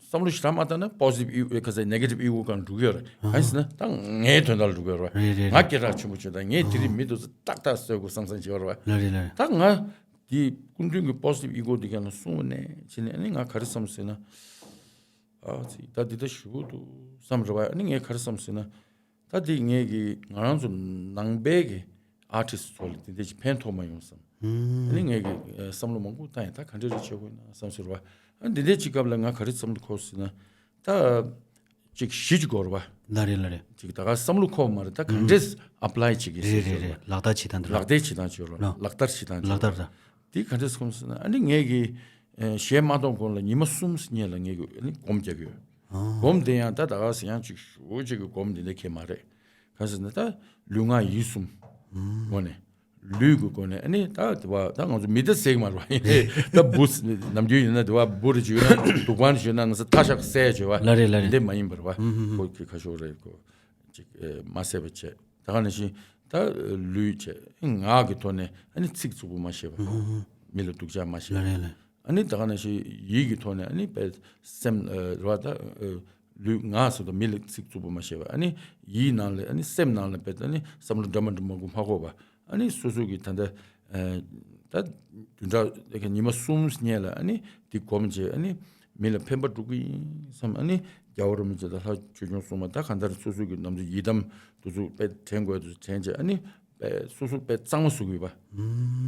བསམ་བློ་ཞེ་དྲག་མ་བཏང་ན་པོ་སི་ཊིབ་ཨི་ག་ཟེར་ནེ་གེ་ཊིབ་ཨི་གོ་སྒང་འགྲོ་གི་ཡོད་རེད། གང་ཡིན་ཟེར་ན་ད་ངའི་དོན་དག་ལ་འགྲོ་གི་ཡོད་རེད་བ། རེད་རེད་ང་རེད། སྐད་གྲགས་ཆེན་པོ་བྱུང་ད་ངས་དེ་རིང་མི་དེ་ཚོ་ཏག་ཏག་བཟོ་དགོས་བསམ་བསམ་བྱེད་ཡོད་རེད་བ། ལ་རེད་ལ་རེད། ད་ང་འདི་སྐུ་མདུན་གྱི་པོ་སི་ཊིབ་ཨི་གོ་འདི་ག་ལ་གསུངས་པ་ནས་བྱས་ནས་ཨ་ནི་ང་ག་རེ་བསམ་ཟེར་ན། ཨ་ཙི་ད་འདི་ལྟ་ཞུ་གི་འདུག་བསམ་རེད་བ། ཨ་ནི་ངས་ག་རེ་བསམ་ཟེར་ན། ད་འདི་ངས་ཀྱི་ང་རང་ཚོ་ནང་པའི་གི་ཨར་ཊིསི་ཚོ་ལ་འདི་འདྲ་ཞིག་ཕན་ཐོགས་མ་ཡོང་བསམ། ཨ་ནི་ངས་ཀྱི་ཨ་བསམ་བློ་མང་པོ་བཏང་ཡིན། ད་ག་འདྲ་རེ་བྱེད་དགོས་ན་བསམ་ཟེར་བ། ཨ་འདི་འདྲའི་ཅིག་སྐབས་ལ་ང་ག་རེ་བསམ་བློ་འཁོར་ཟེར་ན། ད་ཅིག་གཞི་ཅིག་དགོས་རེད་བ། ལ་རེད་ལ་རེད། ཅིག་ད་ག་བསམ་བློ་འཁོར་མ་རེད། ད་ག་འདྲས་ཨེབ་ལའི་བྱེད་ཀྱི་རེད་ཟེར་རེད་རེད། ལག་བསྟར་བྱེད་སྟངས་དེ་ལག་བསྟར་བྱེད་སྟངས་ཅིག་ཡོད་རེད། ལག་བསྟར་བྱེད་སྟངས་ཅིག་ཡོད་རེད། ལག་བསྟར་ད། དེ་ག་འདྲས་སོང་ཟེར་ན་ཨ་ནི་ངས་ཀྱི་ཨ་གཞས་མ་གཏོང་གོང་ལ་ཉི་མ་གསུམ་སྔོན་ལ་ངས་ཀྱི་ཨ་ནི་སྒོམ་རྒྱག་གི་ཡོད། སྒོམ་དེ་ཡང་ད་ད་ག་ཟེར་ཡང་ཅིག་ཞུ་ཅིག་གི་སྒོམ་དེ་འདྲ་ཁེལ་མ་རེད། ག་ཟེར་ན་ད་ལུས་ངག་ཡིད་གསུམ་སྒོ་ནས། ལུས་ཀྱི་སྒོ་ནས་ཨ་ནི་ད་དེ་བ་ད་ང་ཚོ་མི་ད་ཟེར་གི་མ་རེད་བ། ད་འབུ་ནམ་རྒྱུན་ཡིན་ན་དེ་བ་འབུ་རེ་བྱུང་ན་དུག་པ་རེ་བྱུང་ན་ང་ཚོ་ཐ་ཤག་བསད་བྱས་བ། ལ་རེད་ལ་རེད། འདི་མ་ཡིན་པར་བ། ཁོ་གི་ཁ་ཤོར་རེད་ཁོ་ཅིག་མ་བསད་པ་བྱས། ད་ག་ནང་བཞིན་ད་ལུས་བྱས་ངག་གི་ཐོག་ནས་ཨ་ནི་ཚིག་རྩུབ་པོ་མ་བཤད་པ། མི་ལ་སྡུག་ཅག་མ་བཤད་པ། ལ་རེད་ལ། ཨ་ནི་ད་ག་ནང་བཞིན་ཡིད་ཀྱི་ཐོག་ནས་ཨ་ནི་པས་སེམས་ཨ་རེད་བ་ད་ཨ་ལུས་ངག་སོགས་དང་མི་ལ་ཚིག་རྩུབ་པོ་མ་བཤད་པ། ཨ་ནི་ཡིད་ནང་ལ་ཨ་ནི་སེམས་ནང་ལ་པས་ཨ་ནི་བསམ་བློ་འདྲ་མ་འདྲ་མང་པོ་མ་འཁོར་བ། ཨ་ནི་སོ་སོ་གི་ད་ལྟ་ཨ་ད་བདུན་ཕྲག་ཉི་མ་གསུམ་སྔོན་ལ་ཨ་ནི་འདི་སྒོམ་བྱས་ཨ་ནི་མི་ལ་ཕན་པ་སྒྲུབ་ཀྱི་ཡིན་བསམ། ཨ་ནི་རྒྱལ་བ་རིན་པོ་ཆེ་དང་ལྷ་ཆོས་སྐྱོང་སྲུང་མ་ད་གང་ལྟར་སོ་སོ་གི་ནམ་རྒྱུན་ཡི་དམ་དེ་ཚོ་པས་དྲན་དགོས་དེ་ཚོ་དྲན་བྱས་ཨ་ནི་པས་སོ་སོ་པས་གཙང་མ་བཟོ་གི་ཡོད་པ།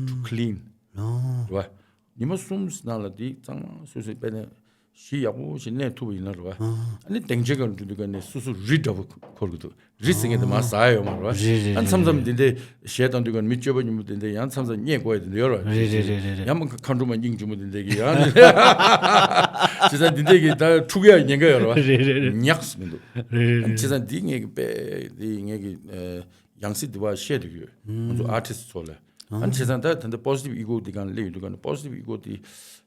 To clean རེད་བ། ཉི་མ་གསུམ་ནང་ལ་དེ་གཙང་མ་སོ་སོས་དཔེར་ན་གཞི་ཡག་པོ་ཞིག་གནས་ཐུབ་པ་ཡིན་ན་རེད་བ། ཨ་ནི་སྡིངས་ཆའི་སྒང་འགྲོ་དུས་ཀ་ནས་སོ་སོ་རི་འདྲ་པོ་འཁོར་གི་འདུག་རི་ཟེར་མཁན་དེ་མ་ཟ་ཡོད་མ་རེད་བ། རེད་རེད། ཨ་མཚམས་མཚམས་དེ་འདྲའི་གཞས་བཏང་དུས་ཀ་མི་སྤྱོད་པ་ཉུང་པོ་དེ་འདྲའི་ཡང་མཚམས་མཚམས་རྙེད་དགོས་ཡ་དེ་འདྲ་ཡོད་རེད་བ། རེད་རེད་རེད་རེད། ཡང་མ་མཁའ་འགྲོ་མ་སྙིང་རྗེ་མོ་དེ་འདྲའི་གི་ཡང་ནི་བྱས་ཙང་དེ་འདྲའི་གི་ད་འཁྲུག་ཡ་ཉེན་ཁ་ཡོད་རེད་བ། རེད་རེད་རེད། ཉག་སུ་མི་འདུག་རེད་རེད། བྱས་ཙང་འདི་ངས་གི་དཔེ་འདི་ངས་གི་ཡང་སྲིད་དེ་བ་བཤད་དུ་ཡོད། ང་ཚོ་ཨར་ཊིསི་ཚོ་ལ། ཨ་ནི་བྱས་ཙང་ད་ད་ལྟ་positive ego འདི་གང་སླེབས་ཡོད་དུས་གང་ནས་positive ego འདི་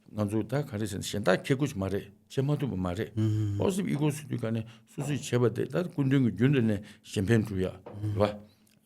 ང་ཚོ་ད་ག་རེ་ཟེར་ན་གཞན་དག་ཁེ་ཁུ་ཞིག་མ་རེད། བྱེད་མ་ཐུབ་པ་མ་རེད། positive ego ཟེར་དུས་གང་ནས་སོ་སོས་བྱས་པ་དེ་ད་སྐུ་མདུན་གྱི་རྒྱུན་དུ་ནས་གཞན་ཕན་སྒྲུབ་ཡ་རེད་བ།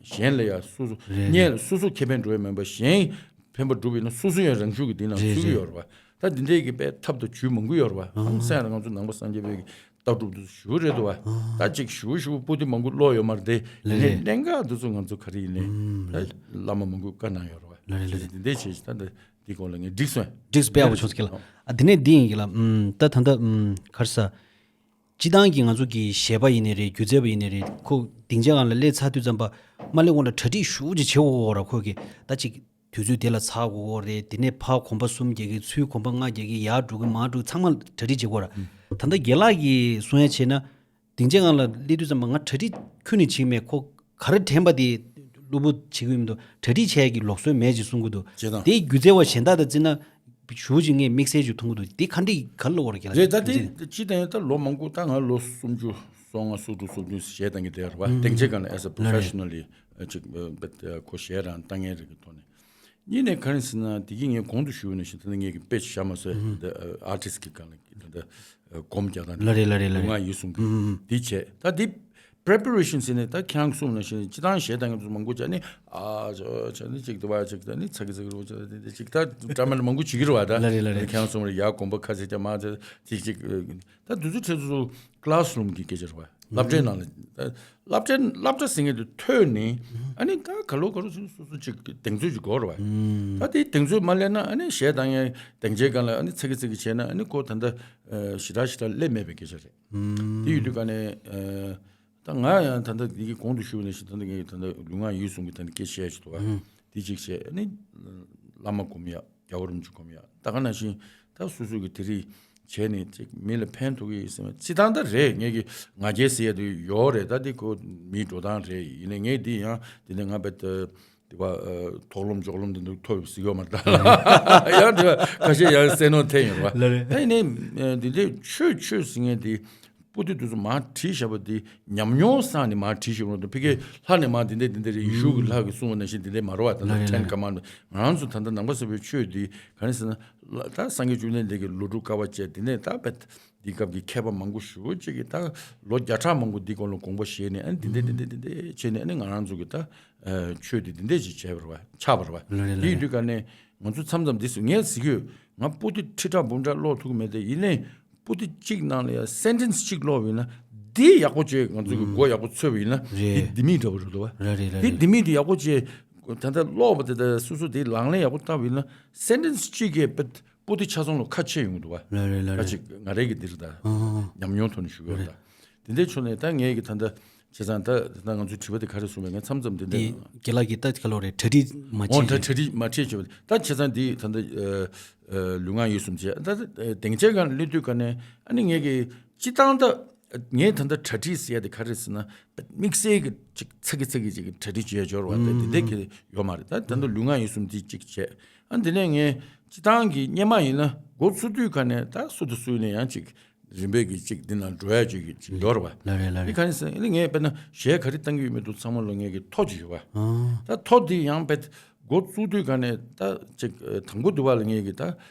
གཞན་ལ་ཡ་སོ་སོ་རེད་རེད། སོ་སོ་ཁེ་ཕན་འགྲོ་ཡ་མིན་པ་གཞན་ཕན་པ་སྒྲུབ་ཡིན་ན་སོ་སོ་ཡང་རང་ཤུགས་ཀྱིས་འདི་ནང་རེད་ཚུད་ཀྱི་རེད། ཡོད་རེད་བ། ད་འདི་འདྲའི་གི་དཔེ་ཐབས་དང་ཇུས་མང་པོ་ཡོད་རེད་བ། ཨང་སང་ཡང་ང་ཚོ་ནང་པ་སངས་རྒྱས་པའི་གི་ལྟ་གྲུབ་འདི་ཚོ་ཞུ་རེད་འདུག་བ། ད་ཅིག་ཞུ་ཞུ་པོ་ཏི་མང་པོ་ཀློག་ཡོད་མ་རེད་དེ། ལེ་ཡིན་ནའི་ལེ། གནད་འགག་འདི་ཚོ་ང་ཚོ་ག་རེ་ཡིན་ནའི་ཨུམ་ད་ལེ། བླ་མ་མང་པོས་བཀའ་གནང་ཡོད་རེད་བ། ལེ་ལེ་ལེ། འདི་འདྲའི་བྱས་ད་འདི་འདི་སྐོར་ལ་ངས་འགྲིག་སོང་། འགྲིག་སོང་། དཔེ་ཡག་པོ་བྱུང་སོང་ཁྱེད་ལ། ཨ་འདི་ནས་འདི་ཡིན་གྱི་ལ། ཨུམ་ད་ད་ད་ཨུམ་ག་རེ་ཟ། སྤྱི་བཏང་གི་ང་ཚོ་གི་བྱས་པ་ཡིན་ནའི་རེད། སྒྱུ་རྩལ་པ་ཡིན་ནའི་རེད། ཁོ་སྡིངས་ཆ་སྒང་ལ་སླེབས་ཚར་དུས་ཙམ་པ་མ་སླེབས་གོང་ལ་གྲ་སྒྲིག་ཞེ་པོ་ཅིག་བྱེད་དགོས་ར། ཁོ་གི་ད་ཅིག་དུས་ཚོད་དེ་ལ་ཚར་དགོས་རེད། དེ་ནས་ཕར་གོམ་པ་གསུམ་རྒྱག་གི། ཚུར་གོམ་པ་ལྔ་རྒྱག་གི། ཡར་འགྲོ་གི་མར་འགྲོ་གི། ཚང་མ་གྲ་སྒྲིག་བྱེད་དགོས་ར། ད་ལྟ་རྒན་ལགས་ཀྱིས་གསུང་ཡ་བྱས་ན། སྡིངས་ཆའི་སྒང་ལ་སླེབས་དུས་ཙམ་པ་ང་གྲ་སྒྲིག་ཁྱོན་ནས་བྱེད་མེད། ཁོ་ག་རེ་དྲན་པ་དེ་གློ་བུར་བྱེད་ཀྱི་ཡོད་མི་འདུག་གྲ་སྒྲིག་བྱེད་ཡ་གི་ལུགས་སྲོལ་མེད་ཅེས་གསུང་གི་འདུག་བྱེད་དང་། དེ་སྒྱུ་རྩལ་བ་གཞན་དག་དང་བརྩིས་ན་ཞེ་པོ་ཅིག་ངས་དམིགས་བསལ་ཅིག་མཐོང་གི་འདུག་དེ་ག་འདྲ་ག་རེ་ལབ་དགོས་ར་ཁྱེད་ལ། རེད། ད་དེ་སྤྱི་བཏང་ད་ལོ་མང་པོ་ད་ང་ལོ་སུམ་ཅུ་སོ་ལྔ་སོ་དྲུག་སོ་བདུན་གཞས་བཏང་གི་བསྡད་ཡོད་རེད་བ། སྡིངས་ཆའི་སྒང་ལ་as a professionally ཅིག་ཁོ་གཞས་རང་བཏང་མཁན་རེད་གི་ཐོག་ནས། གཉིས་ནས་ག་རེ་ཟེར་ན་དེ་གི་ངས་གོང་དུ་ཞུས་ནང་བཞིན་ད་ནི་ངས་ཀྱི་དཔེ་ཅིག་བཞག་མ་ཟད། ཨུ་ཧུ། འདི་ཨར་ཊིསི་གི་སྒང་ལ་ད་ལྟ་སྒོམ་རྒྱག་སྟངས་ལ་རེད་ལ་རེད་ལ་རེད། ལུས་ངག་ཡིད་གསུམ་གི་ཨུ་ཧུ། འདི་བྱས། ད་འདི་པི་རི་པེ་རེ་ཤན་ཟེར་ནས་ད་ཁྱེད་རང་གསུངས་ནང་བཞིན་སྤྱི་བཏང་གཞས་བཏང་མཁན་ཚོ་མང་པོ་བྱས་ནས་ཨ་བྱས་ནས་ཅིག་འདི་བ་ཅིག་ད་ནི་ཚ་གི་ཚ་གི་རུ་བྱས་ནས་ཅིག་ད་ཌ་ར་མ་མང་པོ་བྱེད་ཀྱི་རེད་བ། ད་ལ་རེད་ལ་རེད། ཁྱེད་རང་གསུངས་རེད། ཡར་གོམ་པ་ཁ་ཚིག་རྒྱབ་མར་ཚིག་ཅིག་ཅིག་ད་དུས་ཚོད་ཁྲལ་ཚོ་ཀླ་སི་རུམ་གྱི་སྐད་ཆ་རེད་བ། སློབ་གྲྭའི་ནང་ལ་སློབ་གྲྭའི་སློབ་གྲྭ་ཟེར་མཁན་དེ་ཐོས་ནས་ཨ་ནི་ད་ག་ལོ་ག་ལོ་སོ་སོ་སོ་ཅིག་གདེང་ཚོད་ཅིག་དགོས་རེད་བ། ད་དེ་གདེང་ཚོད་མ་སླེབས་ན་ཨ་ནི་གཞས་བཏང་ཡས་སྡིངས་ཆའི་སྒང་ལ་ཨ་ནི་ཚ་གི་ཚ་གི་བྱས་ན་ཨ་ནི་ཁོ་ད་ལྟ་ཞེ་དྲག་ཞེ་དྲག་སླེབས་མེད་པའི་སྐད་ཆ་རེད། དེ་ཡོད་དུས་ག་ནས་ད་ང་ཡང་ད་ལྟ་འདི་གི་གོང་དུ་ཞུས་ནང་བཞིན་ད་ལྟ་ངས་ད་ལྟ་ལུས་ངག་ཡིད་གསུམ་གྱི་ད་ལྟ་སྐད་ཆ་བཤད་ཅིག་འདུག་བ། དེ་གཅིག་བྱས་ཨ་ནི་བླ་མ་སྒོམ་ཡ། རྒྱལ་བ་རིན་པོ་ཆེ་སྒོམ་ཡ། ད་ག་ནང་བཞིན་ད་སོ་སོ་གི་དེ་རིགས་བྱས་ནས་ཅིག་མི་ལ་ཕན་ཐོགས་ཀྱི་ཡོད་སེམས་སྤྱི་བཏང་ད་རེད། ངས་ཀྱི་ང་རྒྱལ་ཟེར་ཡ་དེ་ཡོད་རེད། ད་དེ་ཁོ་མིའི་འགྲོ་སྟངས་རེད། ཡིན་ནའི་ངས་འདི་ཡང་དེ་ནས་ང་བས་དེ་བ་དོགས་སློང་འཇོག་སློང་དེ་འདུག་ཐོབ་ཟིག་ཡོད་མ་རེད། ད་ཡང་དེ་བ་ཁ་ཤས་ཡང་བསམ་མནོ་འཐེན་ཡོད་རེད་བ། ལ་རེད། ད་ཡིན་ནའི་འདི་འདྲའི་ཆོས་ཆོས་ཟེར་མཁན་དེ། པོ་ཏི་དེ་ཚོ་མར་བྲིས་བཞག་པ་དེ་ཉམས་མྱོང་བསགས་ནས་མར་བྲིས་བཞག་པ་རེད། ཕ་གིའི་ལྷ་ནས་མར་འདི་འདྲ་འདི་འདྲ་རེད། ཡེ་ཤུ་གི་ལྷ་གིས་གསུངས་པ་ནང་བཞིན་འདི་འདྲ་མ་རེད་བ། ད་ལྟ་ཊེན་ཀ་མན་ཌི་མེན་ཊི་ང་རང་ཚོ་ད་ལྟ་ནང་པ་སངས་རྒྱས་པའི་ཆོས་འདི་ག་རེ་ཟེར་ན་ད་སངས་རྒྱས་བཅོམ་ལྡན་འདས་ཀྱིས་ལོ་དྲུག་དཀའ་བ་སྤྱད། དེ་ནས་ད་བས་འདི་སྐབས་ཀྱི་མཁས་པ་མང་པོ་ཞེ་པོ་ཅིག་གིས་ད་ལོ་བརྒྱ་ཕྲག་མང་པོ་འདི་སྐོར་ལ་དགོངས་པ་བཞེས་ནས་ཨ་ནི་འདི་འདྲ་འདི་འདྲ་འདི་འདྲ་བྱས་ནས་ཨ་ནི་ང་རང་ཚོ་གི་ད་ཆོས་འདི་འདི་འདྲ་ཅིག་བྱས་པ་རེད་བ། ཆགས་པ་རེད་བ། ལ་རེད་ལ་དེ་ཡིན་རེད། དུས་ག་ནས་ང་ཚོ་མཚམས་མཚམས་འདི་སུ་ངས་ཟེར་གྱི་ཡོད། ང་པོ་ཏི་ཁྲི་ཕྲག་འབུམ་ཕྲག་ཀློག་ཐུབ་ཀྱི་མེད་དེ། ཡིན་ནའི་པོ་ཏི་གཅིག་ནང་ལ་ཡང་སེན་ཊེན་སི་གཅིག་ཀློག་པ་ཡིན་ན་འདི་ཡག་པོ་བྱས། ང་ཚོ་གི་མགོ་ཡག་པོ་ཚོས་པ་ཡིན་ན་འདི་རེད། ལྡེ་མིག་འདྲ་པོ་རེད་འདུག་བ། རེད་རེད་རེད་འདི་རེད། ལྡེ་མིག་འདི་ཡག་པོ་བྱས། ད་ལྟ་ཀློག་པ་དེ་ད་སོ་སོ་དེ་ལག་ལེན་ཡག་པོ་བསྟར་བ་ཡིན་ན་སེན་ཊེན་སི་གཅིག་གིས་པོ་ཏི་ཆ་ཚང་ལ་ཁ་ཕྱེ་ཡོང་གི་འདུག་བ། རེད་རེད་རེད་ད་རེད། ཅིག་ང་རེ་གི་འདིར་ད་ཨ་ཉམས་མྱོང་ཐོག་ནས་ཞུ་གི་ཡོད་རེད། ད་དེ་འདྲའི་ཕྱོགས་ནས་ད་ངས་གི་ད་ལྟ་བྱས་ཙང་ད་ད་ང་ཚོའི་དྲི་བ་དེ་ག་རེ་གསུངས་པས། ངས་མཚམས་མཚམས་དེ་འདྲ། དེ་རྒན་ལགས་ཀྱིས་ད་ག་ལོ་རེད། གྲ་སྒྲིག་མ་འོ་བྱས་ད་ཀྱི་གྲ་སྒྲིག་མ་བྱས་བྱས་པ་ད་བྱས་ཙང་འདི་ད་ལྟ་ཨ་ཨ་ལུས་ངག་ཡིད་གསུམ་བྱས། ད་ད་སྡིངས་ཆའི་སྒང་སླེབས་དུས་ག་ནས་ཨ་ནི་ངས་ཀྱི་སྤྱི་བཏང་ད་ངས་ད་ལྟ་གྲ་སྒྲིག་ཟེར་ཡ་དེ་ག་རེ་ཟེར་ན་དམིགས་བསལ་གྱི་ཅིག་ཚ་གི་ཚ་གི་ཅིག་གྲ་སྒྲིག་བྱས་འབྱོར་བ་དེ་དེ་འདྲ་གི་ཡོད་མ་རེད། ད་ད་ལྟ་ལུས་ངག་ཡིད་གསུམ་འདི་གཅིག་བྱས། ཨ་འདི་ནས་ངས་སྤྱི་བཏང་གི་སྔོན་མ་ཡིན་ན་འགོ་ཚུགས་དུས་ག་ནས་ད་སུ་དང་སུ་ནས་ཡང་ཅིག་རིམ་པས་ཀྱི་གཅིག་འདི་ན་འགྲོ་ཡ་གཅིག་གི་གཅིག་ཡོད་རེད་བ། ལ་རེད་ལ་རེད། འདི་ག་ནས་ཟེར་ན་ངས་དཔེར་ན་གཞས་ག་རེ་བཏང་གི་ཡོད་མེད་དུ་ཚང་མ་ལ་ངས་ཀྱི་ཐོ་ཅིག་ཡོད་བ། ཨང་། ད་ཐོ་འདི་ཡང་དཔེ་འགོ་བཙུགས་དུས་ག་ནས་ད་ཅིག་དང་པོ་དུ་བ་ལ་ངས་ཀྱི་ད་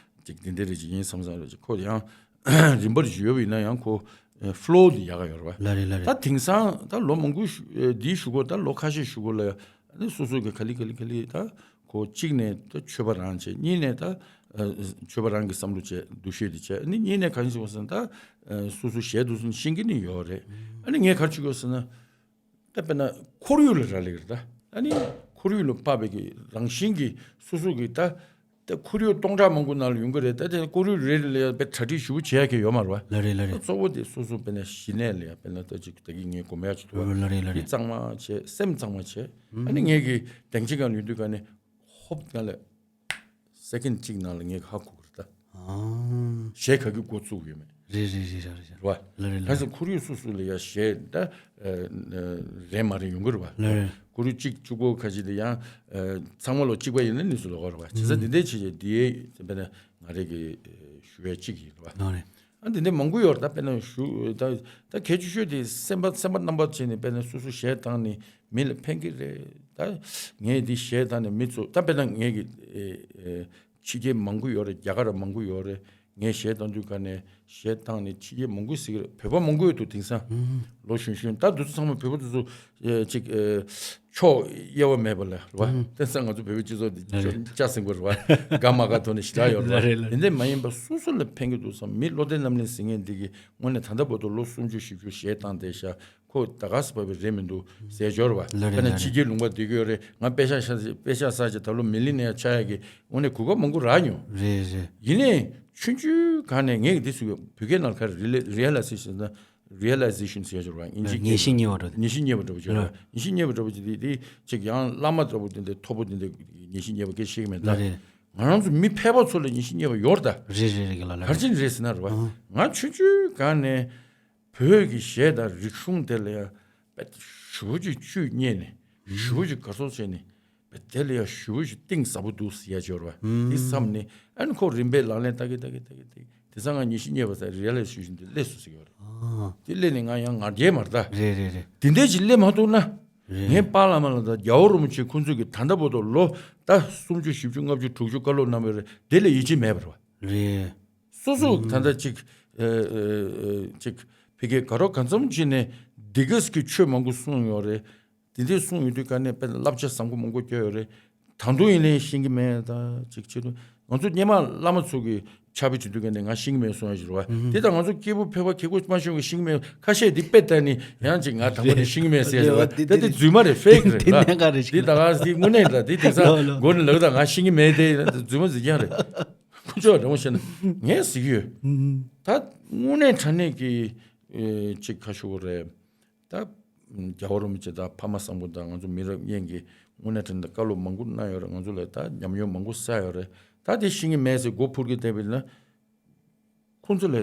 ཅིག་འདི་འདི་རེད་ཅིག་ཡིན་བསམ་བསམ་རེད་ཅིག་ཁོ་ཡང་རིམ་པར་ཅིག་ཡོད་པ་ཡིན་ན་ཡང་ཁོ་ཕ་ལོ་འདི་ཡག་ག་ཡོད་རེད་བ། ལ་རེད་ལ་རེད། ད་དེང་སང་ད་ལོ་མང་པོ་ཞུ་འདིའི་ཞུ་སྒོ་ད་ལོ་ཁ་ཤས་ཞུ་སྒོ་ལ་ནི་སོ་སོ་གི་ག་ལི་ག་ལི་ག་ལི་ད། ཁོ་གཅིག་ནས་ད་ཆོས་པ་རང་བྱས། གཉིས་ནས་ད་ཨ་ཆོས་པ་རང་གི་བསམ་བློ་བྱས་འདུ་ཤེས་དེ་བྱས། ཨ་ནི་གཉིས་ནས་གང་ཞིག་བ་ཟེར་ན་ད་ཨ་སོ་སོ་གཞས་འདུག་ཟེར་ན་ཤེས་ཀྱི་ནི་ཡོད་རེད། ཨ་ནི་ངས་ག་རེ་བྱེད་དགོས་ཟེར་ན་ད་དཔེར་ན་ཁོར་ཡུག་ལ་རག་ལས་ཀྱི་རེད། ད་ཨ་ནི་ཁོར་ཡུག་ལ་དཔག་པའི་གི་རང་བཞིན་གྱི་སོ་སོ་གི་ད་ད་ཁོར་ཡུག་སྟོང་ཕྲག་མང་པོ་ནང་ལ་ཡོང་གི་རེད། ད་དེ་ཁོར་ཡུག་རེ་རེ་ལ་ཡང་དཔེ་གྲ་སྒྲིག་ཞུ་བྱེད་ཡ་གི་ཡོད་མ་རེད་བ། ལ་རེད་ལ་རེད། གཙོ་བོ་དེ་སོ་སོ་དཔེར་ན་གཞི་གནས་ལ་ཡང་དཔེར་ན་ད་ཅིག་ད་གི་ངས་གོ་མེད་ཅིག་འདུག་བ། ལ་རེད་ལ་རེད། གཙང་མ་བྱས་སེམས་གཙང་མ་བྱས། ཨ་ནི་ངས་གི་སྡིངས་ཆའི་སྒང་ལ་ཡོད་དུས་ག་ནས་ཧོབ་ང་ལ་སེ་ཀེན་གཅིག་ནང་ལ་ངས་ཧ་གོ་གི་རེད་ད། ཨང་། གཞས་ག་གི་འགོ་བཙུགས་ཡོད་མེད། རེད་རེད་རེད་རེད་རེད། རེད་བ། ལ་རེད་ལ་ག་རེད། ཟེར་ཁོར་ཡུག་སོ་སོ་ལ་ཡ་གཞས་ད་རེད་མ་རེད་ཡོང་གི་རེད་བ། ལ་རེད། ཁོར་ཡུག་གཅིག་གཅིག་པོ་ཁ་ཅིག་དེ་ཡང་ཚང་མ་ལོ་གཅིག་པ་ཡིན་ན་ནི་སུ་ལོ་ག་རེད་བ། བྱས་ཙང་འདི་འདྲའི་ཆེད་ཀྱི་དེ་དཔེར་ན་ང་རེ་གི་ཞུ་ཡ་གཅིག་ཡིན་རེད་བ། ལ་རེད། ཨ་འདི་འདྲའི་མང་པོ་ཡོད་རེད། ད་དཔེར་ན་ཞུ་ད་ད་གལ་ཆེ་ཤོས་དེ་སེམས་པ་སེམས་པ་རྣམ་པ་བྱས་ནས་དཔེར་ན་སོ་སོ་གཞས་བཏང་ནས་མི་ལ་ཕན་གི་རེད། ད་ངས་འདི་གཞས་བཏང་ནས་མི་ཚོ་ད་དཔེར་ན་ངས་ཀྱི་ཨེ་ཨེ་ཕྱི་རྒྱལ་མང་པོ་ཡོད་རེད། རྒྱ་གར་མང་པོ་ཡོད་རེད། ངས་གཞས་བཏང་དུས་ག་ནས་གཞས་བཏང་ནས་ཕྱི་རྒྱལ་མང་པོ་ཟེར་གི་རེད། བོད་པ་མང་པོ་ཡོད་འདུག་དེང་སང་ལོ་གཞོན་གཞོན་ད་འདི་ཚོ་ཚང་མ་བོད་པ་འདི་ཚོ་ཨེ་ཅིག་ཨེ་ཕྱོགས་དབྱེ་བ་མེད་པ་ལ་རེད་བ། དེང་སང་ང་ཚོ་བོད་པའི་སྤྱི་ཚོགས་འདི་ལྕགས་སྲིན་པོ་རེད་བ། དགའ་མ་དགའ་ཐོག་ནས་ཞེ་དྲག་ཡོད་རེད་བ། དེ་འདྲ་མ་ཡིན་པ་སོ་སོ་ལ་ཕན་གི་འདུག་བསམ། མི་བློ་བདེ་རྣམ་གླིང་ཟེར་མཁན་འདི་གི་དངོས་གནས་ད་ལྟ་བར་དུ་ལོ་སུམ་ཅུ་བཞི་བཅུ་གཞས་བཏང་བསྡད་ཤག་ཁོ་ད་ག་སེ་བབས་པའི་རེད་མི་འདུག་ཟེར་འབྱོར་བ། ལ་རེད་དཔེར་ན་ལ་ཕྱི་རྒྱལ་ལུང་པ་བསྡད་ཀྱི་ཡོད་རེད། ང་པེ་ཤག་ཤག་པེ་ཤག་ས་ཆ་ད་ལོ་མི་ལི་ནེ་ཡ་ཆགས་ཡག་གི་དངོས་གནས་གོ་སྐབས་མང་པོ་རག་མྱོང་། རེད་རེད། ཡིན་ནའི་ཆུང་ཆུང་གང་ནས་ངས་འདི་ཟེར་གི་ཡོད། བོད་སྐད་ནང་ཁ་རི་ལེ་རི་ཡ་ལ་ཟེ་ཤན་ན་རི་ཡ་ལ་ཟེ་ཤན་ཟེར་འབྱོར་བ། ཨིན་ཇི་ངེས་ཤེས་རྙེད་པ་འདྲ་པོ་དེ། ངེས་ཤེས་རྙེད་པ་འདྲ་པོ་ཅིག་རེད། ངེས་ཤེས་རྙེད་པ་འདྲ་པོ་ཅིག་དེ་དེ་ཅིག་ཡང་བླ་མ་འདྲ་པོ་དེ་འདྲ་མཐོ་པོ་དེ་འདྲ་ངེས་ཤེས་རྙེད་པ་སྐད་ཤེས་ཀྱི་མེད་ད། ལ་རེད། ང་རང་ཚོ་མི་ཕལ་པ་ཚོ་ལ་ངེས་ཤེས་རྙེད་པ་ཡོད་ད། རེད་རེད་རེད་གི་ལ་ལ་ག་རེ་རེད། བྱས་ནས་རེད་ཟེར་ན་རེད་བ། ང་ཆུང་ཆུང་གང་ནས་བོད་ཀྱི་གཞས་དང་རིག་གཞུང་དེ་ལ་ཡང་ཞེ་པོ་ཅིག་བཅུད་རྙེད་ནས་ཞེ་པོ་ཅིག་དགའ་ཚོར་བྱས་ནས་དེ་ལ་ཡང་ཞེ་པོ་ཅིག་གཏིང་ཟབ་པོ་འདུག་ཟེར་ཡ་ཅིག་ཡོད་རེད་བ། དེ་བསམ་ནས་ཨ་ནི་ཁོ་རིམ་པས་ལག་ལེན་བསྟར་གི་བསྟར་གི་བསྟར་གི་བསྟར་གི་དེང་སང་ང་ངེས་ཤེས་རྙེད་པ་ཟེར་རི་ཡ་ལ་ཟེ་ཤན་དེ་སླེབས་སོང་ཟེར་གི་ཡོད་རེད། དེ་སླེབས་ནས་ང་ཡང་ང་རྒྱལ་མ་རེད་ད། རེད་རེད་རེད། དེ་འདྲས་ཅིག་སླེབས་མ་ཐུབ་ན། རེད། ངའི་པཱ་བླ་མ་ལགས་དང་རྒྱལ་བ་རིན་པོ་ཆེ་ཁོང་ཚོས་ཀྱི་ད་ལྟ་བར་དུ་ལོ་ད་སུམ་ཅུ་བཞི་བཅུ་ལྔ་བཅུ་དྲུག་ཅུ་བཀའ་སློབ་གནང་བའི་རེད། དེ་ལས་ཡིད་ཆེས་མེད་པ་རེད་བ། རེད། སོ་སོ་ད་ལྟ་ཅིག་ཨེ་ཨེ་ཨེ་ཅིག་ཕ་གིའི་དགའ་རོགས་གང་འཚམ་བྱས་ནས་འདི་གས་ཀྱི་ཆོས་མང་པོ་གསུངས་ཡོད་རེད། དེ་འདྲས་གསུངས་ཡོད་དུས་ག་ནས་དཔེར་ན་བསླབ་བྱ་བཟང་པོ་མང་པོ་སྐྱོན་ཡོད་རེད། ད་དུང་ཡིན་ནའི་ཤེས་ཀྱི་མེད་ད་ཅིག་བྱེད་དུས་ང་ཚོ་སྔོན་མ་བླ་མ་ཚོ་གི་ཕྱག་དཔེ་བྱེད་དུས་ག་ནས་ང་ཤེས་ཀྱི་མེད་གསུང་ཡ་ཞིག་རེད་བ། དེ་ལྟར་ང་ཚོ་སྐྱེས་བུ་ཕལ་པ་ཁེ་ཁོ་མ་ཤེས་པའི་ཤེས་ཀྱི་མེད་ཁ་ཤས་དེ་དཔེ་ལྟ་ནི་ཡང་ཅིག་ང་དང་པོ་ནས་ཤེས་ཀྱི་མེད་ཟེར་ཡ་རེད་བ། ད་དེ་རྫུན་མ་རེད། ཕེག་རེད་ལ། དེ་གནད་འགག་རེད་ཤག་དེ་ད་ག་དེ་དངོས་གནས་ལ་དེ་དེང་སང་ལོ་ལོ་མགོ་ནས་ལག་དང་ང་ཤེས་ཀྱི་མེད་དེ་རྫུན་མ་ཟེར་ཀྱང་རེད། ཁོ་ཚོས་རང་བཤད་ན་ངས་ཟེར་གྱི་ཡོད། ད་དངོས་གནས་དྲང་གནས་ཀྱི་ཨེ་ཅིག་ཁ་ཤོ་རེད། ད་རྒྱལ་བ་རིན་པོ་ཆེ་དང་ཕ་མ་བཟང་པོ་དང་ང་ཚོ་མི་རབས་གཉིས་ཀྱིས་དངོས་གནས་དྲང་གནས་བཀའ་སློབ་མང་པོ་གནང་ཡོད་རེད། ང་ཚོ་ལ་ད་ཉམས་མྱོང་མང་པོ་བསགས་ཡོད་རེད། ད་དེ་ཤེས་ཀྱི་མེད་ཟེར་མགོ་འཕུར་གྱི་བསྡད་པ་ཡིན་ན་ཁོང་ཚོ་ལ་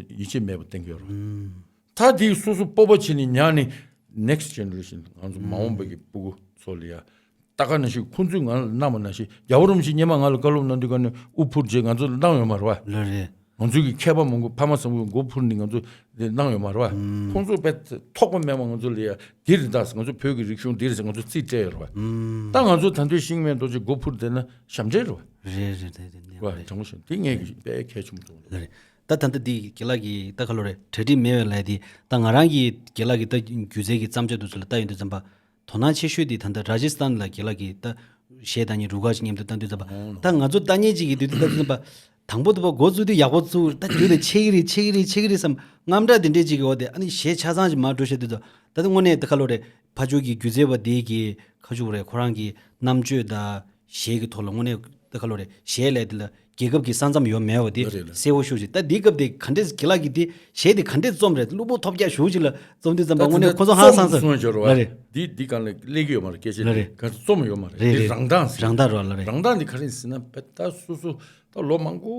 ཡིད་ཆེས་མེད་པ་བསྟན་གྱི་ཡོད་རེད། ད་དེ་སོ་སོ་སྤོབས་པ་བྱས་ནས་ཉར་ནས་next generation ང་ཚོ་མ་འོངས་པ་གི་སྤུ་གུ་ཚོ་ལ་ཡ། ད་ག་ནང་བཞིན་ཁོང་ཚོས་ང་ལ་གནང་བ་ནང་བཞིན་རྒྱལ་བ་རིན་པོ་ཆེ་སྔོན་མ་ང་ལ་བཀའ་སློབ་གནང་དུས་ག་ནས་དབུ་འཕུར་རྗེས་ང་ཚོ་ལ་གནང་ཡོད་མ་རེད་བ། ལ་རེད། ང་ཚོའི་གི་མཁས་པ་མང་པོ་ཕ་མ་བཟང་པོས་མགོ་འཕུར་ནས་ང་ཚོ་དེ་གནང་ཡོད་མ་རེད་བ། ཁོང་ཚོ་དཔེ་ཐོགས་པ་མེད་པ་ང་ཚོ་ལ་ཡ་འདི་རེད་ད་ཟེར་ང་ཚོ་བོད་ཀྱི་རིག་གཞུང་འདི་རེད་ཟེར་ང་ཚོ་རྩིས་སྤྲད་ཡོད་རེད་བ། ད་ང་ཚོ་ད་དུང་ཤེས་མེད་མདོག་ཅིག་མགོ་འཕུར་བསྡད་ན་ཞབས་འདྲེན་རེད་བ། རེད་རེད་རེད་རེད་རེད། བ་དྲང་པོ་བཤད་དེ་ངས་གི་དཔེ་གལ་ཆེན་པོ་མཐོང་ལ་རེད། ད་ད་ལྟ་འདི་རྒན་ལགས་ཀྱིས་ད་ག་ལོ་རེད་གྲ་སྒྲིག་མེད་པའི་ལས་དེ་ད་ང་རང་གིས་རྒན་ལགས་ཀྱི་ད་སྒྱུ་རྩལ་གྱི་བརྩམས་ཆོས་དེ་ཚོ་ལ་ལྟ་ཡོང་དུས་ཙམ་པ། དོ་སྣང་ཆེ་ཤོས་དེ་ད་ལྟ་ར་ཇི་སི་ཐན་ལ་རྒན་ལགས་ཀྱིས་ད་གཞས་བཏང་མཁན་རུ་ཁག་ཅིག་མཉམ་དུ་བཏང་དུས་ཙམ་པ། ད་ང་ཚོ་ལྟ་མཁན་ཅིག་གིས་དུས་དུས་ལྟ་དུས་ཙམ་པ། དང་པོ་དུ་བ་འགོ་བཙུགས་དུས་ཡག་པོ་བཙུགས་ད་རྒྱུ་དེ་ཆེ་གི་རེད་ཆེ་གི་རེད་ཆེ་གི་རེད་བསམ་དངངས་སྐྲག་དེ་འདྲས་ཅིག་གི་འོག་དེ་ཨ་ནི་གཞས་ཆ་ཚང་ཞིག་མར་འགྲོ་བཤད་དུས་ད་ད་དངོས་གནས་ད་ག་ལོ་རེད་ཕ་ཇོ་གི་སྒྱུ་རྩལ་བ་དེ་གི་ཁ་ཆུ་རེད་ཁོ་རང་གི་རྣམ་དཔྱོད་ད། གཞས་ཀྱི་ཐོག་ལ་དངོས་གནས་ད་ག་ལོ་རེད་གཞས་ལས་དེ་ལ་རྒྱལ་ཁབ་ཀྱི་ས་མཚམས་ཡོད་མེད་བ་དེ་རེད་རེད། གསལ་བོ་ཤོད་ཅིག་ད་འདི་སྐབས་དེ་ག་འདྲས་རྒན་ལགས་ཀྱིས་དེ་གཞས་དེ་ག་འདྲས་རྩོམ་རེད་གློ་བུར་ཐོལ་རྒྱག་ཞུ་ཅིག་ལ་རྩོམ་དུས་ཙམ་པ་དངོས་གནས་ཁོ་ཚོ་ཧང་སངས་ས་རྩོམ་སོང་ཡོད་རེད་བ། ལ་རེད། འདི་འདི་གང་ལ་སླེབས་ཀྱི་ཡོད་མ་རེད་སྐད་ཆ་ལ་རེད། ག་རྩོམ་ཡོད་མ་རེད་རེད་འདི་རེད། རང་མདངས་ཟེར། རང་མདངས་རོ་ལ་རེད། རང་མདངས་འདི་ག་རེ་ཟེར་ན་བེ་ད་སོ་སོ་ད་ལོ་མང་པོ་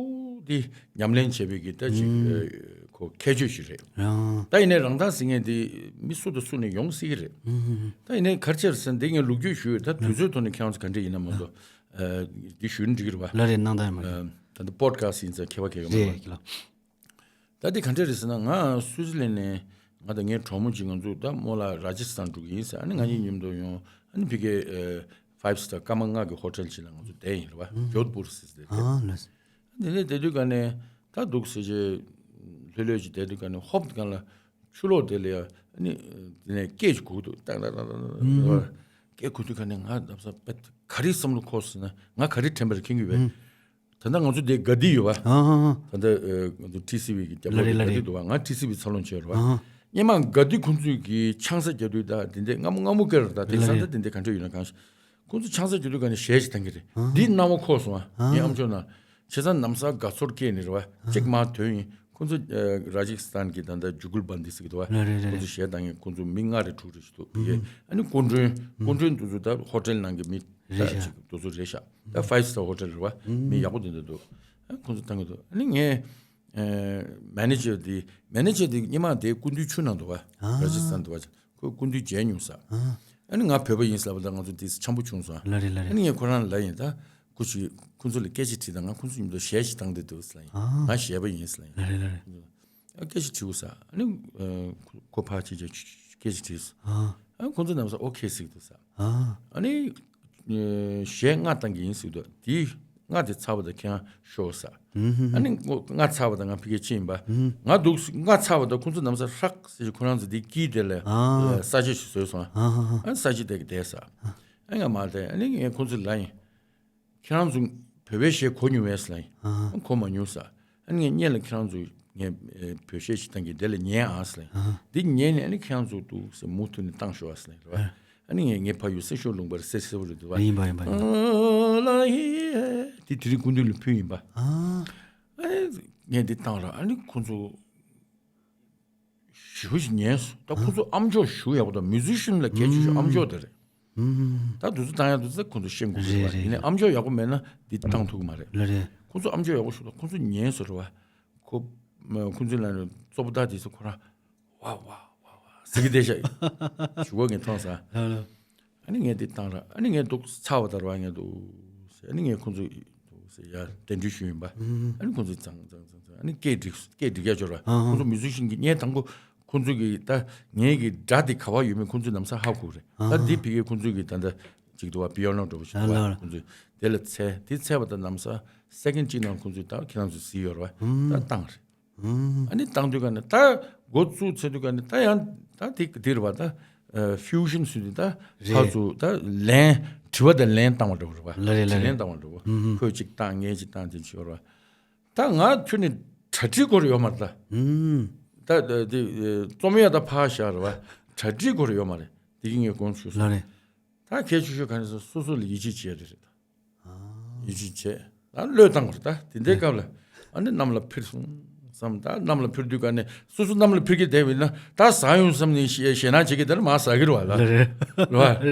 འདི་ཉམས་ལེན་བྱས་པའི་གི་ད་ཅིག་ཨ་ཁོ་ཁྱད་ཆོས་ཤིག་རེད། ཡང་ད་ཡིན་ནའི་རང་མདངས་ཟེར་མཁན་འདི་མི་སུ་དང་སུ་ནས་ཡོང་སྲིད་ཀྱི་རེད། ད་ཡིན་ནའི་ག་རེ་བྱས་ཟེར་ན་འདི་ངས་ལོ་རྒྱུས་ཞུས་ཡོད་ད་དུས་ཚོད་ཐོག་ནས་ཁྱེད་རང་ཚོ་ག་འདྲ་ཡིན་ན་མ་གཏོགས། ཨ་འདི་ཞུས་ན་འགྲིག་གི་རེད་བ། ལ་རེད་གནང་སྟངས་ཡོད་མ་རེད། ཨ་ད་འདི་པོ་ཌི་ཁ་སི་ཡིན་ཙང་ཁྱད་པར་གང་ཡང་མ་རེད་གཏོགས། ལ། ད་འདི་ག་འདྲ་རེད་ཟེར་ན་ང་སུའི་ཙི་ལན་ནས་ང་དང་ངའི་གྲོགས་མོ་གཅིག་ང་ཚོ་ད་རྨོ་ལགས་ར་ཇི་སི་ཐན་འགྲོ་གི་ཡིན་ཟེར་ཨ་ནི་ང་གཉིས་མཉམ་དུ་ཡོང་ཨ་ནི་ཕ་གིའི་ཕའིབ་སི་ཊར་སྐར་མ་ལྔ་གི་ཧོ་ཊེལ་ཅིག་ལ་ང་ཚོ་བསྡད་ཡིན་རེད་བ། ཇོད་པུར་ཟེར་ཟེར་དེ། ཨ་ལ། དེ་ནས་བསྡད་དུས་ག་ནས་ད་འདུག་ཟེར་བྱས་ལྷོད་ལྷོད་ཅིག་བསྡད་དུས་ག་ནས་ཧོབ་གང་ལ་ཆུ་ལོག་དེ་ལ་ཡ་ཨ་ནི་དེ་ནས་སྐད་ཅིག་གུག་འདུག་ཏག་ཏག་ཏག་ཏག་ཏག་སྐད་གུག་དུས་ག་ནས་ང་ལབ་ས་པད་ག་རེ་བསམ་བློ་འཁོར་ཟེར་ན་ང་ག་རེ་དྲན་པར་མཁྱེན་གྱི་ཡོད་པས། ད་ལྟ་ང་ཚོ་དེ་དགའ་སྡིག་ཡོད་པ། ཨ་ཧ་ཧ། ད་ལྟ་ཨ་ང་ཚོ་ཊི་སི་ཝི་གི་རྒྱབ་ལོགས་ལ་རེད་ལ་དེ་དགའ་སྡིག་རེད། འདུག་པ་ང་ཊི་སི་ཝི་འཚར་ལོངས་བྱས་ཡོད་རེད་པ། ཨ་ཧ། སྔོན་མ་དགའ་སྡིག་ཁོང་ཚོས་ཀྱི་ཆང་ས་རྒྱག་དུས་ད་དེ་འདྲས་སྔ་མོ་སྔ་མོ་སྐད་རེད་ད་དེང་སང་ད་དེ་འདྲས་ག་འདྲས་ཡོད་ན་གང་ཤེས། ཁོང་ཚོ་ཆང་ས་རྒྱག་དུས་ག་ནས་གཞས་ཤིག་བཏང་གི་རེད། ཨ་ཧ། འདི་སྣང་བ་འཁོར་སོང་ཨ། ཨ་ཧ། ངའི་ཨམ་ཅོག་ནང་། བྱས་ཙང་ན་བཟའ་དགའ་ཚོར་སྐྱེས་ནས་རེད་པ། ཨ་ཧ། གཅིག་མར་ཐོན་ཡིན། ཁོང་ཚོ་ཨ་ར་ཇི་སི་ཐན་གྱི་ད་ལྟ་ཇུ་གུལ་བན་དི་ཟེར་གི་འདུག་པ། ལ་རེད་རེད་ཁོང་ཚོ་རེད། གཞས་བཏང་ཡིན་ཁོང་ཚོ་མི་ལྔ་རེ་དྲུག་རེ་ཞིག་འདུག་ཨ་ཧ། ཨ་ནི་སྐུ་མགྲོན། ཨ་ཧ། སྐུ་མགྲོན་དེ་ཚོ་ད་ཧོ་ཊེལ་ནང་གི་མི་རེད་ཤག་ད་ཅིག་དེ་ཚོ་རེད་ཤག་ད་ཕའིབ་སི་ཊར་ཧོ་ཊེལ་རེད་པ། ཨ་ཧ། མི་ཡག་པོ་དེ་འདྲ་འདུག་ཨ་ཁོང་ཚོ་བཏང་གི་འདུག་ཨ་ནི་ངས། ཨ་མེ་ནེ་ཇར་དེ་མེ་ནེ་ཇར་དེ་སྔོན་མ་དེ་སྐུ་མདུན་ཆུ་ནང་འདུག་པ། ཨ་ར་ཇི་སི་ཐན་འདུག་པ། ཁོས་སྐུ་མདུན་མཇལ་མྱོང་ས། ཨ་ནི་ང་བོད་པ་ཡིན་ས་ལབ་ད་ང་ཚོ་དེ་འཆམ་པོ་བྱུང་སོང་། ལ་རེད་ལ་རེད། ཨ་ནི་ངས་ཁོ་རང་ལ་ཡིན་ད་སྐུ་མཁྱེན་ཁོང་ཚོ་ལ་སྐད་ཆ་དྲིས་དང་ང་ཁོང་ཚོ་མཉམ་དུ་གཞས་ཤིག་བཏང་བསྡད་འདུག་ཟེར་ལབ་ཡིན། ཨ་ང་གཞས་པ་ཡིན་ཟེར་ལབ་ཡིན། ལ་རེད་ལ་རེད། ཨ་སྐད་ཆ་དྲིས་འོ་ས་ཨ་ནི་ཁོ་ཕར་ཕྱིན་བྱས་སྐད་ཆ་དྲིས་སོང་། ཨ། ཨ་ཁོང་ཚོ་རྣམས་ཨོ་ཁེ་ཟེར་གྱི་འདུག་ཟེར། ཨ་ནི་གཞས་ལྔ་བཏང་གི་ཡིན་ཟེར་གྱི་འདུག་དེ་ལྔ་དེ་ཚར་བ་དང་ཁྱེད་རང་ཤོག་ཟེར། ཨ་ནི་ལྔ་ཚར་བ་དང་ང་ཕ་གིར་ཕྱིན་པ། ང་འདུག་ལྔ་ཚར་བ་དང་ཁོང་ཚོ་རྣམས་ཧྲག་ཟེར་ཁོ་རང་ཚོ་དེ་དཀྱིལ་དེ་ལ་ས་ཆ་ཞིག་བཟོས་སོང་། ཨ་ས་ཆ་དེ་གི་བསྡད་ཟེར། ཨ་ང་མར་བསྡད། ཨ་ནི་ངས་ཁོང་ཚོ་ལ་ཡིན། ཁྱེད་རང་ཚོ་བོད་པའི་གཞས་གོ་མྱོང་བས་ལབ་ཡིན། གོ་མ་མྱོང་ཟེར། ཨ་ནི་ངས་སྔོན་ལ་ཁྱེད་རང་ཚོ་ངས་བོད་གཞས་ཤིག་བཏང་གི་དེ་ལ་ཉན་ཨ་ཟེར་ལབ་ཡིན། འདི་ཉན་ནས་ཨ་ནི་ཁྱེད་རང་ཚོ་འདུག་ཟེར་མུ་མཐུད་ནས་བཏང་ཤོག་ཨ་ཟེར་ལབ་ཡིན་རེད་བ། ཨ་ནི་ངས་ངའི་ཕ་ཡུལ་སེར་ཤུལ་ལུང་པར་གསལ་གསལ་པོ་རེད་འདུག་བ། ཡིན་པ་ཡིན་པ་ཡིན་པ། ཨ་ལ་ཧི་ཧེ་དེ་དེ་རིང་སྐུ་མདུན་ལ་ཕུལ་ཡིན་པ། ཨ་ནི་ངས་འདི་བཏང་ར་ཨ་ནི་ཁོ་ཚོ། ཞེ་པོ་ཅིག་ཉན་སོང་། ད་ཁོ་ཚོ་ཨམ་ཅོག་ཞེ་པོ་ཡག་པོ་དང་མིའུ་ཟི་ཤན་ལ་གལ་ཆེ་ཤོས་ཨམ་ཅོག་དེ་རེད། ད་དུས་ཚོད་བཏང་ཡག་དུས་ཚོད་ཁོ་ཚོ་ཤེས་དགོས་རེད་བ། ཡིན་ནའི་ཨམ་ཅོག་ཡག་པོ་མེད་ན་འདི་བཏང་ཐུབ་ཀྱི་མ་རེད། ཁོ་ཚོ་ཨམ་ཅོག་ཡག་པོ་ཞེ་པོ་དང་ཁོ་ཚོ་ཉན་སོང་རེད་བ། ཁོ་ཁོ་ཚོའི་ལ་ནས་གཙོ་བོ་ད་དེ་ཚོ་ཁོ་རང་ཝ་ཝ་ཝ་ཝ་ཟེར་གྱི་བསྡད་ཤག་ཞུ་བ་ངས་མཐོང་སོང་། ཨ་ནི་ངས་འདི་བཏང་ར། ཨ་ནི་ངས་འདུག་ཚར་བ་ལྟར་བ་ངས་འདུག་ཟེར། ཨ་ནི་ངས་ཁོང་ཚོ་འདུག་ཟེར་ཡར་གདན་འདྲེན་ཞུས་ཡིན་པ། ཨ་ནི་ཁོང་ཚོ་ཚང་ཚང་ཚང་ཚང་ཨ་ནི་སྐད་འགྲིག་སྐད་འགྲིག་ཡ་འབྱོར་བ། ཁོང་ཚོ་མིའུ་ཟི་ཤན་གྱི་ངས་དང་པོ་ཁོང་ཚོ་གི་ད་ངའི་གི་སྒྲ་དེ་ག་བ་ཡོད་མེད་ཁོང་ཚོས་ལམ་སང་ཧ་གོ་རེད། ད་འདི་ཕ་གིའི་ཁོང་ཚོ་གི་ད་ལྟ་ཅིག་འདུག་བ་པི་ཡ་ནོ་འདྲ་པོ་ཞིག་འདུག་བ། ཁོང་ཚོས་དེ་ལ་འཚལ། དེ་འཚལ་བ་དང་ལམ་སང་སེ་ཀེན་གཅིག་ནང་ཁོང་ཚོས་ད་ཁྱེད་རང་ཚོས་གཟིགས་ཡོད་རེད་བ། ད་བཏང་རེད། ཨ་ནི་བཏང་དུས་ག་ནས་ད་འགོ་བཙུགས་ཚར་དུས་ག་ནས་ད་ཡང་ད་དེ་དེ་རེད་བ། ད་ཕིའུ་ཤན་ཟེར་དུས་ད་ཕར་ཚུར་ད་ལན་དྲི་བ་དང་ལན་བཏང་བ་འདྲ་བོ་རེད་བ། ལན་བཏང་བ་འདྲ་བོ། ཁོས་གཅིག་བཏང་ངས་གཅིག་བཏང་དེ་བྱས་རེད་བ། ད་ང་ཁྱོད་ནི་གྲ་སྒྲིག་སྐོར་ཡོད་མ་རེད་ད། ད་དེ་རྩོམ་ཡ་ད་ཕར་བཞག་རེད་བ། གྲ་སྒྲིག་སྐོར་ཡོད་མ་རེད། དེ་གི་ངས་དགོངས་ཞུས་སོང་། ད་གལ་ཆེ་ཤོས་ག་ནས་སོང་སོ་སོ་ལ་ཡིད་ཆེས་བྱས་རེད་རེད། ཡིད་ཆེས་བྱས། ད་བློས་བཏང་བར་ད་དེ་འདྲའི་སྐབས་ལ་ཨ་ནི་གནམ་ལ་འཕུར་སོང་བསམ། ད་གནམ་ལ་འཕུར་དུས་ག་ནས་སོ་སོ་གནམ་ལ་འཕུར་གྱི་བསྡད་པ་ཡིན་ན་ད་ཟ་ཡོང་བསམ་ནས་ཞེད་སྣང་བྱེད་ཀྱི་དེར་མ་ཟ་གི་རེད་བ་ལ། རེད་བ།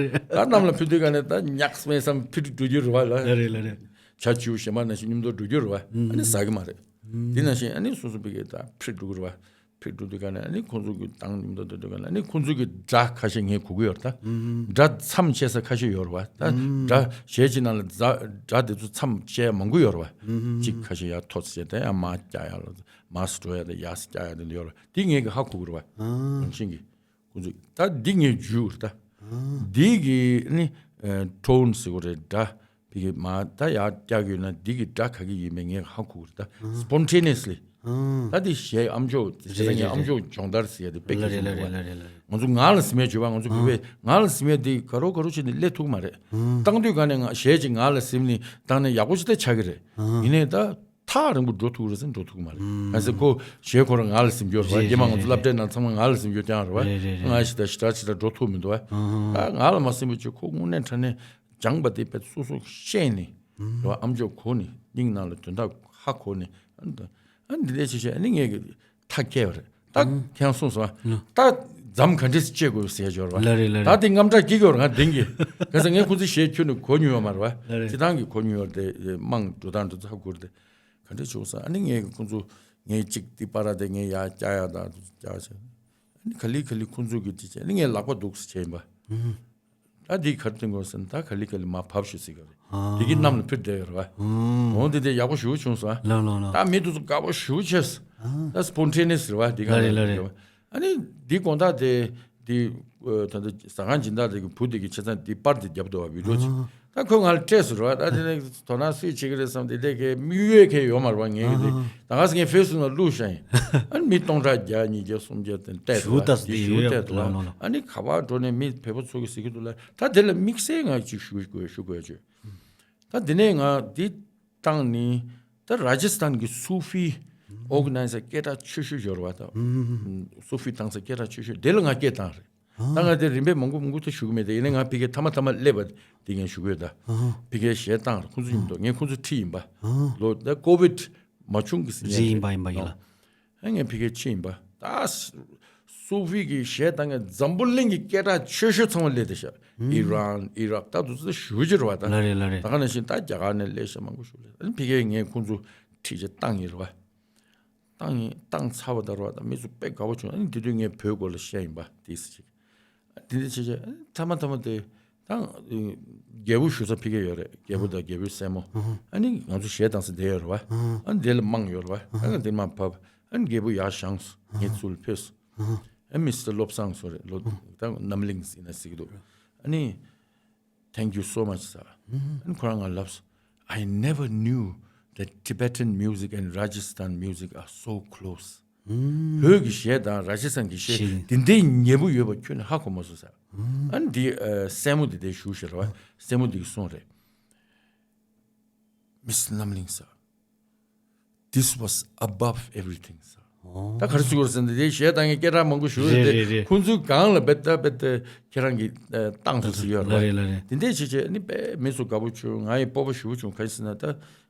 ད་གནམ་ལ་འཕུར་དུས་ག་ནས་ད་ཉག་སྨྲས་བསམ་འཕུར་འགྲོ་རྒྱུ་རེད་བ་ལ། ལ་རེད་ལ་རེད། བྱ་བྱིའུ་གཞན་པ་ནང་བཞིན་མཉམ་དུ་འགྲོ་རྒྱུ་རེད་བ། ཨ་ནི་ཟ་གི་མ་རེད། དེ་ནང་བཞིན་ཨ་ནི་སོ་སོ་ཕ་གིར་ད་འཕུར་འགྲོ་གི་རེད་བ། ཕེབས་འགྲོ་དུས་ག་ནས་ཨ་ནི་ཁོང་ཚོ་གི་དང་མཉམ་དུ་འགྲོ་དུས་ག་ནས་ཨ་ནི་ཁོང་ཚོ་གི་སྒྲ་ཁ་ཤས་ངས་གོ་གི་ཡོད་རེད་ད། སྒྲ་མཚམས་ཆད་ས་ཁ་ཤས་ཡོད་རེད་བ། ད་སྒྲ་གཞས་ཅིག་ནང་ལ་སྒྲ་སྒྲ་དེ་ཚོ་མཚམས་ཆད་མང་པོ་ཡོད་རེད་བ། གཅིག་ཁ་ཤས་ཡར་མཐོ་ཙམ་བྱས་ད་ཡང་མར་བཀྱག་ཡ་ལ་མར་སུ་འགྲོ་ཡ་ད་ཡར་སུ་བཀྱག་ཡ་དེ་འདྲ་ཡོད་རེད། དེ་ངས་གི་ཧ་གོ་གི་རེད་བ། རང་བཞིན་གི་ཁོང་ཚོ་ད་འདི་ངས་བརྗོད་རེད་ད། འདི་གི་ཨ་ནི་ཨ་ཊོན་ཟེར་གོ་རེད་སྒྲ། ཕ་གི་མ་ད་ཡར་བཀྱག་ཡོད་ན་འདི་གི་སྒྲ་ག་གི་ཡིན་མིན་ངས་ཧ་གོ་གི་རེད་ད། སི་པོན་ཊེ་ནི་ཡས་ལི། ད་འདི་གཞས་ཨམ་ཅོག་བྱས་ཙང་ངས་ཨམ་ཅོག་སྦྱོང་བརྡར་ཟེར་ཡ་དེ་དཔེ་གལ་ཆེན་པོ་རེད་བ། ང་ཚོ་ངག་ལ་ཟིན་མེད་བརྗོད་པ་ང་ཚོ་བོད་པས་ངག་ལ་ཟིན་མེད་དེ་ག་རོ་ག་རོ་བྱས་ནས་སླེབས་ཐུབ་མ་རེད། བཏང་དུས་ག་ནས་ང་གཞས་ཅིག་ངག་ལ་ཟིན་ནས་བཏང་ནས་ཡག་པོ་ཅིག་ད་ཆགས་ཀྱི་རེད། ཡིན་ནའི་ད་ཐག་རིང་པོ་འགྲོ་ཐུབ་ཀྱི་རེད་ཟེར་འགྲོ་ཐུབ་ཀྱི་མ་རེད། གང་ཟེར་ཁོ་གཞས་ཁོ་རང་ངག་ལ་ཟིན་རྒྱུ་རེད་བ། རེད་རྗེས་མ་ང་ཚོ་རེད་སློབ་གྲྭའི་ནང་ཚང་མ་ངག་ལ་ཟིན་རྒྱུ་རྐྱང་རེད་བ། རེད་རེད་རེད། ང་ཞིག་ད་ཞེ་དྲག་ཞེ་དྲག་འགྲོ་ཐུབ་མི་འདུག་བ། ད་ངག་ལ་མ་ཟིན་པ་ཅིག་ཁོ་དངོས་གནས་དྲང་གནས་སྦྱངས་པ་དེ་དཔེ་སོ་སོ་ཤེས་ནས་རེད་བ། ཨམ་ཅོག་གོ་ནས་སྙིང་ནང་ལ་དོན་དག་ཧ་གོ་ནས་ཨ་ནི་ད་ཨ་ནི་འདི་འདྲ་བྱས་བྱས་ཨ་ནི་ངས་གི་ཐག་བཅད་པ་རེད། ད་ཁྱེད་རང་གསུངས་སོང་ཨ། ད་མཚམས་ག་འདྲས་སེ་བཅད་དགོས་ཟེར་ཡ་འབྱོར་བ། ལ་རེད་ལ་རེད། ད་དེ་དངངས་སྐྲག་སྐྱེ་གི་ཡོད་རེད་ང་དེང་གི། ག་ས་ངས་ཁོ་ཚོའི་གཞས་ཁྱོན་ནས་གོ་མྱོང་ཡོད་མ་རེད་བ། ལ་རེད། སྤྱི་བཏང་གི་གོ་མྱོང་ཡོད་རེད་དེ་དམངས་འགྲོ་སྟངས་འགྲོ་ཚུལ་ཧ་གོ་རེད་དེ། ག་འདྲས་བྱུང་སོང་ཨ་ནི་ངས་ཁོང་ཚོ་ངས་གཅིག་དེ་པར་དེ་ངས་ཡར་བཀྱག་ཡ་དང་བཀྱག་བྱས། ཨ་ནི་ག་ལེ་ག་ལེ་ཁོང་ཚོ་གི་དེ་བྱས་ཨ་ནི་ངས་ལག་པ་འདུག་སེ་བྱས་ཡིན་པ། ཨ་འདི་ག་རེ་སྟོན་དགོས་ཟེར་ན་ད་ག་ལེ་ག་ལེ་མར་བབས་ཤོག་ཟེར་གི་རེད། དེ་གི་གནམ་ལ་འཕུར་བསྡད་ཡོད་རེད་བ། འོང་དེ་དེ་ཡག་པོ་ཞེ་པོ་བྱུང་སོང་ཨ། ལགས་ལགས་ལགས། ད་མི་དེ་ཚོ་དགའ་པོ་ཞེ་པོ་བྱས་སོང་། ད་སི་པོན་ཊེ་ནི་ཡས་རེད་བ་འདི་ག་ལ་ལ་རེད་རེད། ཨ་ནི་འདི་དགོང་དག་དེ་འདི་ད་ལྟ་ཟ་ཁང་སྦྱིན་བདག་དེ་གི་བུ་དེ་གི་བྱས་ཙང་འདི་པར་དེ་བརྒྱབ་འདུག་བ་བི་ཌི་ཡོ་ཅིག་ད་ཁོས་ང་ལ་སྤྲད་སོང་རེད་བ། ད་དེ་ནས་དོ་སྣང་སུས་བྱེད་ཀྱི་རེད་བསམ་དེ་དེ་གའི་དམིགས་ཡུལ་གའི་ཡོད་མ་རེད་བ་ངས་གི་དེ། ད་ག་ས་ངས་ཕེ་སི་བུག་ལ་བླུགས་བཞག་ཡིན། ཨ་ནི་མི་སྟོང་ཕྲག་བརྒྱ་ཉིས་བརྒྱ་སུམ་བརྒྱ་དེ་བལྟས་འདུག་བ། ཞུ་ད་སི་དེ་ཞུ་བལྟས་འདུག་བ། ཨ་ནི་ག་པར་འགྲོ་ནས་མི་བོད་པ་ཚོ་གི་ཟེར་གྱི་འདུག་ལ་ད་དེ་ལ་དམིགས་བསལ་ང་ཅིག་ཞུ་དགོས་ཞུ་དགོས་ཅོས། ད་དེ་ནས་ང་འདི་བཏང་ནི་ད་ར་ཇི་སི་ཐན་གྱི་སུ་ཧྥི་ཨོར་ག་ནའི་ཛར་སྐད་གྲགས་ཆེ་ཤོས་ཡོད་རེད་བ་ད། སུ་ཧྥི་བཏང་ས་སྐད་གྲགས་ཆེ་ཤོས་དེ་ལ་ང་སྐད་བཏང་རེད། ད་ང་དེ་རིམ་པས་མང་པོ་མང་པོ་ད་ཞུ་གི་མེད་དེ་ཡིན་ནའི་ང་ཕ་གིར་ཐ་མ་ཐ་མ་སླེབས་པ་དེ་ངས་ཞུ་གི་ཡོད་ད། ཕ་གིར་གཞས་བཏང་རེད་ཁོང་ཚོ་མཉམ་དུ་ངས་ཁོང་ཚོ་ཁྲིད་ཡིན་པ། ལོ་ད་ཀོ་བིད་མ་བྱུང་གི་ཟིན་རེད་ཡིན་པ་ཡིན་པ་ཡིན་ལ། ཨ་ངས་ཕ་གིར་ཕྱིན་པ། ད་སུ་ཧྥི་གི་གཞས་བཏང་མཁན་འཛམ་བུ་གླིང་གི་སྐད་གྲགས་ཆེ་ཤོས་ཚང་མ་སླེབས་བསྡད་ཤག་ཨི་རན་ཨི་རག་ད་དེ་ཚོ་ཞེ་པོ་ཅིག་རེད་བ་ད། ལ་རེད་ལ་རེད། ད་ག་ནང་བཞིན་ད་རྒྱ་གར་ནས་སླེབས་ཤག་མང་པོ་ཞིག་སླེབས། ཨ་ནི་ཕ་གིར་ངས་ཁོང་ཚོ་ཁྲིད་བྱས་བཏང་ཡིན་རེད་བ། བཏང་ཡིན་བཏང་ཚར་བ་ད་རེད་བ། ད་མི་ཚོ་དཔེ་དགའ་པོ་བྱུང་། ཨ་ནི་དེ་དུས་ངས་བོད་སྐོར་ལ་བཤད་ཡིན་པ་དེ་ཟེར་ཅིག་དེ་འདྲ་བྱས་བྱས་ཨ་ནི་ཐ་མ་ཐ་མ་དེ། ད་རྒྱལ་པོ་བཞུགས་ས་ཕ་གིར་ཡོད་རེད། རྒྱལ་པོ་དང་རྒྱལ་པོའི་སྲས་མོ། ཨ་ནི་ང་ཚོ་གཞས་བཏང་ས་དེ་ཡོད་རེད་བ། ཨ་ནི་དེ་ལ་དམངས་ཡོད་རེད་བ། ཨ་ནི་དེ་མར་བབས། ཨ་ནི་རྒྱལ་པོ་ཡར་བཞེངས་སོང་། ངའི་ཚུར་ལ་ཕེབས་སོང་། ཨ་མི་སི་ཊར་བློ་བཟང་སོ་རེད། ལོ་ད་རྣམ་གླིང་ཟེར་ན་ཟེར་གྱི་འདུག་ཨ་ནི། Thank you so much, sir. ཨ་ནི་ཁོ་རང་ང་ལབས། I never knew that Tibetan music and Rajasthan music are so close. བོད་ཀྱི་གཞས་དང་ར་ཇ་སི་ཐན་གྱི་གཞས་ཞེས་དེ་འདྲའི་ཉེ་པོ་ཡོད་པ་ཁྱོན་ནས་ཧ་གོ་མ་སོང་ཟེར། ཨ་ནི་འདི་ཨ་སྲས་མོ་དེ་དེ་ཞུ་ཞེས་རེད་བ། སྲས་མོ་འདི་གིས་གསུངས་རེད། Miss Namling, sir, this was above everything, sir. ད་ག་རེ་ཟེར་དགོས་རེད་ཟེར་ན། དེ་གཞས་བཏང་མཁན་སྐད་གྲགས་མང་པོ་ཞིག་རེད་རེད་དེ། རེད་རེད། ཁོང་ཚོའི་སྒང་ལ་བེད་ད་བེད་དེ་ཁྱེད་རང་གིས་ཨ་བཏང་སོང་ཟེར་ཡོད་རེད་བ། ལ་རེད་ལ་རེད། དེ་འདྲས་བྱས་བྱས་ཨ་ནི་དཔེ་མི་ཚོ་དགའ་པོ་བྱུང་། ང་ཡི་སྤོབས་པ་ཞེ་པོ་བྱུང་། ག་རེ་ཟེར་ན་ད་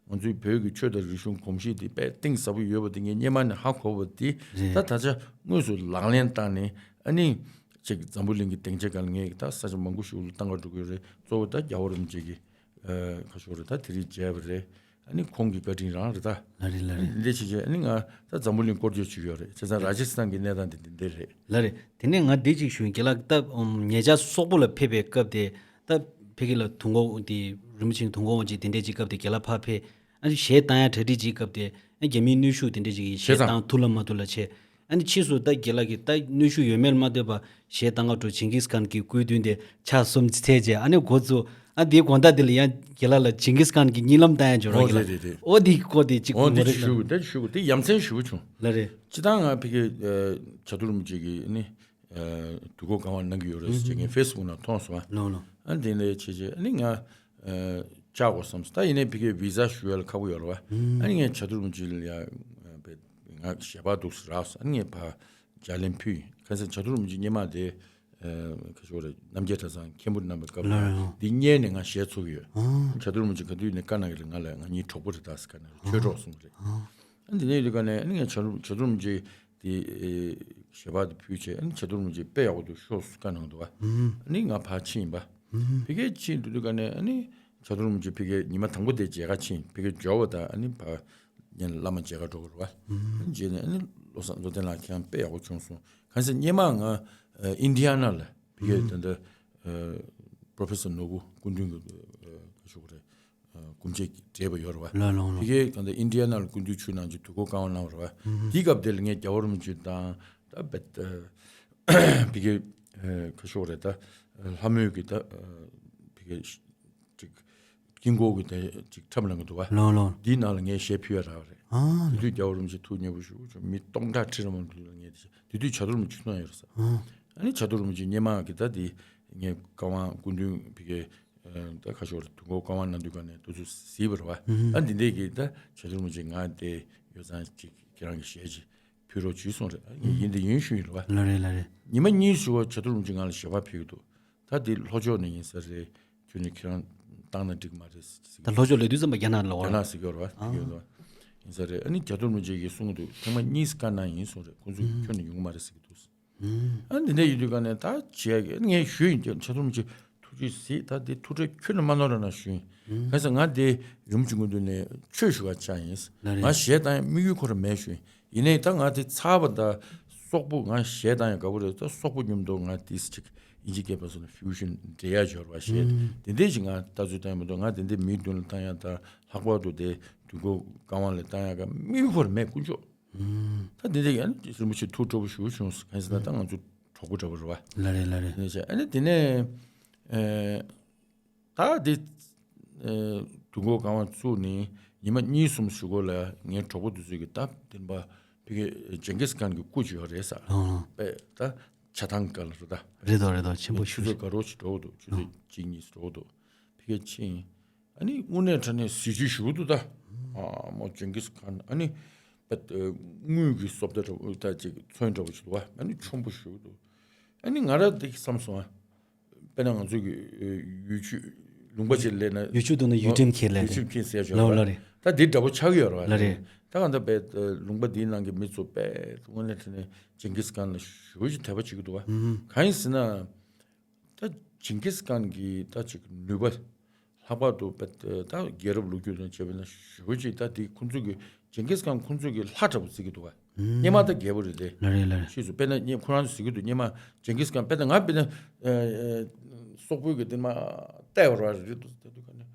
ང་ཚོའི་བོད་ཀྱི་ཆོས་དང་རིག་གཞུང་གོམས་གཤིས་དེ་དཔེ་གཏིང་ཟབ་པོ་ཡོད་པ་དེ་ངས་སྔོན་མ་ནས་ཧ་གོ་བ་དེ། རེད། ད་ད་ཆ་དངོས་སུ་ལག་ལེན་བསྟར་ནས་ཨ་ནི་ཅིག་འཛམ་བུ་གླིང་གི་སྡིངས་ཆ་སྒང་ལ་ངས་ད་ས་ཆ་མང་པོ་ཞིག་ལ་བཏང་ག་འགྲོ་གི་ཡོད་རེད། གཙོ་བོ་ད་རྒྱལ་བ་རིན་པོ་ཆེ་གི་ཨ་ཁ་ཤོར་རེད། ད་དེ་རིང་མཇལ་བ་རེད། ཨ་ནི་ཁོང་གི་བཀའ་དྲིན་རང་རེད་ད། ལ་རེད་ལ་རེད། འདི་བྱེད་བྱེད་ཨ་ནི་ང་ད་འཛམ་བུ་གླིང་སྐོར་སྐྱོད་བྱེད་ཀྱི་ཡོད་རེད། བྱས་ཙང་ར་ཇ་སི་ཐན་གྱི་གནས་སྟངས་དེ་འདི་འདྲ་རེད། ལ་རེད། དེ་ནས་ང་འདི་གཅིག་ཞུ་ཡིན། རྒན་ལགས་ད་ཉེ་ཆར་སོག་པོ་ལ་ཕེབས་པའི་སྐབས་དེ་ད་ཕ་གི་ལ་དུས་འཁོར་དེ་རིན་པོ་ཆེའི་དུས་འཁོར་དབང་ཆེན་དེ་འདྲས་ཅིག་སྐབས་དེ་རྒན་ལགས་ཕར་ཕེབས། ཨ་ནི་གཞས་བཏང་ཡ་གྲ་སྒྲིག་ཅིག་སྐབས་དེ་ཨ་རྒྱ་མིའི་གནོན་ཤུགས་དེ་འདྲས་ཅིག་གིས་བྱས་གཞས་ཙང་བཏང་ཐུབ་ལ་མ་ཐུབ་ལ་བྱས། ཨ་ནི་ཕྱིས་སུ་ད་རྒན་ལགས་ཀྱིས་ད་གནོན་ཤུགས་ཡོད་མེད་ལ་མ་ལྟོས་པར་གཞས་བཏང་ག་འགྲོ། ཇིང་གིས་ཁཱན་གྱི་སྐུའི་མདུན་དེ་ཕྱག་གསུམ་འཚལ་བྱས། ཨ་ནི་འགོ་བཙུགས། ཨ་དེའི་དགོང་དག་དེ་ལ་ཡང་རྒན་ལགས་ལ་ཇིང་གིས་ཁཱན་གྱི་གཉིད་ལམ་བཏང་ཡ་འབྱོར་བ། ཨོ་རྒན་ལགས། རེད་རེད་རེད། ཨོ་དེའི་སྐོར་དེ་གཅིག་ཨོ་ངོ་དེ་སྤྲོད་ཅིག་ཞུ་གནང་། དགོས། དེ་ཅིག་ཞུ་དགོས། དེ་ཡ་མཚན་ཞེ་པོ་བྱུང་། ལ་རེད། སྤྱིར་བཏང་ང་ཕ་གི་ཨ་བྱ་དུར་རིན་པོ་ཆེ་གི་ཨ་ནི་ཨ་དུས་འཁོར་བསྐང་བ་གནང་གི་ཡོད་རེད་ཟེར་ངས་ཧུམ་ཧུམ་ཧུམ། ཕེ་སི་བུག་ནང་མཐོང་སོང་ཨ། ལོ་ལོ། ཨ་དེ་འདྲ་བྱས་བྱས་ཨ་ནི་ང་ཨ་བཅར་དགོས་བསམ་སོང་། ད་ཡིན་ནའི་ཕ་གིའི་བི་ཟ་ཞུ་ཡ་ལ་ཁག་པོ་ཡོད་རེད་བ། ཨ་ནི་ངས་བྱ་དུར་རིན་པོ་ཆེ་ལ་ཡ་ཨ་བྱས་ང་ཞལ་པར་འདུག་སེ་རག་སོང་། ཨ་ནི་ངས་ཕར་ལྗགས་ལན་ཕུལ་ཡིན། གང་ཟེར་བྱ་དུར་རིན་པོ་ཆེ་སྔོན་མ་དེ་ཨ་ག་ཞུ་དགོས་རེད། རྣམ་རྒྱལ་གྲྭ་ཚང་མཁན་པོ་གནང་བའི་སྐབས་ལ་ལ་ལ། འདི་སྔོན་ནས་ང་ཞལ་འཚོ་གི་ཡོད། ཨ་བྱ་དུར་རིན་པོ་ཆེ་ག་དུས་ནས་བཀའ་གནང་གི་རེད། ང་ལ་ང་གཉིས་གྲོགས་པོ་རེད་ད་ཟེར། བཀའ་གནང་རེད། ཨ་ཆོས་གྲོགས་གསུང་གི་རེད། ཨ་ཨ་འདི་ནས་ཡོད་དུས་ག་ནས་ཨ་ནི་ངས་བྱ་དུར་བྱ་དུར་རིན་པོ་ཆེ་དེ་ཨེ་ཞལ་པར་དེ་ཕུལ་བྱས། ཨ་ནི་བྱ་དུར་རིན་པོ་ཆེ་དཔེ་ཡག་པོ་འདུག་ཤོག་ཟེར་བཀའ་གནང་འདུག་བ། ཨ་ནི་ང་ཕར་ཕྱིན་པ། ཕ་གིར་ཕྱིན་དུས་དུས་ག་ནས་ཨ་ནི་བྱ་དུར་རིན་པོ་ཆེ་ཕ་གིར་ཉི་མ་དང་པོ་དེ་མཇལ་ཁ་ཕྱིན། ཕ་གིར་འབྱོར་བ་དང་ཨ་ནི་ཕར་ངས་བླ་མ་མཇལ་ཁ་འགྲོ་དགོས་རེད་བ། ཨ་ནི་མཇལ་ནས་ཨ་ནི་བློ་བཟང་བློ་བརྟན་ལགས་ཁྱེད་རང་དཔེ་ཡག་པོ་བྱུང་སོང་། གང་ཟེར་སྔོན་མ་ང་ཨ་ཨིན་ཌི་ཡ་ན་ལ་ཕ་གིར་ད་ལྟ་ཨ་པོ་རོ་ཕེ་སར་ནོར་བུ་སྐུ་མདུན་གྱི་ཨ་ག་ཞུ་དགོས་རེད། ཨ་སྐུ་མཆེད་ཀྱི་བགྲེས་པ་ཡོད་རེད་བ། ལ་ལོང་ལོང་། དེ་གའི་གང་ལྟར་ཨིན་ཌི་ཡ་ན་ལ་སྐུ་མདུན་ཆོས་གནང་རྗེས་དུས་འཁོར་བསྐང་བ་གནང་བ་རེད་བ། དེའི་སྐབས་དེ་ལ་ངས་རྒྱལ་བ་རིན་པོ་ཆེ་དང་ད་བེད་ཨ་ཕ་གི་ཨ་ག་ཞུ་དགོས་རེད། ད་ལྷ་མོའི་གི་ད་ཨ་ཕ་གི་ཅིག་དཀྱིལ་འཁོར་གྱི་ད་ཅིག་འཁྲབ་གནང་གི་འདུག་བ། ལོང་ལོང་། འདིའི་ནང་ལ་ངས་གཞས་ཕུལ་བ་རག་བ་རེད། ཨ་དེ་དུས་རྒྱལ་བ་རིན་པོ་ཆེ་ཐུགས་མཉེས་པོ་ཞེ་པོ་བྱུང་། མི་སྟོང་ཕྲག་ཁྲི་རིང་མོ་འདུག་ལ། ངས་དེ་དེ་དུས་བྱ་དུར་རིན་པོ་ཆེ་ཐུགས་སྣང་ཡོད་རེད་ཟེར། ཨ་ཨ་ནི་བྱ་དུར་རིན་པོ་ཆེ་སྔོན་མ་གི་ད་དེ་ངས་བཀའ་དབང་སྐུ་མདུན་ཕ་གི་ཨ་ད་ག་ཞུ་དགོས་རེད། དུས་འཁོར་བསྐང་བ་གནང་དུས་ག་ནས་དུས་ཚོད་གཟིགས་པ་རེད་བ། ཨ་འདི་འདྲས་ཀྱི་ད་བྱ་དུར་རིན་པོ་ཆེ་ང་དེ་ཡོད་ཙང་ཅིག་ཁྱེད་རང་གི་གཞས་ཅིག་ཕུལ་རོགས་བྱོས་གསུངས་རེད། ཨ་ངས་ཡིན་དང་ཡིན་ཞུས་ཡིན་རེད་བ། ལ་རེད་ལ་རེད། ཉི་མ་གཉིས་ཞུ་བ་བྱ་དུར་རིན་པོ་ཆེ་ང་ལ་ཞལ་པར་ཕུལ་གྱི་འདུག་ད་དེ་ལྷོ་ཕྱོགས་ནས་ཡིན་ས་རེད། ཁྱོད་ནས་ཁྱེད་རང་བཏང་ན་འགྲིག་མ་རེད་ཟེར་གྱི། ད་ལྷོ་ཕྱོགས་ལ་དུས་ཙམ་པ་རྒྱ་ནག་ལ་འོ་རྒྱ་ནག་ཟེར་གྱི་ཡོད་རེད་བ། ཨ་ཕ་གི་ཡོད་རེད་བ། ཡིན་ས་རེད། ཨ་ནི་བྱ་དུར་རིན་པོ་ཆེ་གིས་གསུངས་འདུག་ཐེངས་མ་གཉིས་བཀའ་གནང་ཡིན་གསུངས་རེད། ཁོང་ཚོས་ཁྱོན་ནས་ཡོང་གི་མ་རེད་ཟེར་གྱི་འདུག་ཨ་འདི་འདྲ་ཡིན་དུས་ག་ནས་ད་བྱས་ཀྱི་ངས་ཞུས་ཡིན། བྱ་དུར་རིན་པོ་ཆེ་ཐུགས་རྗེ་གཟིགས། ད་འདི་ཐུགས་ཁྲལ་ཁྱོན་ནས་མ་གནང་རོགས་གནང་ཞུས་ཡིན། གང་ཟེར་ང་འདི་རིན་པོ་ཆེ་སྐུ་མདུན་ནས་ཆོས་ཞུ་བར་བཅར་ཡིན། ལ་རེད། ང་གཞས་བཏང་ཡ་དམིགས་ཡུལ་ཁོ་རང་མེད་ཞུས་ཡིན། ཡིན་ནའི་ད་ང་དེ་ཚར་བ་ད་སོག་པོ་ང་གཞས་བཏང་ཡ་དགའ་པོ་རེད། ད་སོག་པོ་མཉམ་དུ་ང་ཏིས་ཅིག་ཨིན་ཇི་སྐད་པ་སོགས་ལ་ཕིའུ་ཤན་འདྲེས་ཡ་སྦྱོར་བ་བྱས། དེ་འདྲས་ཅིག་ང་ལྟ་ཚུལ་བཏང་ཡ་མི་འདུག་ང་དེ་འདྲས་མིའི་མདུན་ལ་བཏང་ཡ་དང་ལྷག་པར་དུ་དེ་དུས་འཁོར་བསྐང་བ་ལ་བཏང་ཡ་ག་དམིགས་ཡུལ་ཁོ་རང་མེད། དཀོན་མཆོག་ད་དེ་འདྲས་ཡང་རིན་པོ་ཆེ་ཐུགས་སྤྲོ་པོ་ཞེ་པོ་བྱུང་སོང་། གང་ཟེར་ན་ད་ང་ཚོ་གྲོགས་པོ་འདྲ་པོ་རེད་བ། ལ་རེད་ལ་རེད། དེ་འདྲས་བྱས་ཨ་ནི་དེ་ནས་ཨེ། ད་འདི་ཨེ་དུས་འཁོར་བསྐང་བ་བཙུགས་ནས་ཉི་མ་གཉིས་གསུམ་ཞུ་གོ་ལ་ངའི་གྲོགས་པོ་དེ་ཚོས་ཀྱི་ད་དེ་པ་ཕ་གི་ཇིང་གིས་ཁཱན་གྱི་སྐུ་ཅིག་ཡོད་རེད་ཟེར། ཨང་། པས་ད་ཇ་ཐང་སྒང་ལ་རེད་ད། རེད་དོ་རེད་དོ། ཆེན་པོ་ཆུ་ཞིག་ཚོད་དགའ་རོགས་ཅིག་འགྲོ་གི་འདུག་ཆུ་ཚོད་ཨང་། གཅིག་གཉིས་འགྲོ་གི་འདུག་ཕ་གི་ཕྱིན། ཨ་ནི་དངོས་གནས་དྲང་གནས་གཟི་བརྗིད་ཞུ་གི་འདུག་ད། ཨ་མོ་ཇིང་གིས་ཁཱན་ཨ་ནི་པ་དངུལ་གྱི་བཟོ་ལྟ་འདྲ་པོ་ད་ཅིག་ཚོན་འདྲ་པོ་ཞིག་འདུག་བ། ཨ་ནི་ཆེན་པོ་ཞུ་གི་འདུག་ཨ་ནི་ང་རང་འདི་བསམ་སོང་ཨ། དཔེར་ན་ང་ཚོ་གི་ཨེ་ཡུལ་ཆུ་ལུང་པ་ཅིག་སླེབས་ན་ཡུལ་ཆུ་འདུག་ན་ཡུལ་ཁྲིམས་ཁས་ལེན་ཡུལ་ཁྲིམས་ཁས་ཟེར་ཞོར་ལོ་ལོ་རེད། ད་འདི་འདྲ་པོ་ཆགས་ཀྱི་ཡོད་རེད་བ། ལ་རེད། ད་གང་ལྟར་པས་ལུང་པ་འདིའི་ནང་གི་མི་ཚོ་པས་དངོས་གནས་དྲང་གནས་ཇིང་གིས་ཁཱན་ལ་ཞེ་པོ་ཅིག་དད་པ་བྱེད་ཀྱི་འདུག་བ། ཨུམ། གང་ཡིན་ཟེར་ན། ད་ཇིང་གིས་ཁཱན་གྱི་ད་ཅིག་ནུས་པ། ལྷག་པར་དུ་པས་ད་རྒྱལ་རབས་ལོ་རྒྱུས་ནང་བྱས་པ་ན་ཞེ་པོ་ཅིག་ད་འདི་ཁོང་ཚོ་གི་ཇིང་གིས་ཁཱན་ཁོང་ཚོ་གི་ལྷ་འདྲ་པོ་བརྩི་གི་འདུག་བ། སྔོན་མ་ད་རྒྱལ་པོ་རེད་དེ། ལ་རེད་ལ་རེད། ཕྱིས་སུ་དཔེར་ན་ངས་ཁོ་རང་ཚོ་ཟེར་གྱི་འདུག་སྔོན་མ་ཇིང་གིས་ཁཱན་དཔེར་ན་ང་དཔེར་ན་ཨ་ཨ་སོག་པོའི་གི་དེ་མ་ལྟ་བར་བ་རེད་འདུག་ད་དུས་ག་ནས་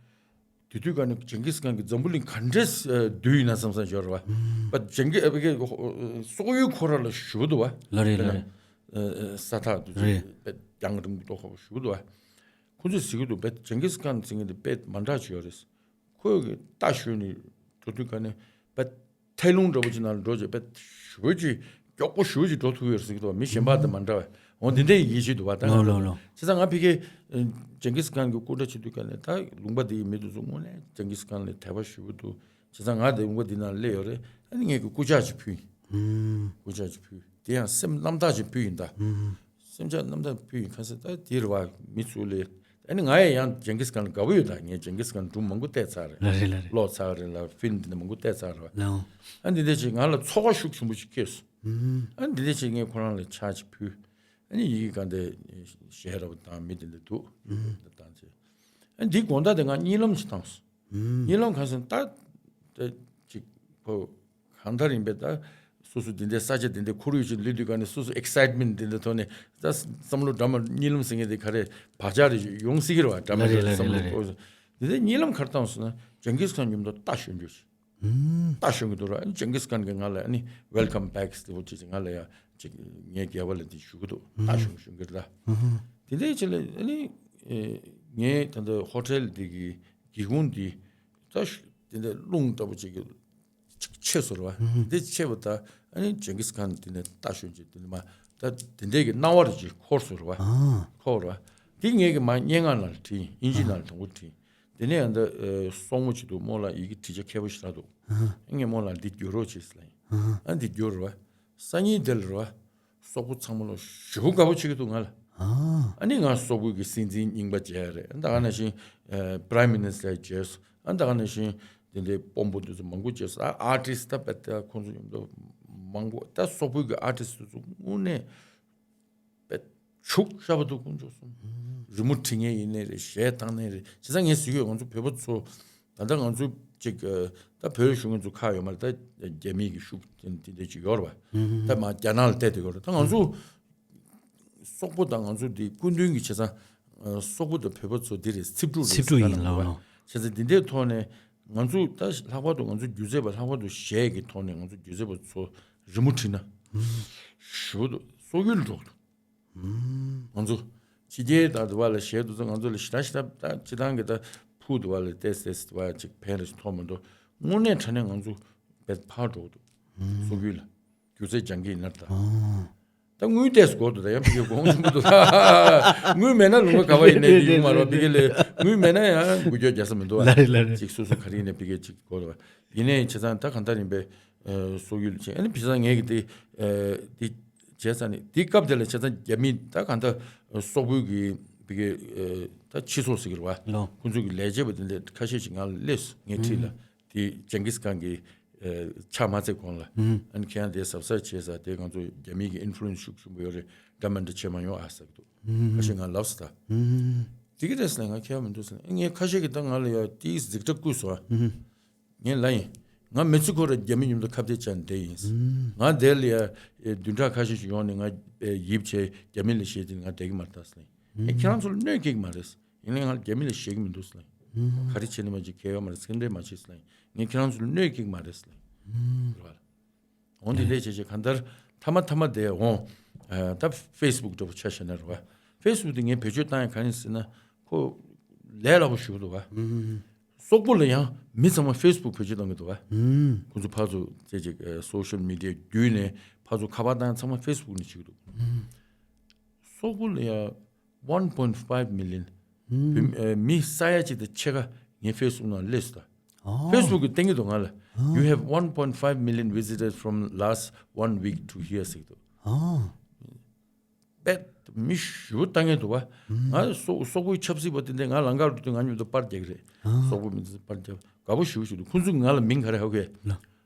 དེ་དུས་ག་ནས་ཇིང་གིས་ཁཱན་གི་འཛམ་བུ་གླིང་ག་འདྲས་ཨ་བསྡུས་ཡིན་ན་བསམ་བསམ་ཞོར་བ། པ་ཇིང་གིས་ཨ་ཕ་གི་སོག་ཡུལ་ཁོ་ར་ལ་ཞུ་འདུག་བ། ལ་རེད་ལ་རེད། ཨ་ས་ཐག་དུ་རེད། དཔེ་རྒྱང་རིང་པོ་ཏོག་ཁ་པོ་ཞུ་འདུག་བ། ཁོ་ཚོས་ཟེར་གྱི་འདུག་དཔེ་ཇིང་གིས་ཁཱན་ཟེར་མཁན་དེ་དཔེ་མ་འདྲ་ཅིག་ཡོད་རེད། ཁོས་གི་རྟ་ཞོན་ནས་འགྲོ་དུས་ག་ནས་དཔེ་ཐལ་རླུང་འདྲ་པོ་ཅིག་ནང་འགྲོ་བྱས་དཔེ་ཞུ་ཅིག་མགྱོགས་པོ་ཞུ་ཅིག་འགྲོ་ཐུབ་ཡོད་རེད་ཟེར་གྱི་འདུག་མི་གཞན་པ་དང་མ་འདྲ་བས། འོ་འདི་འདྲའི་ཡིད་ཆེས་འདུག་བ། ད་ལོ་ལོ་ལོ། བྱས་ཙང་ང་ཕ་གི་ཇིང་གིས་ཁཱན་གྱི་སྐུ་འདྲ་བྱེད་དུས་ག་ནས་ད་ལུང་པ་འདིའི་མི་དེ་ཚོ་དངོས་གནས་ཇིང་གིས་ཁཱན་ལ་དད་པ་ཞུ་གི་འདུག་བྱས་ཙང་ང་དེ་ལུང་པ་འདི་ནང་སླེབས་ཡོད་རེད། ཨ་ནི་ངས་ཀྱི་སྐུ་ཕྱག་ཅིག་ཕུལ་ཡིན། ཨུམ། སྐུ་ཕྱག་ཅིག་ཕུལ། དེ་ཡང་སེམས་རྣམ་དག་ཅིག་ཕུལ་ཡིན་ད། ཨུམ། སེམས་ཅག་རྣམ་དག་ཕུལ་ཡིན། ཁ་སང་ད་དེ་རེད་བ། མི་ཚུར་ལས། ཨ་ནི་ང་ཡང་ཡང་ཇིང་གིས་ཁཱན་ལ་དགའ་པོ་ཡོད་ད། ངས་ཇིང་གིས་ཁཱན་སྒྲུང་མང་པོ་བལྟས་ཚར་རེད། ལ་རེད་ལ་རེད། ཀློག་ཚར་རེད་ལ། ཕིལམ་འདི་འདྲ་མང་པོ་བལྟས་ཚར་རེད་བ། ལའོ། ཨ་འདི་འདྲ་ཅིག་ང་ལ་ཚོར་བ་ཤུགས་ཆེན་པོ་ཞིག་སྐྱེས་སོང་། ཨུམ། ཨ་འདི་འདྲ་ཅིག་ངས་ཁོ་རང་ལ་ཕྱག་ཅིག་ཕུལ། ཨ་ནི་ཡི་གེ་གང་དེ་གཞས་ར་བ་དང་མི་དེ་འདྲ་འདུག་ཨུམ། བཏང་ཚེ། ཨ་འདི་དགོང་དག་དེ་ང་གཉིད་ལམ་ཅིག་བཏང་སོང་། ཨུམ། གཉིད་ལམ་གང་སོང་ད། ད་ཅིག་ཁོ། གང་ལྟར་ཡིན་པས་ད། སོ་སོ་འདི་འདྲའི་ས་ཆ་འདི་འདྲའི་ཁོར་ཡུག་ཅིག་སླེབས་དུས་ག་ནས་སོ་སོ་ཨེག་སའིཊ་མེན་ཊི་འདི་འདྲའི་ཐོག་ནས་ད་བསམ་བློ་འདྲ་མ་གཉིད་ལམ་ཟེར་མཁན་དེ་ག་རེ་བག་ཆགས་རེ་ཡོང་སྲིད་ཀྱི་རེད་བ། འདྲ་མ་ལ་རེད་རེད་ལ་བསམ་རེད་བློ་ལ་རེད། འཁོར་སོང་། འདི་འདྲའི་གཉིད་ལམ་ག་རེ་བཏང་སོང་ན་ཇིང་གིས་ཁཱན་མཉམ་དུ་རྟ་ཞོན་རྒྱུ་ཞིག་ཨུམ། རྟ་ཞོན་གྱི་འདུག་ར། ཨ་ནི་ཇིང་གིས་ཁཱན་གྱིས་ང་ལ་ཨ་ནི་ཝེལ་ཀམ་བེག་ཟེར་བ་ཅིག་ང་ལ་ཡ་ཅིག་ངའི་སྐྱེ་བ་ལ་འདི་ཞུ་གི་འདུག་རྟ་ཞོན་ཞོན་གྱི་རེད་ད། ཨུམ། དེ་འདྲའི་ཆེད་ལ་ཨ་ནི་ངའི་ད་ལྟ་ཧོ་ཊེལ་འདི་གི་སྒེའུ་ཁུང་འདི་ད་དེ་འདྲ་རླུང་ལྟ་བུ་ཅིག་གི་ཆེ་སོང་བ། འདི་ཆེ་བ་ད་ཨ་ནི་ཇིང་གིས་ཁཱན་དེ་ནས་རྟ་ཞོན་ཅིག་དེ་ནས་མ་ད་དེ་འདྲའི་གི་སྣང་བ་རེ་ཅིག་འཁོར་སོང་བ། ཨ། འཁོར་བ། དེ་ངས་གི་མ་སྙན་ངག་ནང་ལ་བྲིས་ཡིན། དབྱིན་ཇི་ནང་ལ་དང་པོ་བྲིས་ཡིན། དེ་ནས་ཡང་ད་སོག་མོ་ཅིག་འདུག་མོ་ལ་ཡི་གེ་བྲིས་ཆ་མཁས་པོ་ཞེ་དྲག་འདུག་ངས་མོ་ལ་འདི་བསྒྱུར་རོགས་བྱེད་ཟེར་ལ་ཡིན། ཨ་འདི་བསྒྱུར་བ། སང་ཉིན་དེ་ལ་ར་བ། སོག་པོ་ཚང་མ་ལ་ཞེ་པོ་དགའ་པོ་བྱེད་ཀྱི་འདུག་ང་ལ། ཨ། ཨ་ནི་ང་སོག་པོའི་གི་སྲིད་འཛིན་རྙིང་པ་མཇལ་རེད། ད་ག་ནང་བཞིན་པ་རའིམ་མི་ནི་སི་ཊར་མཇལ་སོང་། ཨ་ད་ག་ནང་བཞིན་དེ་འདྲའི་དཔོན་པོ་དེ་ཚོ་མང་པོ་མཇལ་སོང་། ཨ་ཨར་ཊིསི་ཊི་ད་དཔེ་ད་ཁོང་ཚོ་ཡོང་དུས་མང་པོ་ད་སོག་པོའི་གི་ཨར་ཊིསི་ཊི་དེ་ཚོ་དངོས་གནས་དཔེ་ཕྱུག་ཤ་པ་འདུག་ཁོང་ཚོ་གསུམ། རི་མོ་བྲིས་མཁན་ཡིན་ནའི་རེད། གཞས་བཏང་ནའི་རེད། བྱས་ཙང་ངས་ཟེར་གྱི་ཡོད། ང་ཚོ་བོད་པ་ཚོ་ད་ལྟ་ང་ཚོ་ཅིག་ད་བོད་གཞུང་གི་ཚོ་ཁག་ཡོད་མ་རེད། ད་རྒྱ་མིའི་གི་ཤུགས་དེ་འདྲ་ཅིག་ཡོད་རེད་བ། ད་མ་རྒྱ་ནག་ལ་བལྟས་དེ་ཡོད་རེད། ད་ང་ཚོ་སོག་པོ་དང་ང་ཚོ་འདི་སྐུ་མདུན་གྱི་བྱས་ཙང་སོག་པོ་དང་བོད་པ་ཚོ་འདི་རེད། རྩིབ་དྲུག་རེད། རྩིབ་དྲུག་ཡིན་ལ་ལོ། བྱས་ཙང་འདི་འདྲའི་ཐོག་ནས་ང་ཚོ་ད་ལྷག་པར་དུ་ང་ཚོ་སྒྱུ་རྩལ་པ་ལྷག་པར་དུ་གཞས་ཀྱི་ཐོག་ནས་ང་ཚོ་སྒྱུ་རྩལ་པ་ཚོ་རི་མོ་བྲིས་ན་ཞུ་དུ་སོག་ཡུལ་འགྲོ་གི་འདུག་ང་ཚོ་ཕྱི་རྒྱལ་དང་དུ་བ་ལ་གཞས་དུ་ཚོ་ང་ཚོ་ལ་ཞེ་དྲག་ཞེ་དྲག་ད་སྤྱི་བཏང་གི་ད་ཕུག་དུ་བ་ལ་ཏེས་ཏེས་དུ་བ་ཅིག་ཕན་རེ་ཞིག་ཐོགས་མི་འདུག་དངོས་གནས་དྲང་གནས་ང་ཚོ་བེད་ཕར་འགྲོ་གི་འདུག་སོག་ཡུལ་ལ་སྒྱུ་རྩལ་སྦྱང་གི་ཡིན་ན་ད། ད་དངུལ་ཏེས་དགོས་འདུག་ད་ཡང་ཕ་གི་གོང་ཆེན་པོ་འདུག་དངུལ་མེད་ན་ལུང་པ་ག་བ་ཡིན་ནས་ཡོང་མ་རོགས། ཕ་གི་ལས་དངུལ་མེད་ན་ཡང་འགུལ་སྐྱོད་རྒྱག་ས་མི་འདུག་ལ་རེད་ལ་རེད། ཅིག་སོ་སོ་ག་རེ་ཡིན་ནས་ཕ་གི་ཅིག་དགོས་འདུག་ཡིན་ནའི་བྱས་ཙང་ད་གང་ལྟར་ཡིན་པའི་སོག་ཡུལ་ལ་ཕྱིན། ཨ་ནི་བྱས་ཙང་ངས་གི་དེ་དེ་བྱས་ཙང་ནི་དེ་སྐབས་དེ་ལ་བྱས་ཙང་རྒྱ་མི་ད་གང་ལྟར་སོག་པོའི་གི་ཕ་གི་ད་སྤྱི་ཚོགས་ཟེར་གི་རེད་བ། ལོ། ཁོང་ཚོ་གི་ལས་བྱེད་པ་དེ་འདྲ་ཁ་ཤས་ཤིག་ང་ལ་སླེབས་སོང་། ངའི་འཁྲིས་ལ་དེ་ཇིང་གིས་ཁཱན་གི་ཕྱག་མ་བཙལ་གོང་ལ། ཨ་ནི་ཁྱེད་རང་དེ་གཟབ་གཟབ་བྱས་ས་དེ་ང་ཚོ་རྒྱ་མི་གི་ཨིན་ཕུ་ལུ་ཨེན་སི་ཤུགས་ཆེན་པོ་ཡོད་རེད། འདྲ་མི་འདྲ་བྱེད་མ་ཡོང་ཨ་ཟེར་གི་འདུག་ཁ་ཤས་ང་ལབ་སོང་ད། དེ་གི་རེད་ཟེར་ལ་ང་ཁྱེད་མི་འདུག་ཟེར་ལ། ངས་ཁ་ཤས་ཀྱིས་ད་ང་ལ་ཡ་དེའི་གཟིགས་ཁྲ་བསྐུར་སོང་ཨ། ངས་ལབ་ཡིན། ང་མི་ཚེ་ཁོ་ར་རྒྱ་མི་མཉམ་དུ་ཁ་གཏད་བཅག་ནས་བསྡད་ཡིན། ང་དེ་ལ་ཡ་བདུན་ཕྲག་ཁ་ཤས་ཤིག་ཡོང་ནས་ང་ཡིབ་བྱས་རྒྱ་མི་ལ་བཤད་དེ་ང་བསྡད་ཀྱི་མ་རེད་ད་ཟེར་ལ་ཡིན། ངས་ཁྱེད་རང་ཚོ་ལ་གནོད་སྐྱེལ་གྱི་མ་རེད། ཡིན་ནའི་ང་རྒྱ་མི་ལ་བཤད་ཀྱི་མི་འདུག་ཟེར་ལ་ཡིན། ག་རེ་བྱས་ནས་མ་བྱེད་གལ་ཡོད་མ་རེད། སེམས་ཁྲལ་མ་བྱེད་ཟེར་ལ་ཡིན། ངས་ཁྱེད་རང་ཚོ་ལ་གནོད་སྐྱེལ་གྱི་མ་རེད་ཟེར་ལ་ཡིན། འོང་དེ་ལས་བྱས་བྱས་གང་ལྟར་མཐའ་མ་མཐའ་མ་དེ་འོང་། ད་ཕེ་སི་བུག་འདྲ་པོ་ཆ་བཞག་ན་རེད་བ། ཕེ་སི་བུག་དེ་ངས་བེད་སྤྱོད་བཏང་ཡ་གང་ཡིན་ཟེར་ན་ཁོ་ལས་སླ་པོ་ཞིག་འདུག་བ། སོག་པོ་ལ་ཡང་མི་ཚང་མ་ཕེ་སི་བུག་བེད་སྤྱོད་གཏོང་གི་འདུག་བ། ཁོ་ཚོ་ཕར་ཚུར་བཙལ་ཅིག་སོ་ཤལ་མི་ཌི་ཡ་བརྒྱུད་ནས་ཕར་ཚུར་ཁ་པར་བཏང་ཡ་ཚང་མ་ཕེ་སི་བུག་ནས་བྱེད་ཀྱི་འདུག་སོག་པོ་ལ་ཡང་one point five million། བོད་མི་ས་ཡ་གཅིག་དང་ཕྱེད་ཀ་ངའི་ཕེ་སི་བུག་ནང་སླེབས་སོང་ད། ཕེ་སི་བུག་གི་སྟེང་གི་འདུག་ང་ལ། You have one point five million visitors from last one week to here ཟེར་གི་འདུག་དཔེ་མི་ཞུ་བཏང་ངེས་འདུག་བ། ང་སོག་སོག་པོའི་ཆབ་སྲིད་པ་དེ་འདྲས་ང་ལམ་ཁར་འགྲོ་དུས་ང་མཉམ་དུ་པར་རྒྱག་གི་རེད། སོག་པོ་མི་ཚོ་པར་རྒྱག་དགའ་པོ་ཞུ་ཞུ་འདུག་ཁོང་ཚོས་ང་ལ་མིང་ག་རེ་ཧ་གོ་བས།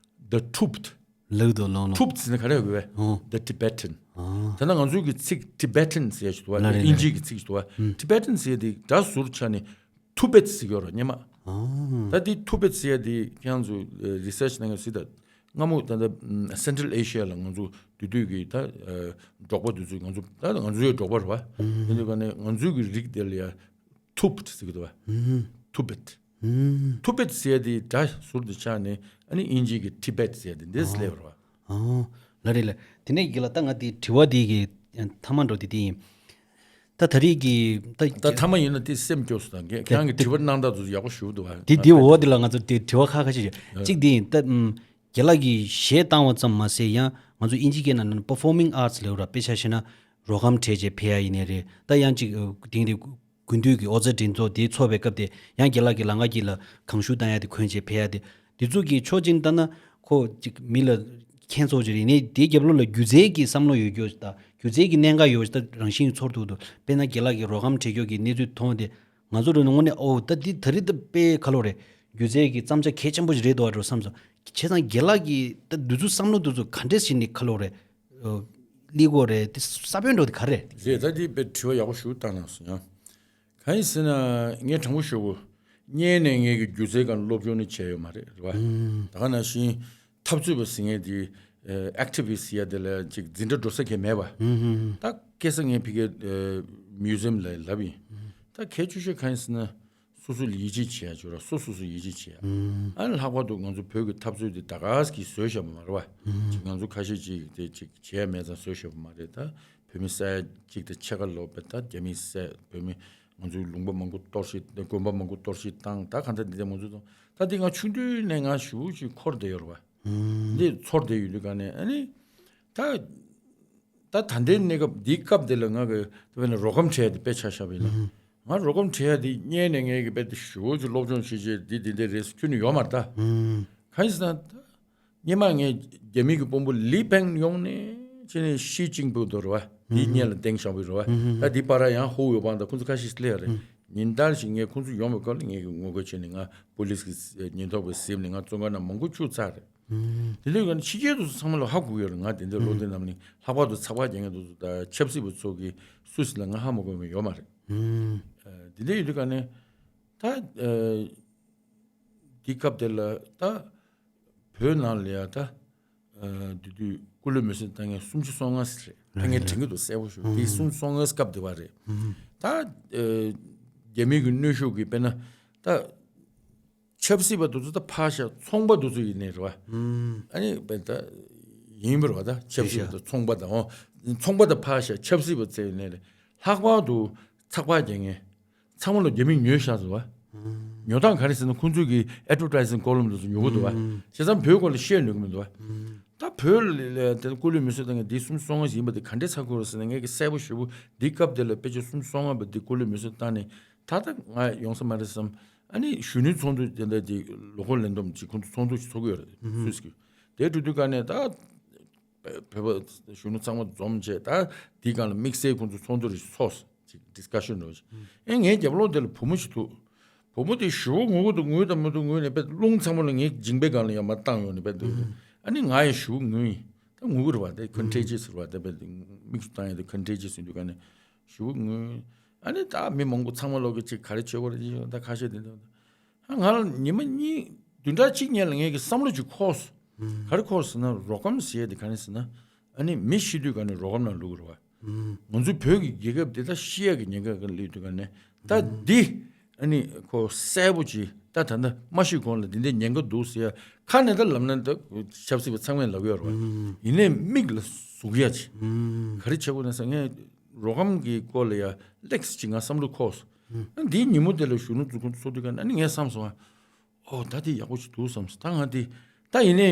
The Tupt། ལག་ཏུ་ལོང་ལོང་། Tupt ཟེར་ན་ག་རེ་ཧ་གོ་བས། The Tibetan། དེ་ན་ང་ཚོའི་གི་ཚིག་Tibetan ཟེར་ཞིག་འདུག་བ། ལ་རེད་ཨིན་ཇིའི་གི་ཚིག་ཞིག་འདུག་བ། Tibetan ཟེར་དེ་སྒྲ་ཟུར་ཆ་ནས་ཐུ་བེད་ཟེར་གྱི་ཡོད་རེད་སྙམ། ད་དེ་ཐུ་བེད་ཟེར་ཡ་དེ་ཁྱེད་རང་ཚོ་རི་སར་ཆི་གནང་ཡ་ཟེར་ད། སྔ་མོ་ད་ལྟ་སེན་ཊྲལ་ཨེ་ཤི་ཡ་ལ་ང་ཚོ་དེ་དུས་ཀྱི་ད་འབྲོག་པ་དེ་ཚོས་ང་ཚོ་ད་ང་ཚོའི་འབྲོག་པ་རེད་བ། དེ་འདྲ་ག་ནས་ང་ཚོའི་གི་རིགས་དེ་ལ་ཡ་ཐུ་བེད་ཟེར་གི་འདུག་བ། ཐུ་བེད། ཐུ་བེད་ཟེར་ཡ་དེ་སྒྲ་ཟུར་དུ་ཆགས་ནས་ཨ་ནི་ཨིན་ཇི་གི་ཊི་བེད་ཟེར་ཡ་དེ་འདྲས་སླེབས་པ་རེད་བ། ལ་རེད་ལ། དེ་ནས་གི་ལ་ད་ང་དེའི་དྲི་བ་དེ་གི་ ཐ་མ་འགྲོ་དེ་དེ་ཡིན། ད་ད་རེས་ཀྱི་ད་ད་ཐ་མ་ཡིན་ན་དེ་སེམས་སྐྱོ་སོང་། ད་ཁྱེད་རང་གི་དྲི་བ་གནང་སྟངས་དེ་ཚོ་ཡག་པོ་ཞེ་པོ་འདུག་བ། དེ་དེ་འོ་དེ་ལ་ང་ཚོ་དེ་དྲི་བ་ཁ་ཁ་ཤས་ཤིག་གཅིག་དེ་ཡིན། ད་ཨམ་རྒན་ལགས་ཀྱིས་གཞས་བཏང་བ་ཙམ་མ་ཟད། ཡང་ང་ཚོ་ཨིན་ཇི་སྐད་ནང་ན་performing arts ལབ་ར། དཔེ་ཆ་བཞག་ན་རོ་སྒམ་བྲིས་བྱས་ཕེབས་ཡ་ཡིན་ནའི་རེད། ད་ཡང་ཅིག་དེང་དེ་དགུན་དུས་ཀྱི་ཨོ་ཛ་འགྲན་ཚོགས་དེ་ཚོགས་པའི་སྐབས་དེ་ཡང་རྒན་ལགས་ཀྱིས་ལམ་ཁ་དཀྱིལ་ལ་གང་ཤུགས་བཏང་ཡ་དེ་གོན་བྱས་ཕེབས་ཡ་དེ། དེ་ཚོ་གི་ཕྱོགས་གཅིག་ནས་ལྟ་ན་ཁོ་ཅིག་མི་ལ་ཁྱད་མཚར་ཅིག་རེད། ཡིན་ནའི་དེའི་རྒྱབ་ལོགས་ལ་སྒྱུ་རྩལ་གྱི་བསམ་བློ་ཡོད་རྒྱུ་དང་སྒྱུ་རྩལ་གྱི་གནད་འགག་ཡོད་ད་རང་བཞིན་ཚོར་ཐུབ་འདུག་དཔེར་ན་རྒན་ལགས་ཀྱིས་རོ་སྒམ་བྲིས་རྒྱུ་གི་གནས་ཚུལ་མཐོང་དེ་ང་ཚོ་རུ་ནང་ངོ་ནས་ཨོ་ད་འདི་ད་རེས་ད་དཔེ་ཁ་ལོ་རེད། སྒྱུ་རྩལ་གྱི་བརྩམས་བྱ་གལ་ཆེན་པོ་ཞིག་རེད་འདུག་བ་འགྲོ་བསམ་སོང་། བྱས་ཙང་རྒན་ལགས་ཀྱིས་ད་འདི་ཚོ་བསམ་བློ་འདི་ཚོ་ག་འདྲས་ཞིག་ནས་ཁ་ལོ་རེད། ཨོ་ལི་གོ་རེད་དེ་ས་བོན་འགྲོ་དེ་ག་རེད། རེད། ད་འདི་དཔེ་དྲི་བ་ཡག་པོ་ཞིག་བཏང་གནང་སོང་ཡང་། གང་ཡིན་ཟེར་ན་ངས་དྲང་པོ་ཞུ་གོ། སྔོན་ནས་ངས་ཀྱི་སྒྱུ་རྩལ་སྒང་སློབ་སྦྱོང་ནི་བྱས་ཡོད་མ་རེད། རེད་བ། ད་ག་ནང་བཞིན་འཐབ་རྩོད་པ་ཟེར་མཁན་དེ་ཨེ་ཨེག་ཊི་བི་སི་ཟེར་ཡ་དེ་ལ་ཅིག་འཛིན་གྲྭ་འགྲོ་ས་གང་མེད་པ། ད་སྐད་ས་ངས་ཕ་གིའི་ཨེ་མིའུ་ཛི་ཡམ་ལ་ལབ་ཡིན། ད་གལ་ཆེ་ཤོས་གང་ཡིན་ཟེར་ན་སོ་སོ་ལ་ཡིད་ཆེས་བྱེད་ཡ་ཅིག་ཡོད་ར། སོ་སོ་སོ་ཡིད་ཆེས་བྱེད་ཡ། ཨ་ནི་ལྷག་པར་དུ་ང་ཚོ་བོད་ཀྱི་འཐབ་རྩོད་དེ་ད་ག་གིས་བཟོས་བཞག་པ་མ་རེད་བ། ཅིག་ང་ཚོ་ཁ་ཤས་ཅིག་དེ་ཅིག་བྱེད་ཡ་མེད་ཙང་བཟོས་བཞག་པ་མ་རེད། ད་བོད་མི་བསད་ཅིག་དང་ཕྱེད་ཀ་ལོག་པའི་ད་རྒྱ་མི་བསད། བོད་མི་ང་ཚོའི་ལུང་པ་མང་པོ་གཏོར་བཤིག་དགོན་པ་མང་པོ་གཏོར་བཤིག་བཏང་། ད་གང་ལྟར་འདི་འདྲ་མང་པོ་བཏང་། ད་འདི་ང་ཆུང་དུས་ནས་ང་ཞེ་པོ་ཅིག་འཁོར་བསྡད་ཡོད་རེད་བ། འདི་ཚོར་བསྡད་ཡོད་དུས་ག་ནས་ཨ་ནི་ད་ད་ད་ལྟའི་གནས་སྐབས་འདིའི་སྐབས་འདི་ལ་ང་གི་དཔེར་ན་རོ་སྒམ་བྲིས་ཡ་དེ་དཔེ་ཆ་བཞག་པ་ཡིན་ན། ང་རོ་སྒམ་བྲིས་ཡ་དེ་སྔོན་ནས་ངས་གི་དཔེ་དེ་ཞེ་པོ་ཅིག་སློབ་སྦྱོང་བྱེད་བྱེད་འདི་འདི་འདྲ་རེད་ཟེར་ཁྱོན་ནས་ཡོད་མ་རེད་ད། གང་ཡིན་ཟེར་ན་ད། སྔོན་མ་ངས་རྒྱ་མི་གི་དཔོན་པོ་ལི་པེང་ཡོང་ནས་ཕྱིན་ནས་ཞི་ཅིན་ཕིང་དོ་རེད་བ། དེའི་སྔོན་ལ་ཏེང་ཞའོ་ཕིང་རེད་བ། ད་དེའི་བར་ཡང་ཧུའུ་ཝེ་ཕང་དང་ཁོང་ཚོ་ཁ་ཤས་སླེབས་ཡ་རེད། ཉིན་ལྟར་ཞིག་ངས་ཁོང་ཚོ་ཡོང་བའི་སྐབས་ལ་ངས་ཀྱི་ངོ་རྒོལ་བྱས་ནས་ང་པོ་ལིས་ཀྱི་ཉེན་རྟོག་པའི་གཟིམ་ནས་ང་བཙོན་ཁང་ནང་མང་པོ་བཅུག་ཚར་རེད། དེ་ལས་ཀྱང་ཕྱི་རྒྱལ་དུ་ཚང་མ་ལ་ཧ་གོ་གི་ཡོད་རེད། ང་དེ་འདྲའི་བློ་གདེང་ནམ་ནི་ལྷག་པར་དུ་ཚགས་པར་རྒྱག་མཁན་དེ་ཚོ་དང་ཆབ་སྲིད་པ་ཚོ་གི་སུ་ཞིག་ལ་ང་ཧ་མ་གོ་མཁན་ཡོད་མ་རེད། དེ་འདྲ་ཡོད་དུས་ག་ནས་ད། དེའི་སྐབས་དེ་ལ་ད་བོད་ནང་ལ་ཡ་ད་དེ་དུས་སྐུ་ལུས་མེ་གསོད་བཏང་མཁན་སུམ་ཅུ་སོ་ལྔ་ཟེར་རེད། ད་ངས་དྲན་གྱི་འདུག་གསལ་པོ་ཞུ། དེ་སུམ་ཅུ་སོ་ལྔ་སྐབས་དེ་བ་རེད། ད་རྒྱ་མི་གི་གནོན་ཤུགས་ཀྱིས་དཔེར་ན་ད་ཆབ་སྲིད་པ་དེ་ཚོ་ད་ཕར་བཞག་ཚོང་པ་དེ་ཚོ་ཡིན་ནའི་རེད་བ། ཨ་ནི་དཔེར་ད་ཡིན་པ་རེད་བ། ད་ཆབ་སྲིད་པ་དང་ཚོང་པ་དང་འོ་ཚོང་པ་ད་ཕར་བཞག་ཆབ་སྲིད་པ་ཚོ་ཡིན་ནའི་རེད། ལྷག་པར་དུ་ཚགས་པར་རྒྱག་མཁན། ཚང་མ་ལ་རྒྱ་མིས་ཉོས་བཞག་ཟེར་བ། ཉོ་སྟངས་ག་རེ་ཟེར་ན་ཁོང་ཚོས་ཀྱི་ཨེ་ཌ་ཝར་ཊའི་ཛིང་ཀོ་ལོམ་དེ་ཚོ་ཉོ་གི་འདུག་བ། བྱས་ཙང་བོད་སྐོར་ལ་བཤད་ནུས་ཀྱི་མི་འདུག་བ། ད་བོད་ལ་དེ་སྐུ་ལུས་མེ་གསོད་བཏང་མཁན་འདི་སུམ་ཅུ་སོ་ལྔ་ཞིག་ཡིན་པ་དེ་ག་འདྲས་ཧ་གོ་རེད་ཟེར་ན་ངས་ཀྱི་གསལ་པོ་ཞེ་པོ་འདི་སྐབས་དེ་ལ་དཔེ་ཆ་སུམ་ཅུ་སོ་ལྔ་པ་འདི་སྐུ་ལུས་མེ་གསོད་བཏང་ནས་ད་ལྟ་ང་ཡོང་ས་མ་རེད་བསམ། ཨ་ནི་གཞོན་ནུའི་ཚོགས་འདུ་དེ་འདྲ་དེ་ལོ་འཁོར་ལས་བསྡོམས་ཅིག་ཁོང་ཚོ་ཚོགས་འདུ་ཞིག་ཚོགས་ཀྱི་ཡོད་རེད་སུད་སི་གི། དེ་འགྲོ་དུས་ག་ནས་ད། བོད་པ་གཞོན་ནུ་ཚང་མ་འཛོམས་བྱས་ད་འདི་སྒང་ལ་དམིགས་བསལ་ཁོང་ཚོ་ཚོགས་འདུ་རེ་ཚོགས་ཅིག་ཌི་སི་ཀ་ཤན་འགྲོ་ཅིག་ཨེ་ངའི་རྒྱབ་ལོགས་དེ་ལ་བུ་མོ་ཞིག་འདུག་བུ་མོ་དེ་ཞེ་པོ་ངུ་གི་འདུག་ངུས་དང་མི་འདུག་ངུས་ནས་དཔེ་རླུང་ཚང་མ་ལ་ངའི་མཇིང་པའི་སྒང་ལ་ཡར་མར་བཏང་ཡོང་ནས་དཔེ་འདུག་ཨ་ནི་ང་ཡང་ཞེ་པོ་ངུས་ཡིན། ད་ངུ་གི་རེད་བ། དེ་ཁོན་ཊི་ཇི་ཡས་ཟེར་བ་དེ་དཔེ་མིག་ཆུ་བཏང་ཡ་དེ་ཁོན་ཊི་ཇི་ཡས་ཟེར་དུས་ག་ནས་ཞེ་པོ་ངུས། ཨ་ནི་ད་མི་མང་པོ་ཚང་མ་ལོག་གི་ཅིག་ག་རེ་བྱེད་དགོས་རེད་ཅེས་ད་ཁ་ཤས་དེ་འདྲ། ང་ལ་ཉི་མ་གཉིས་བདུན་ཕྲག་གཅིག་སྔོན་ལ་ངས་ཀྱི་བསམ་བློ་ཅིག་འཁོར་སོང་། ག་རེ་འཁོར་སོང་ཟེར་ན་རོ་སྒམ་ཟེར་ཡས་དེ་ག་རེ་ཟེར་ན་ཨ་ནི་མི་ཤི་དུས་ག་ནས་རོ་སྒམ་ནང་བླུག་གི་རེད་བ། ང་ཚོའི་བོད་ཀྱི་རྒྱལ་ཁབ་དེ་ད་ཤི་ཡས་ཀྱི་ཉེན་ཁ་ག་སླེབས་དུས་ག་ནས་ད་འདི་ཨ་ནི་ཁོ་གསལ་པོ་ཅིག་ད་ད་ལྟ་མ་ཤི་གོང་ལ་འདི་འདྲའི་ཉེན་ཁ་འདུག་ཟེར་ཡ་ཁ་ནས་ད་ལབ་ན་ད་ཆབ་སྲིད་པ་ཚང་མས་ལབ་ཡོད་རེད་བ། ཡིན་ནའི་མིག་ལ་ཟུག་ཡ་ཅིག་ག་རེ་བྱེད་དགོས་ན་ཟེར་ངས་རོ་སྒམ་གྱི་སྐོར་ལ་ཡ་ལེགས་ཅིག་ང་བསམ་བློ་འཁོར་སོང་། ཨ་འདིའི་ཉིན་མོ་དེ་ལ་གཞོན་ནུ་ཚོ་ཁོང་ཚོ་ཚོགས་དུས་ག་ནས་ཨ་ནི་ངས་བསམ་སོང་ཨ། ཨོ་ད་དེ་ཡག་པོ་ཞིག་འདུག་བསམ་སོང་། ད་ང་དེ་ད་ཡིན་ནའི་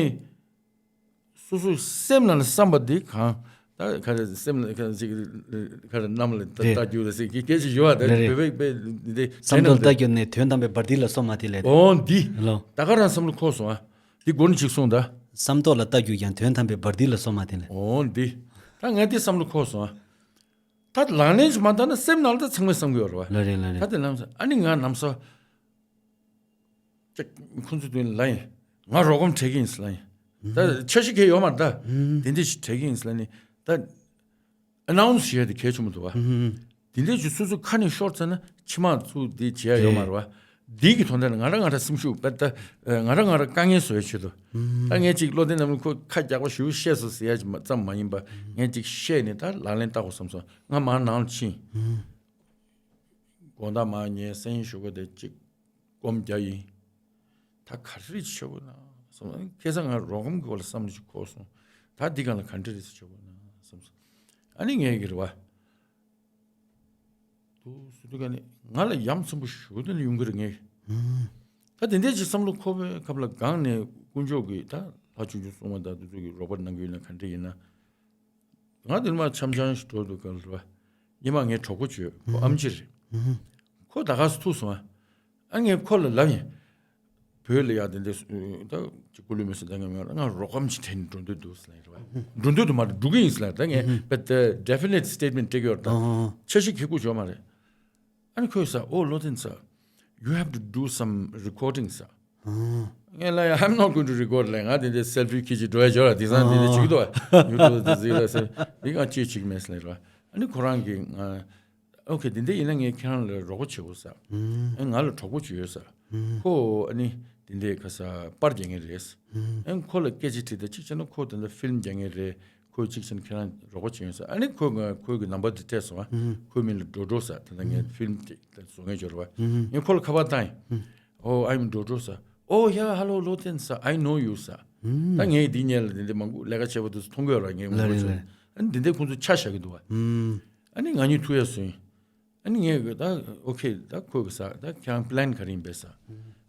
སོ་སོའི་སེམས་ནང་ལ་བསམ་པ་དེ་གང་ད་ག་རེ་སེམས་ལ་ག་ཅིག་ག་རེ་གནམ་ལ་ད་རེད། ལྟ་རྒྱུ་ད་ཟེར་གི་སྐད་ཅིག་ཡོད་ཨ། ད་རེད་རེད། བོད་པའི་དཔེ་འདི་བསམ་ཚུལ་ལ་ལྟ་རྒྱུ་ནས་དོན་དམ་པའི་བར་དི་ལ་སོ་མ་དེ་ལས་རེད། ཨོ་འདི་ལོ། ད་ག་རང་བསམ་བློ་འཁོར་སོང་ཨ། འདི་མགོ་ནས་ཅིག་གསུངས་ད། བསམ་ཐོག་ལ་ལྟ་རྒྱུ་ཀྱང་དོན་དམ་པའི་བར་དི་ལ་སོ་མ་དེ་ལས། ཨོ་འདི་ད་ང་དེ་བསམ་བློ་འཁོར་སོང་ཨ། ད་ལག་ལེན་ཞིག་མ་བསྟར་ན་སེམས་ནང་ལ་ད་ཚང་མས་བསམ་གྱི་ཡོད་རེད་བ། ལ་རེད་ལ་རེད། ད་དེ་ལམ་སང་ཨ་ནི་ང་ནམ་སང་ཅིག་ཁོང་ཚོ་དོན་ལ་ཡིན། ང་རོ་སྒམ་བྲེག་གི་ཡིན་ཟེར་ལ་ཡིན། ད་འཆར་གཞི་གས་ཡོད་མ་རེད་ད། དེ་འདྲ་ཞིག་བྲེག་གི་ཡིན་ཟེར་ལ་ནི་ད་ཨ་ནའུན་སི་བྱེད་ཡ་དེ་གལ་ཆེན་པོ་འདུག་བ། དེ་འདྲ་ཞིག་སོ་སོ་ཁ་ནས་ཤོར་ཚར་ན་ཕྱི་མ་ཚུར་དེ་བྱེད་ཡ་ཡོད་མ་རེད་བ། འདི་གི་དོན་དག་ལ་ང་རང་ང་རང་སེམས་ཤུགས་དཔེ་ད་ང་རང་ང་རང་དཀའ་ངལ་བཟོ་ཡ་ཆེད་དུ། ད་ངས་ཅིག་བློ་བདེ་ནམ་ཁོ་ཁ་རྒྱག་པ་ཞུ་བཤད་སོང་ཟེར་ཡ་ཅིག་མ་ཙམ་མ་ཡིན་པ་ངས་ཅིག་བཤད་ནས་ད་ལག་ལེན་བསྟར་དགོས་བསམ་སོང་། ང་མར་ནང་ལ་ཕྱིན། དགོང་དག་མར་ངའི་སང་ཉིན་ཞོགས་ཀ་དེ་ཅིག་སྒོམ་རྒྱག་ཡིན། ད་ག་རེ་བྱེད་དགོས་ན་བསམ། ཁ་སང་ང་རོ་སྒམ་གྱི་སྐོར་ལ་བསམ་བློ་ཅིག་འཁོར་སོང་། ད་འདི་སྒང་ལ་ག་འདྲ་རེད་ཟེར་བྱེད་དགོས་ན་བསམ་སོང་། ཨ་ནི་ངས་གི་རེད་བ། དུ་སུ་དུ་ག་ནི་ང་ལ་ཡ་མཚན་པོ་ཞུ་དུ་ནི་ཡོང་གི་རེད་ངས། ད་དེ་འདྲས་ཅིག་བསམ་བློ་འཁོར་བའི་སྐབས་ལ་སྒང་ནས་དཀོན་མཆོག་གིས་ད་ལྷ་ཆུང་ཆུང་སྲུང་མ་དང་དེ་ཚོ་གིས་རོགས་པ་གནང་གི་ཡོད་ན་ག་འདྲས་ཡིན་ན། ང་དེ་མ་འཆམ་འཆམ་ཞིག་འགྲོ་འདུག་ག་ལ་རེད་བ། ཉི་མ་ངའི་གྲོགས་པོ་བྱོས་ཁོ་ཨམ་ཆི་རེད། ཁོ་ད་ག་སུ་ཐུག་སོང་ཨ། ཨ་ངས་ཁོ་ལ་ལབ་ཡིན། བོད་ལ་ཡག་དེ་འདྲ་ད་ཅིག་སྐུ་ལུས་མེད་ཟེར་ད་ངས་མེད་ང་རོགས་རམ་ཅིག་དྲན་འགྲོ་འདོད་འདུག་ཟེར་ལ་རེད་བ། འགྲོ་འདོད་དུ་མ་རེད་འགྲོ་གི་ཡིན་ཟེར་ལ་ད་ངས་but definite statement སྤྲད་ཀྱི་ཡོད་ད། འཆར་གཞི་ཁེ་ཁུ་བྱོ་མ་རེད། ཨ་ནི་ཁོས་ཟེར། Oh Loten sir, you have to do some recording sir. ངས་ལབ་ཡ། I'm not going to record ལབ། ང་དེ་འདྲའི་selfie ཁྱེར་ཅིག་འགྲོ་ཡ་འབྱོར་ར་དེང་སང་དེ་འདྲ་བྱེད་ཀྱི་འདུག་བ། YouTube དེ་ཟིག་ལ་ཟེར་འདི་ང་ཅིག་བྱེད་ཀྱི་མེད་ཟེར་ལབ་ར། ཨ་ནི་ཁོ་རང་གིས་ང་okay དེ་འདྲ་ཡིན་ན་ངས་ཁྱེད་རང་ལ་རོགས་པ་བྱེད་དགོས་ཟེར། ཨ་ང་ལ་གྲོགས་པོ་ཅིག་ཡོད་ཟེར། ཁོ་ཨ་ནི་དེ་འདྲའི་ག་ས་པར་རྒྱག་མཁན་རེད་ཟེར། ཨ་ཁོ་ལ་སྐད་ཆ་དྲིས་ད་གཅིག་བྱས་ན་ཁོ་དེ་འདྲ་ཕིལམ་རྒྱག་མཁན་རེད། ཁོས་གཅིག་བྱས་ན་ཁྱེད་རང་རོགས་པ་བྱེད་ཡོང་ཟེར། ཨ་ནི་ཁོས་ང་ཁོའི་གི་ནམ་བར་དེ་སྤྲད་སོང་ཨ། ཁོའི་མིང་ལ་ཌོ་ཌོ་ཟེར། ད་ལྟ་ངས་ཕིལམ་དེ་བཟོ་མཁན་ཅིག་ཡོད་རེད་བ། ངས་ཁོ་ལ་ཁ་པར་བཏང་ཡིན། Oh, I'm Dodro sir. Oh yeah, hello Loten sir, I know you sir. ད་ངས་འདི་ཉལ་ལ་འདི་འདི་མང་པོ་ལས་ཀ་བྱེད་པ་དུ་མཐོང་གི་ཡོད་ར་ངས་ངོ་ལ་རེད་ལ་རེད། ཨ་ནི་འདི་འདི་ཁོང་ཚོ་ཆ་བཞག་གི་འདུག་བ། ཨ་ནི་ང་གཉིས་ཐུག་ཡ་སོང་ཡིན། ཨ་ནི་ངས་གི་ད་okay ད་ཁོས་གི་ཟེར། ད་ཁྱེད་རང་པི་ལན་ག་རེ་ཡིན་པས་ཟེར།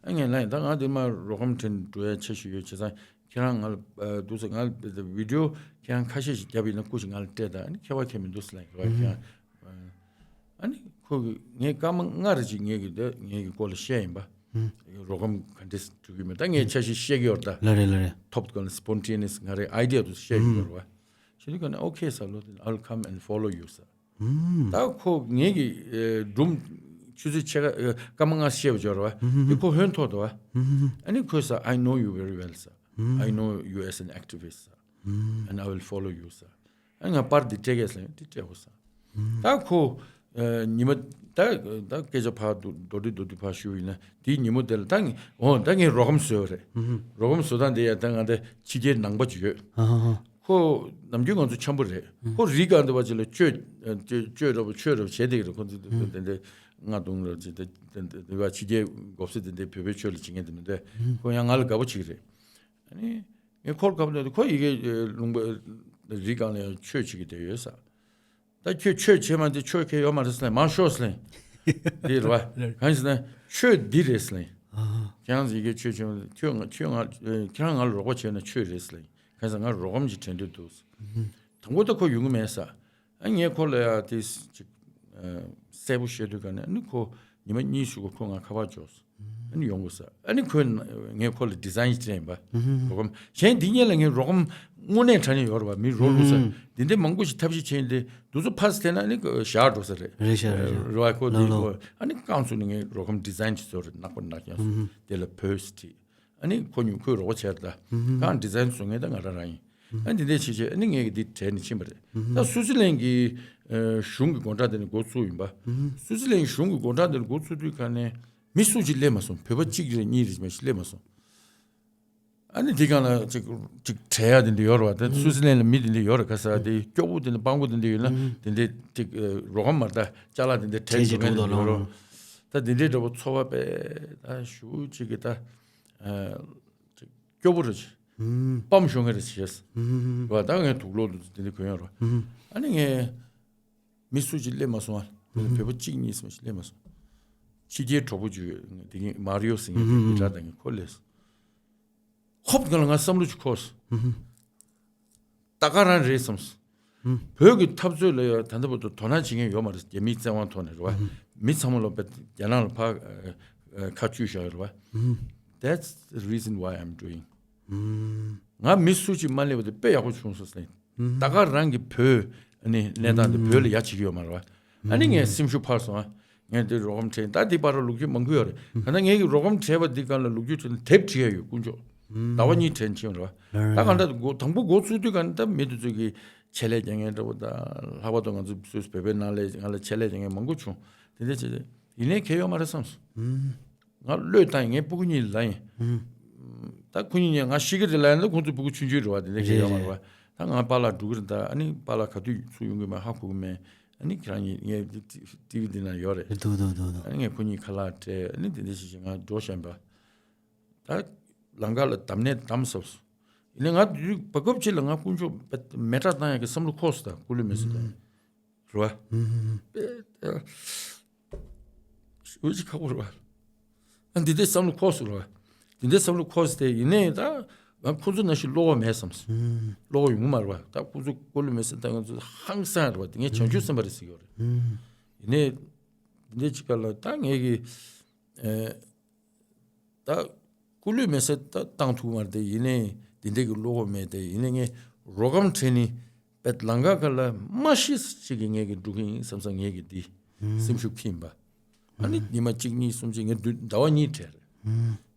ཨ་ངས་ལབ་ཡིན། ད་ང་འདི་མ་རོགས་རམ་དྲན་འགྲོ་ཡ་ཆེ་ཤོས་ཡོད་བྱས་ཙང་ཁྱེད་རང་ང་ལ་འདུག་ཟེར། ང་ལ་video ཁྱེད་རང་ཁ་ཤས་ཤིག་བརྒྱབ་ཡིན་ན་སྐུ་ཞིག་ང་ལ་སྤྲད་ད། ཨ་ནི་ཁྱད་པར་ཁྱད་མི་འདུག་ཟེར་ལབ་ཡིན་ར་ཁྱེད་རང་། ཨ་ནི་ཁོ་གི་ངས་སྐར་མ་ལྔ་རེ་ཅིག་ངས་གི་ད་ངས་གི་སྐོར་ལ་བཤད་ཡིན་པ། རོགས་རམ་ག་འདྲས་སེ་འགྲོ་གི་མེད་ད་ངས་འཆར་གཞི་བཤད་ཀྱི་ཡོད་ད། ལ་རེད་ལ་རེད། ཐོབ་ག་ལ་spontaneous ང་རེ་idea དུ་བཤད་ཀྱི་ཡོད་རེད་བ། བྱས་དུས་ག་ནས་okay sir Loten, I'll come and follow you sir. ད་ཁོ་ངས་གི་སྒྲུང་ཆུ་ཚོད་ཕྱེད་ཀ་སྐར་མ་ལྔ་བཤད་པ་ཅིག་ཡོད་རེད་བ། དེ་ཁོ་ཧོན་ཐོག་ཏུ་བ། ཨ་ནི་ཁོས་sir, I know you very well sir. I know you as an activist sir. And I will follow you sir. ཨ་ང་པར་འདི་སྤྲད་གས་ཟེར་འདི་སྤྲད་འོ་ཟེར། ད་ཁོ་ཨ་ཉི་མ་ད་ད་སྐད་ཆ་ཕར་འདུག་མདོར་བསྡུས་མདོར་བསྡུས་ཕར་ཞུ་ཡིན་ན་དེའི་ཉིན་མོ་དེ་ལ་ད་ངས་འོ་ད་ངས་རོགས་རམ་བཟོས་པ་རེད། རོགས་རམ་བཟོ་སྟངས་དེ་ཡ་ད་ང་ད་ཕྱི་རྒྱལ་ནང་པ་ཅིག་ཡོད། ཁོ་ནམ་རྒྱུན་ང་ཚོ་འཆམ་པོ་རེད། ཁོ་རི་སྒང་དེ་བ་ཅིག་ལ་གཅོད་གཅོད་ར་བ་ཆོས་ར་བ་བྱས་བསྡད་ཀྱི་རེད། ཁོ་ཚོ་དེ་འདྲ་ལྔ་དུང་ར་ཅིག་དེ་དེ་བ་ཕྱི་རྒྱལ་མགོ་སེར་དེ་འདྲའི་བོད་པའི་ཆོས་ལ་བྱེད་མཁན་དེ་མི་འདུག་ཁོ་ཡང་ང་ལ་དགའ་པོ་བྱེད་ཀྱི་རེད། ཨ་ནི། ངས་ཁོར་སྐབས་ནས་ཁོ་ཡི་གེ་ལུང་པ་རི་སྒང་ལ་ཡང་ཆོས་བྱེད་ཀྱི་བསྡད་ཡོད་ས། ད་ཁྱོད་ཆོས་བྱེད་མ་དེ་ཆོས་ཁྱད་ཡོད་མ་རེད་ཟེར་ནས་མང་ཤོག་ཟེར་ནས། འདི་རེད་བ། གང་ཟེར་ན་ཆོས་འདི་རེད་ཟེར་ནས། ཁྱེད་རང་ཡི་གེ་ཆོས་བྱེད་མ་ཁྱོད་ང་ཁྱོད་ང་ཁྱེད་རང་ང་ལ་རོགས་པ་བྱས་ན་ཆོས་རེད་ཟེར་ནས། གང་ཟེར་ང་རོགས་རམ་ཞིག་དྲན་འདོད་འདུག་དང་པོ་ད་ཁོ་ཡོང་གི་མེད་ས། ཨ་ངས་ཁོ་ལ་ཡ་དེ་ཅིག་གསལ་པོ་བཤད་དུས་ག་ནས་ཨ་ནི་ཁོ་ཉི་མ་གཉིས་ཤུག་གོ་ཁོ་ང་ཁ་པར་འབྱོར་སོང་། ཨ་ནི་ཡོང་དགོས་ས། ཨ་ནི་ཁོས་ངས་ཁོ་ལ་ཌི་ཛའིན་སྤྲད་ཡིན་པ། རོགས་རམ་གཞན་འདི་ཉིད་ལ་ངས་རོགས་རམ་དངོས་གནས་དྲང་གནས་ཡོད་རེད་བ། མི་རོགས་ལུགས་ས་འདི་འདྲའི་མང་པོ་ཞིག་ཐབས་ཤེས་བྱས་ཡིན་ཏེ་འདུག་ཚོ་ཕར་ཚུར་བལྟས་ན་ཨ་ནི་བཞག་འགྲོ་ས་རེད། རེད་ཤག་རེད་ཤག་རེད་བ། ཁོ་ལགས་འདི་ལགས། ཁོ་ཨ་ནི་རྐང་བཙུགས་ནས་ངས་རོགས་རམ་ཌི་ཛའིན་ཅིག་བཟོ་རེད། ནག་པོ་ནག་རྐྱང་བཟོ། དེ་ལ་བོད་ཟེར་བྲིས། ཨ་ནི་ཁོ་ཉིད་ཁོས་རོགས་པ་བྱས་རེད་ད། གང་ཌི་ཛའིན་བཟོ་མཁན་ད་ང་རང་རང་ཡིན། ཨ་འདི་འདྲས་བྱས་བྱས་ཨ་ནི་ངས་ཀྱི་འདི་དྲན་ནས་ཕྱིན་པ་རེད། ད་སུའུ་ཙི་ལན་གྱི་ཨ་གཞུང་གི་སྒོ་འགྲམ་དེ་ནས་འགོ་བཙུགས་ཡིན་པ། སུའུ་ཙི་ལན་གཞུང་གི་སྒོ་འགྲམ་དེ་ནས་འགོ་བཙུགས་དུས་ག་ནས་མི་སུ་གཅིག་སླེབས་མ་སོང་། བོད་པ་གཅིག་རེ་གཉིས་རེ་མ་གཏོགས་སླེབས་མ་སོང་། ཨ་ནི་འདི་གང་ལ་ཅིག་ཅིག་བྲེལ་ཡག་དེ་འདྲ་ཡོད་རེད་བ། ད་སུའུ་ཙི་ལན་ལ་མི་དེ་འདྲ་ཡོད་རེད། ཁ་ས་དེ་སྐྱོ་པོ་དེ་འདྲ་སྤྲང་པོ་དེ་འདྲ་ཡོད་ན་དེ་འདྲ་ཅིག་རོགས་རམ་མ་རེད་ད། ཅ་ལག་དེ་འདྲ་དྲན་བྱས་འགྲོ་མཁན་དེ་འདྲ་ཡོད་རེད། ད་དེ་འདྲའི་འདྲ་པོ་ཚོར་བ་དཔེ་ད་ཞུ་ཅིག་གི་ད་ཨ་ཅིག་སྐྱོ་པོ་རེད། ཅིག་ཕམ་ཤོར་མཁན་རེད་བྱས། རེད་བ། ད་ངས་དུག་ལོག་ཏུ་དེ་འདྲ་གོན་ཡོད་རེད། ཨ་ནི་ངས་མི་སུ་གཅིག་སླེབས་མ་སོང་ཨ། བོད་པ་གཅིག་གཉིས་ཙམ་ཞིག་སླེབས་མ་སོང་། ཕྱི་རྒྱལ་གྲོགས་པོ་ཅིག་ཡོད། དེ་གིན་མ་རི་ཡོ་ཟེར་མཁན་དེ་དགྲ་དང་གིན་ཁོ་སླེབས་སོང་། ཧོབ་གང་ལ་ང་བསམ་བློ་ཅིག་འཁོར་སོང་། ད་ག་རང་རེད་བསམ་སོང་། བོད་ཀྱི་འཐབ་རྩོད་ལ་ཡང་ད་ལྟ་བར་དུ་དོ་སྣང་བྱེད་མཁན་ཡོད་མ་རེད། རྒྱ་མིའི་བཙན་དབང་ཐོག་ནས་རེད་བ། མི་ཚང་མ་ལ་བས་རྒྱ་ནག་ལ་ཕར་ཨ་ཨ་ཁ་བཅུག་བཞག་ཡོད་རེད་བ། That's the reason why I'm doing. ང་མི་སུ་གཅིག་མ་སླེབས་པ་དེ་དཔེ་ཡག་པོ་བྱུང་སོང་ཟེར། ད་ག་རང་གི་བོད་ཨ་ནི་གནས་སྟངས་དེ་བོད་ལ་ཡ་བྱེད་ཀྱི་ཡོད་མ་རེད་བ། ཨ་ནི་ངས་སེམས་ཤུགས་འཕར་སོང་ཨ། ངས་འདི་རོགས་རམ་དྲན། ད་འདི་བར་ལ་ལོ་རྒྱུས་མང་པོ་ཡོད་རེད། གང་ལྟར་ངས་ཀྱི་རོགས་རམ་བྱས་པ་འདི་སྒང་ལ་ལོ་རྒྱུས་དྲན་ན་དེབ་བྲིས་ཡ་ཡོད་དཀོན་མཆོག་ཟླ་བ་གཉིས་དྲན་ཕྱིན་རེད་བ། ད་གང་ལྟར་འགོ་དང་པོ་འགོ་ཚུགས་དུས་གང་ལྟར་མི་དེ་ཚོ་གི་ཆེད་ལས་རྒྱག་མཁན་འདྲ་པོ་དང་ལྷག་པར་དུ་ང་ཚོ་སུད་སི་བོད་པའི་ནང་ལས་ང་ལ་ཆེད་ལས་རྒྱག་མཁན་མང་པོ་བྱུང་། དེ་འདྲ་བྱས་ཏེ་ཡིན་ནའི་གལ་ཡོད་མ་རེད་བསམ་སོང་། ང་བློས་བཏང་ཡིན། ངའི་སྤུ་གུ་གཉིས་ལ་ཡིན། ད་ཁོ་གཉིས་ནས་ང་ཤི་གི་རེད་ལབ་ཡིན་ན་ཁོང་ཚོ་སྤུ་གུ་ཆུང་ཆུང་རེད་བ། དེ་འདྲ་གལ་ཡོད་མ་རེད་བ། ད་ང་པཱ་ལགས་འགྲོ་གི་རེད། ད་ཨ་ནི་པཱ་ལགས་ག་དུས་ཚུར་ཡོང་གི་མེད་ཧ་གོ་གི་མེད། ཨ་ནི་ཁྱེད་རང་གཉིས་ངའི་ཊི་ཝི་འདི་ན་ཡོད་རེད། འདུག་འདུག་འདུག་འདུག་ཨ་ནི་ངས་ཁོ་གཉིས་ཁ་ལག་སྤྲད། ཨ་ནི་དེ་འདྲ་བྱས་བྱས་ང་འགྲོ་བཞིན་པ། ད་ལམ་ཁ་ལ་བསྡམས་ནས་བསྡམས་ཟེར་སོང་ ཡིན་ནའི་ང་དུས་བར་སྐབས་ཅིག་ལ་ང་དཀོན་མཆོག་མེ་སྲེག་བཏང་ཡག་གི་བསམ་བློ་འཁོར་སོང་། ད་སྐུ་ལུས་མེ་སྲེག་བཏང་ཡག་རེད་བ། ཨུམ། ཞེ་པོ་ཅིག་ཁག་པོ་རེད་བ། ཨ་འདི་འདྲའི་བསམ་བློ་འཁོར་སོང་རེད་བ། འདི་འདྲའི་བསམ་བློ་འཁོར་སོང་སྟེ། ཡིན་ནའི་ད་ང་ཁོ་ཚོ་ནང་བཞིན་བློ་ཁོག་མེད་བསམ་སོང་། ཨུམ། བློ་ཁོག་ཡོང་གི་མ་རེད་བ། ད་ཁོ་ཚོ་སྐུ་ལུས་མེ་སྲེག་བཏང་མཁན་ཚོ་ཧང་སང་རེད་བ། དེ་ངས་བྱང་ཆུབ་སེམས་དཔའ་རེད་ཟེར་གྱི་ཡོད་རེད། ཨུམ། ཡིན་ནའི་འདི་འདྲའི་ཅིག་སྐབས་ལ་ད་ངས་ཀྱི་ཨེ། ད་སྐུ་ལུས་མེ་སྲེག་ད་བཏང་ཐུབ་མ་རེད་དེ། ཡིན་ནའི་འདི་འདྲའི་གི་བློ་ཁོག་མེད་དེ། ཡིན་ནའི་ངས་རོགས་རམ་བྱས་ནས་པད་ལམ་ཁ་ཁ་ལ་མ་ཤི་ཅིག་གི་ངས་ཀྱི་འགྲོ་གི་ཡིན་བསམ་བསམ་ངས་ཀྱི་འདི་སེམས་ཤུགས་ཁེངས་པ། ཨ་ནི་ཉི་མ་གཅིག་གཉིས་གསུམ་ཅིག་ངས་བདུན་ཟླ་བ་གཉིས་བྲལ་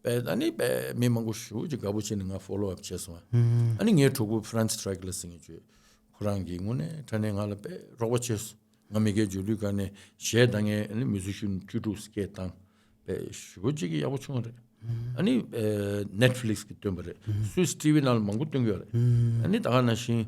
རེད། པད་ཨ་ནི་པད་མི་མང་པོ་ཞེ་པོ་ཅིག་དགའ་པོ་བྱས་ནས་ང་ཕོ་ལོ་ཨབ་བྱས་སོང་། ཨ་ནི་ངའི་གྲོགས་པོ་ཧྥ་རན་སི་ཊི་རེག་ལར་ཟེར་མཁན་ཅིག་ཡོད། ཁོ་རང་གིས་དངོས་གནས་དྲང་གནས་ང་ལ་དཔེ་རོགས་པ་བྱས་སོང་། ང་མི་སྒེར་འཇུག་ལུགས་སྒང་ནས་གཞས་བཏང་མཁན་ཨ་ནི་མིའུ་ཟི་ཤན་བཅུ་དྲུག་སྐད་བཏང་། དཔེ་ཞེ་པོ་ཅིག་གི་ཡག་པོ་བྱུང་བ་རེད། ཨ་ནི་ནེཊ་ཕི་ལིག་སི་གིས་བཏོན་པ་རེད། སུད་སི་ཊི་ཝི་ནང་ལ་མང་པོ་སྟོན་གྱི་ཡོད་རེད། ཨ་ནི་ད་ག་ནང་བཞིན་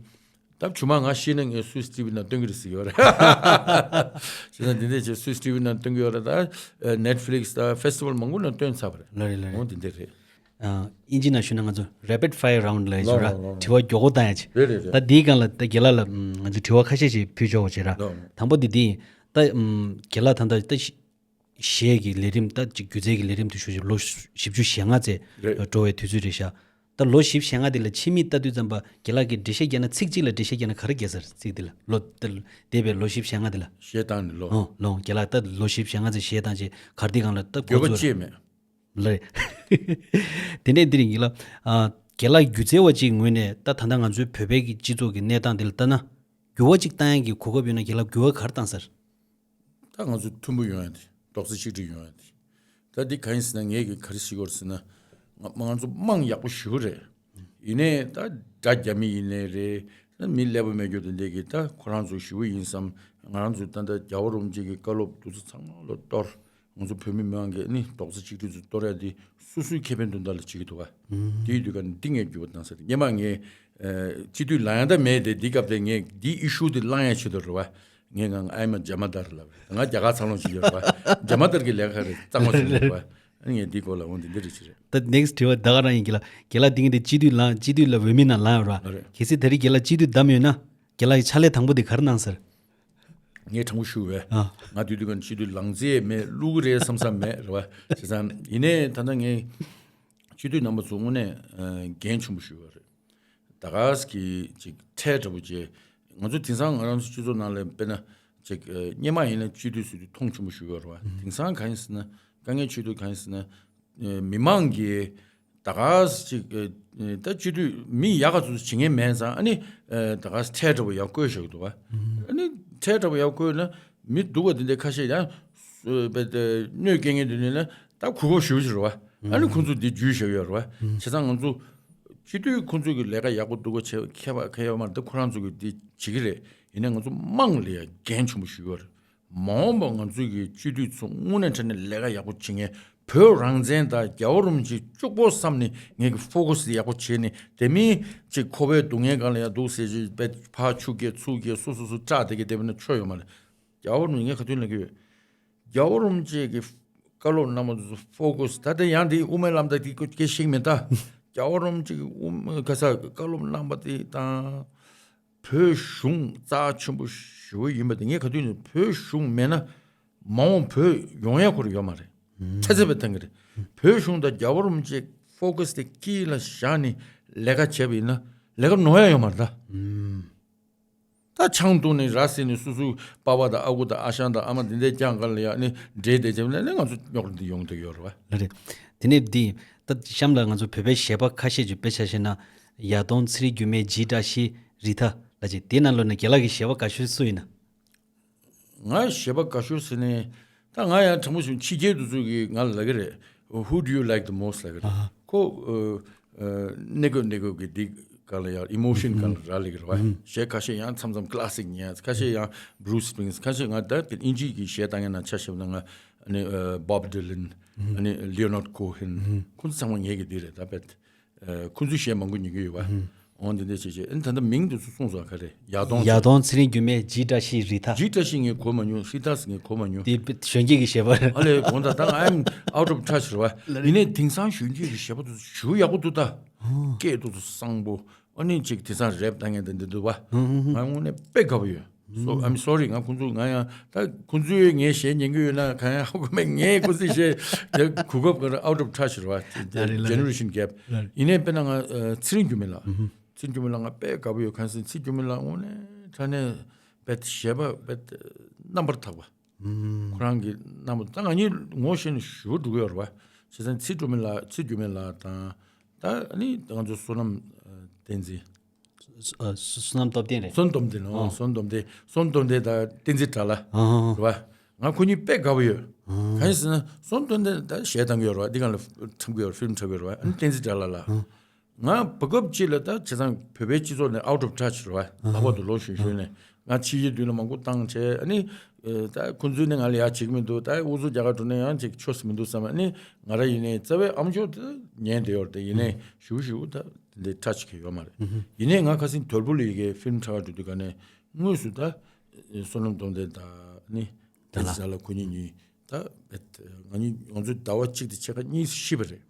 ད་ཆུང་མ་ང་ཤི་ན་ངས་སུད་སི་ཊི་ཝི་ནང་སྟོན་གྱི་རེད་ཟེར་གྱི་ཡོད་རེད། བྱས་ཙང་འདི་འདྲས་བྱས་སུད་སི་ཊི་ཝི་ནང་སྟོན་གྱི་ཡོད་རེད། ད་ནེཊ་ཕི་ལིག་སི་དང་ཕེ་སི་ཊི་ཝལ་མང་པོ་ནང་སྟོན་ཚར་བ་རེད། ལགས་རེད། ལགས་རེད། འོ་འདི་འདྲས་རེད། ཨ། ཨིན་ཇི་ནང་ཞུས་ན་ང་ཚོ་rapid fire round་ལབ་ཡག་ཅིག་ཡོད་ར། ལགས་ལགས་ལགས། དྲི་བ་མགྱོགས་པོ་བཏང་ཡག་ཅིག་རེད་རེད་རེད། ད་འདིའི་སྒང་ལ་ད་རྒན་ལགས་ལ་ང་ཚོ་དྲི་བ་ཁ་ཤས་ཤིག་ཕུལ་ཆོག་པ་བྱེད་ར། ལགས་ལགས། དང་པོ་འདི་འདི་ཡིན། ད་རྒན་ལགས་ད་ལྟ་ད་གཞས་ཀྱི་ལས་རིམ་ད་ཅིག་སྒྱུ་རྩལ་གྱི་ལས་རིམ་དུ་ཞུགས་བཞིན་ལོ་བཞི་བཅུ་ཞེ་ལྔ་ཙམ་རེད། འགྲོ་བའི་དུས་ཚོད་རེད་ཤག་ད་ལོ་བཞི་བཅུ་ཞེ་ལྔ་འདི་ལ་ཕྱི་མིག་ལྟ་དུས་ཙམ་པ་རྒན་ལགས་ཀྱིས་འགྲེལ་བཤད་བརྒྱབ་ན། ཚིག་གཅིག་ལ་འགྲེལ་བཤད་བརྒྱབ་ན་ག་རེ་བརྒྱབ་ས་རེད། ཚིག་འདི་ལ་ལོ་ད་འདས་པའི་ལོ་བཞི་བཅུ་ཞེ་ལྔ་འདི་ལ། གཞས་བཏང་ནས་ལོ། ཨོ་ལོ། རྒན་ལགས་ད་ལོ་བཞི་བཅུ་ཞེ་ལྔ་ཙམ་གཞས་བཏང་བྱས་གར་སྟེགས་སྒང་ལ་ད་འགྱུར་བ་ཅི་ཡང་མེད། ལགས་རེད། དེ་ནས་འདི་རིང་གི་ལ། ཨ། རྒན་ལགས་སྒྱུ་རྩལ་བ་ཅིག་ངོས་ནས་ད་ད་ལྟ་ང་ཚོའི་བོད་པའི་གི་སྤྱི་ཚོགས་ཀྱི་གནས་སྟངས་འདི་ལ་ལྟ་ན། འགྱུར་བ་ཅིག་བཏང་ཡག་གི་གོ་སྐབས་ཡོད་ན་རྒན་ལགས་འགྱུར་བ་ག་རེ་བཏང་ས་རེད། ད་ང་ཚོ་མཐུན་པོ་ཡོང་ཡག་དེ། རྡོག་རྩ་གཅིག་སྒྲིལ་ཡོང་ཡག་དེ། ད་འདི་གང་ཡིན་ཟེར་ན། ངས་གི་ག་རེ་ཞུ་དགོས་རེད་ཟེར་ན། ང་ང་ཚོ་དམངས་ཡག་པོ་ཞེ་པོ་རེད། ཡིན་ནའི་ད་དགྲ་རྒྱག་མི་ཡིན་ནའི་རེད། ད་མི་ཀླད་པ་མེད་རྒྱུ་དེ་འདྲས་ཀྱིས་ད་ཁོ་རང་ཚོ་ཞེ་པོ་ཡིན་བསམ། ང་རང་ཚོ་ད་ལྟ་རྒྱལ་བ་རིན་པོ་ཆེ་གི་བཀའ་སློབ་འདི་ཚོ་ཚང་མ་ལོ་གཏོར། ང་ཚོ་བོད་མི་མི་མང་གིས་ནི་རྡོག་རྩ་གཅིག་སྒྲིལ་ཚོ་གཏོར་ཡ་འདི་སོ་སོའི་ཁེ་ཕན་དོན་དག་ལ་བྱེད་ཀྱི་འདུག་བ། དེའི་དུས་ཀ་ནས་འདི་ངས་འགྱུར་བ་བཏང་ས་རེད། སྔོན་མ་ངས་ཨ་སྤྱི་འཐུས་ལངས་ཡ་ད་མེད་དེ། འདི་སྐབས་དེ་ངས་འདི་ཨི་ཤུ་འདི་ལངས་ཡ་ཆེད་དུ་རེད་བ། ངས་ང་ཨའི་མ་ཇ་མ་དར་ལབ་རེད། ང་རྒྱ་གར་འཚར་ལོངས་བྱེད་ཀྱི་ཡོད་རེད་བ། ཇ་མ་དར་གྱི་ལས་ཀ་རེད། གཙང་མ་བྱེད་ཀྱི་ཡོད་རེད་བ། ཨ་ངས་འདི་སྐོར་ལ་འོང་འདི་འདི་རེད་ཅི་རེད། ད་ནེག་སི་ཊི་དྲི་བ་ད་ག་རང་ཡིན་གྱི་ལ། རྒན་ལགས་འདི་གིན་དེ་སྤྱི་འཐུས་ལངས། སྤྱི་འཐུས་ལ་འོས་མི་ནང་ལངས་ཡོད་རེད་བ། ཨ་རེད། གལ་སྲིད་ད་རེས་རྒན་ལགས་སྤྱི་འཐུས་བདམས་ཡོད་ན། རྒན་ལགས་ཀྱི་ཕྱག་ལས་དང་པོ་དེ་ག་རེ་གནང་ས་རེད། ངས་དྲང་པོ་ཞུ་བས། ཨ། ང་དུས་དུས་གང་སྤྱི་འཐུས་ལངས་རྩིས་མེད། བླུག་གི་རེད་བསམ་བསམ་མེད་རེད་བ། བྱས་ཙང་ཡིན་ནའི་ད་ལྟ་ངས་སྤྱི་འཐུས་རྣམ་པ་ཚོ་དངོས་གནས་ཨ་འགན་ཆེན་པོ་ཞུ་བ་རེད། ད་ག་ས་གི་ཅིག་ཁྲལ་འདྲ་པོ་བྱས། ང་ཚོ་དེང་སང་ང་རང་ཚོ་སྤྱི་ཚོགས་ནང་ལ་དཔེར་ན་ཅིག་ཨ་སྔོན་མ་ཡིན་ན་སྤྱི་འཐུས་ཟེར་དུས་མཐོང་ཆེན་པོ་ཞུ་བ་རེད་བ། དེང་སང་གང་ཡིན་ཟེར་ན། དཀའ་ངལ་ཆེ་དུས་གང་ཡིན་ཟེར་ན། ཨ་མི་མང་གིས་ད་ག་ས་ཅིག་ཨ་ད་སྤྱི་འཐུས་མི་ཡག་ག་ཚོད་བྱེད་མཁན་མེད་ཙང་། ཨ་ནི་ཨ་ད་ག་ས་ཁྲལ་འདྲ་པོ་ཡར་བཀོལ་བཞག་གི་འདུག་བ། ཨ་ནི་ཁྲལ་འདྲ་པོ་ཡར་བཀོལ་ན་མི་སྡུག་པ་འདི་འདྲ་ཁ་ཤས་ཡང་ཨ་གནོད་སྐྱེལ་མཁན་འདི་འདྲ་ན་ད་གུས་པ་ཞུ་ཞུ་རེད་བ། ཨ་ནི་ཁོང་ཚོ་འདི་འཇུས་བཞག་ཡོད་རེད་བ། བྱས་ཙང་ང་ཚོ་སྤྱི་འཐུས་ཁོང་ཚོ་གི་ལས་ཀ་ཡག་པོ་སྡུག་པོ་བྱེད་མཁས་པ་མཁས་ཡོད་མ་རེད། ད་ཁོ་རང་ཚོ་གི་འདི་བྱེད་ཀྱི་རེད། ཡིན་ནའི་ང་ཚོ་དམངས་ལ་ཡང་འགན་ཆེན་པོ་ཞུ་གི་ཡོད་རེད། མ་འོངས་པ་ང་ཚོའི་གི་སྤྱི་འཐུས་ཚོ་དངོས་གནས་དྲང་གནས་ལས་ཀ་ཡག་པོ་བྱེད་མཁན། བོད་རང་བཙན་དང་རྒྱལ་བ་རིན་པོ་ཆེ་གཅིག་པོ་བསམ་ནས་ངས་གི་ཕོ་ཀ་སི་ཡག་པོ་བྱས་ནས། དེ་མིན་ཅིག་ཁོ་པའི་སྡུག་བསྔལ་སྒང་ལ་ཡང་འདུག་ཟེར་ཅིག་པས་ཕར་ཆུ་རྐྱལ་ཚུར་རྐྱལ་སོ་སོ་སོ་སྐྲག་བསྡད་ཀྱི་བསྡད་པ་ན་ཆོ་ཡོད་མ་རེད། རྒྱལ་བ་རིན་པོ་ཆེ་ངས་ག་དུས་ལབ་ཀྱི་ཡོད། རྒྱལ་བ་རིན་པོ་ཆེ་གི་བཀའ་སློབ་གནང་བ་དེ་ཚོ་ཕོ་ཀ་སི། ད་ལྟ་ཡང་དེ་དབུ་མའི་ལམ་དང་དེ་སྐད་ཤེས་མེད་ད། རྒྱལ་བ་རིན་པོ་ཆེ་གི་དབུ་མ་ག་ས་བཀའ་སློབ་གནང་བ་དེ་དང་། བོད་གཞུང་རྩ་ཆེན་པོ་ཞེ་པོ་ཡིན་པ་དེ། ངས་ག་དུས་ནས་བོད་གཞུང་མེད་ན་མ་འོངས་བོད་ཡོང་ཡ་ཁོ་རང་ཡོད་མ་རེད། ཚ་ཚ་བའི་ཐང་གི་རེད། བོད་གཞུང་དང་རྒྱལ་བ་རིན་པོ་ཆེ་ཕོ་ཀ་སི་དེ་དཀྱིལ་ལ་བཞག་ནས་ལས་ཀ་བྱས་པ་ཡིན་ན་ལས་ཀ་ནོར་ཡ་ཡོད་མ་རེད་ད། ད་ཆང་བཏུང་ནས་ར་བཟི་ནས་སོ་སོའི་པ་ཕ་དང་ཨ་ཁུ་དང་ཨ་ཞང་དང་ཨ་མ་འདི་འདྲའི་རྐྱང་ག་ལ་ཡ་ནི་འདྲེས་བསྡད་བྱས་ན་ནི་ང་ཚོ་རྙོག་དྲ་འདི་ཡོང་གི་འདུག་ཡོད་རེད་བ། ལགས་རེད། དེ་ནས་འདི་ད་གཤམ་ལ་ང་ཚོ་བོད་པའི་གཞས་པ་ཁ་ཤས་ཀྱི་དཔེ་ཆ་བཞག་ན། ཡ་དོང་ཚེ་རིང་འགྱུར་མེད་འཇིགས་བྲལ་ཞིག་རི་ཐ་ལ་ཅིག་དེའི་ནང་ལོགས་ནས་རྒན་ལགས་ཀྱི་གཞས་པ་དགའ་ཤོས་སུ་ཡིན་ན། ང་གཞས་པ་དགའ་ཤོས་ཟེར་ནས་ད་ང་ཡང་དྲང་པོ་ཞུ་ན་ཕྱི་རྒྱལ་དུ་ཚོ་གིས་ང་ལ་ལབ་ཀྱི་རེད། Who do you like the most? ལབ་ཀྱི་རེད། ཨ་ཁོ་ཨ་ཨ་གནས་སྐབས་གནས་སྐབས་ཀྱི་འདི་ག་ལ་ཡང་ཨི་མོ་ཤན་ག་ལ་རག་ལས་ཀྱི་རེད་བ། གཞས་ཁ་ཤས་ཡང་མཚམས་མཚམས་ཀླ་སིག་ཉན། ཁ་ཤས་ཡང་Bruce Springsteen། ཁ་ཤས་ང་ད་དེ་དབྱིན་ཇི་གི་གཞས་བཏང་མཁན་ནང་ཆ་བཞག་ན་ང་ཨ་ནི་ཨ་Bob Dylan། ཨ་ནི་Leonard Cohen། ཁོང་ཚོ་ཚང་མ་ངེད་ཀྱི་འདི་རེད་ད་དཔེ། ཨ་ཁོང་ཚོའི་གཞས་མང་པོ་ཉན་གྱི་ཡོད་བ། འོ་འདི་འདྲ་བྱས་བྱས། ཨ་ནི་ད་ལྟ་མིང་དེ་ཚོ་གསུངས་སོང་། ག་རེ། ཡ་དོང་ཡ་དོང་ཚེ་རིང་འགྱུར་མེད་འཇིགས་བྲལ་ཞིག་རི་ཐ། འཇིགས་བྲལ་ཞིག་ངས་གོ་མ་མྱོང་། རི་ཐ་ཟེར་ངས་གོ་མ་མྱོང་། དེ་གཞོན་སྐྱེས་ཀྱི་གཞས་པ་རེད། ཨ་ལས་དགོངས་དག་ད་ང་I'm out of touch རེད་བ། ཡིན་ནའི་དེང་སང་གཞོན་སྐྱེས་ཀྱི་གཞས་པ་དེ་ཚོ་ཞེ་པོ་ཡག་པོ་འདུག་ད། སྐད་ཏོག་ཙམ་གསང་པོ། ཨ་ནི་ཅིག་དེང་སང་རེབ་བཏང་མཁན་དེ་འདྲ་འདུག་བ། ང་དངོས་གནས་དཔེ་དགའ་པོ་ཡོད། So I'm sorry. ང་ཁོང་ཚོ་ང་ཡང་ད་ཁོང་ཚོས་ངའི་གཞས་ཉན་གྱི་ཡོད་ན་གང་ཡང་ཧ་གོ་མེད། ངས་ཁོང་ཚོའི་གཞས་དེ་གོ་སྐབས་ག་རེ། out of touch རེད་བ། ལ་རེད། Generation gap. ཡིན་ནའི་དཔེར་ན་ང་ཚེ་རིང་འགྱུར་མེད་ལགས། ཚེ་རིང་འགྱུར་མེད་ལགས་ང་དཔེ་དགའ་པོ་ཡོད། གང་ཟེར་ཚེ་རིང་འགྱུར་མེད་ལགས་དངོས་གནས་དྲང་གནས་དཔེ་གཞས་པ་དཔེ་རྣམ་པར་དག་པ། ཁོ་རང་གི་རྣམ་པ་ད་ང་གཉིས་ངོ་ཤེས་ནས་ཞེ་པོ་འགྲོ་གི་ཡོད་རེད་བ། བྱས་ཙང་ཚེ་འགྱུར་མེད་ལགས། ཚེ་འགྱུར་མེད་ལགས་དང་། ད་ཨ་ནི་ང་ཚོ་བསོད་ནམས་བསྟན་འཛིན། བསོད་ནམས་སྟོབས་ལྡན་རེད། བསོད་ནམས་སྟོབས་ལྡན། ཨོ། བསོད་ནམས་སྟོབས་ལྡན། བསོད་ནམས་སྟོབས་ལྡན་དང་བསྟན་འཛིན་དགྲ་ལྷ། ཨོ། རེད་བ། ང་ཁོ་གཉིས་དཔེ་དགའ་པོ་ཡོད། གང་ཡིན་ཟེར་ན་བསོད་ནམས་སྟོབས་ལྡན་ད་གཞས་བཏང་གི་ཡོད་རེད་བ། འདི་གང་ལ་འཁྲབ་གི་ཡོད་རེད། ཕིལམ་འཁྲབ་གི་ཡོད་རེད་བ། ཨ་ནི་བསྟན་འཛིན་དགྲ་ལྷ་ལགས། ང་བར་སྐབས་ཅིག་ལ་ད་བྱས་ཙང་བོད་པའི་སྤྱི་ཚོགས་ནས་out of touch རེད་བ། ལྷག་པར་དུ་ལོ་གཞོན་གཞོན་ནས་ང་ཕྱི་རྒྱལ་དུས་ལ་མང་པོ་བཏང་བྱས། ཨ་ནི་ད་ཁོང་ཚོས་ནི་ང་ལ་ཡག་བྱེད་ཀྱི་མི་འདུག་ད་ཨུ་ཚུགས་རྒྱག་ག་འགྲོ་ན་ཡང་ཅིག་ཆོས་མི་འདུག་བསམ། ཨ་ནི་ང་རང་ཡིན་ནའི་རྩ་བའི་ཨམ་ཅོག་དེ་ཉན་བསྡད་ཡོད་རེད་དེ། ཡིན་ནའི་ཞུ་ཞུ་ད་དེ་འདྲའི་touch གི་ཡོད་མ་རེད། ཡིན་ནའི་ང་ཁ་སང་དོལ་པོ་ལ་ཡི་གེ་ཕིལམ་འཁྲབ་ག་འགྲོ་དུས་ག་ནས་དངོས་སུ་ད་བསོད་ནམས་སྟོབས་ལྡན་དང་ཨ་ནི་བསྟན་འཛིན་དགྲ་ལྷ་ཁོ་གཉིས་གཉིས། ད་ང་གཉིས་ང་ཚོའི་ཟླ་བ་གཅིག་དང་ཕྱེད་ཀ་གཉིས་ཤི་བ་རེད།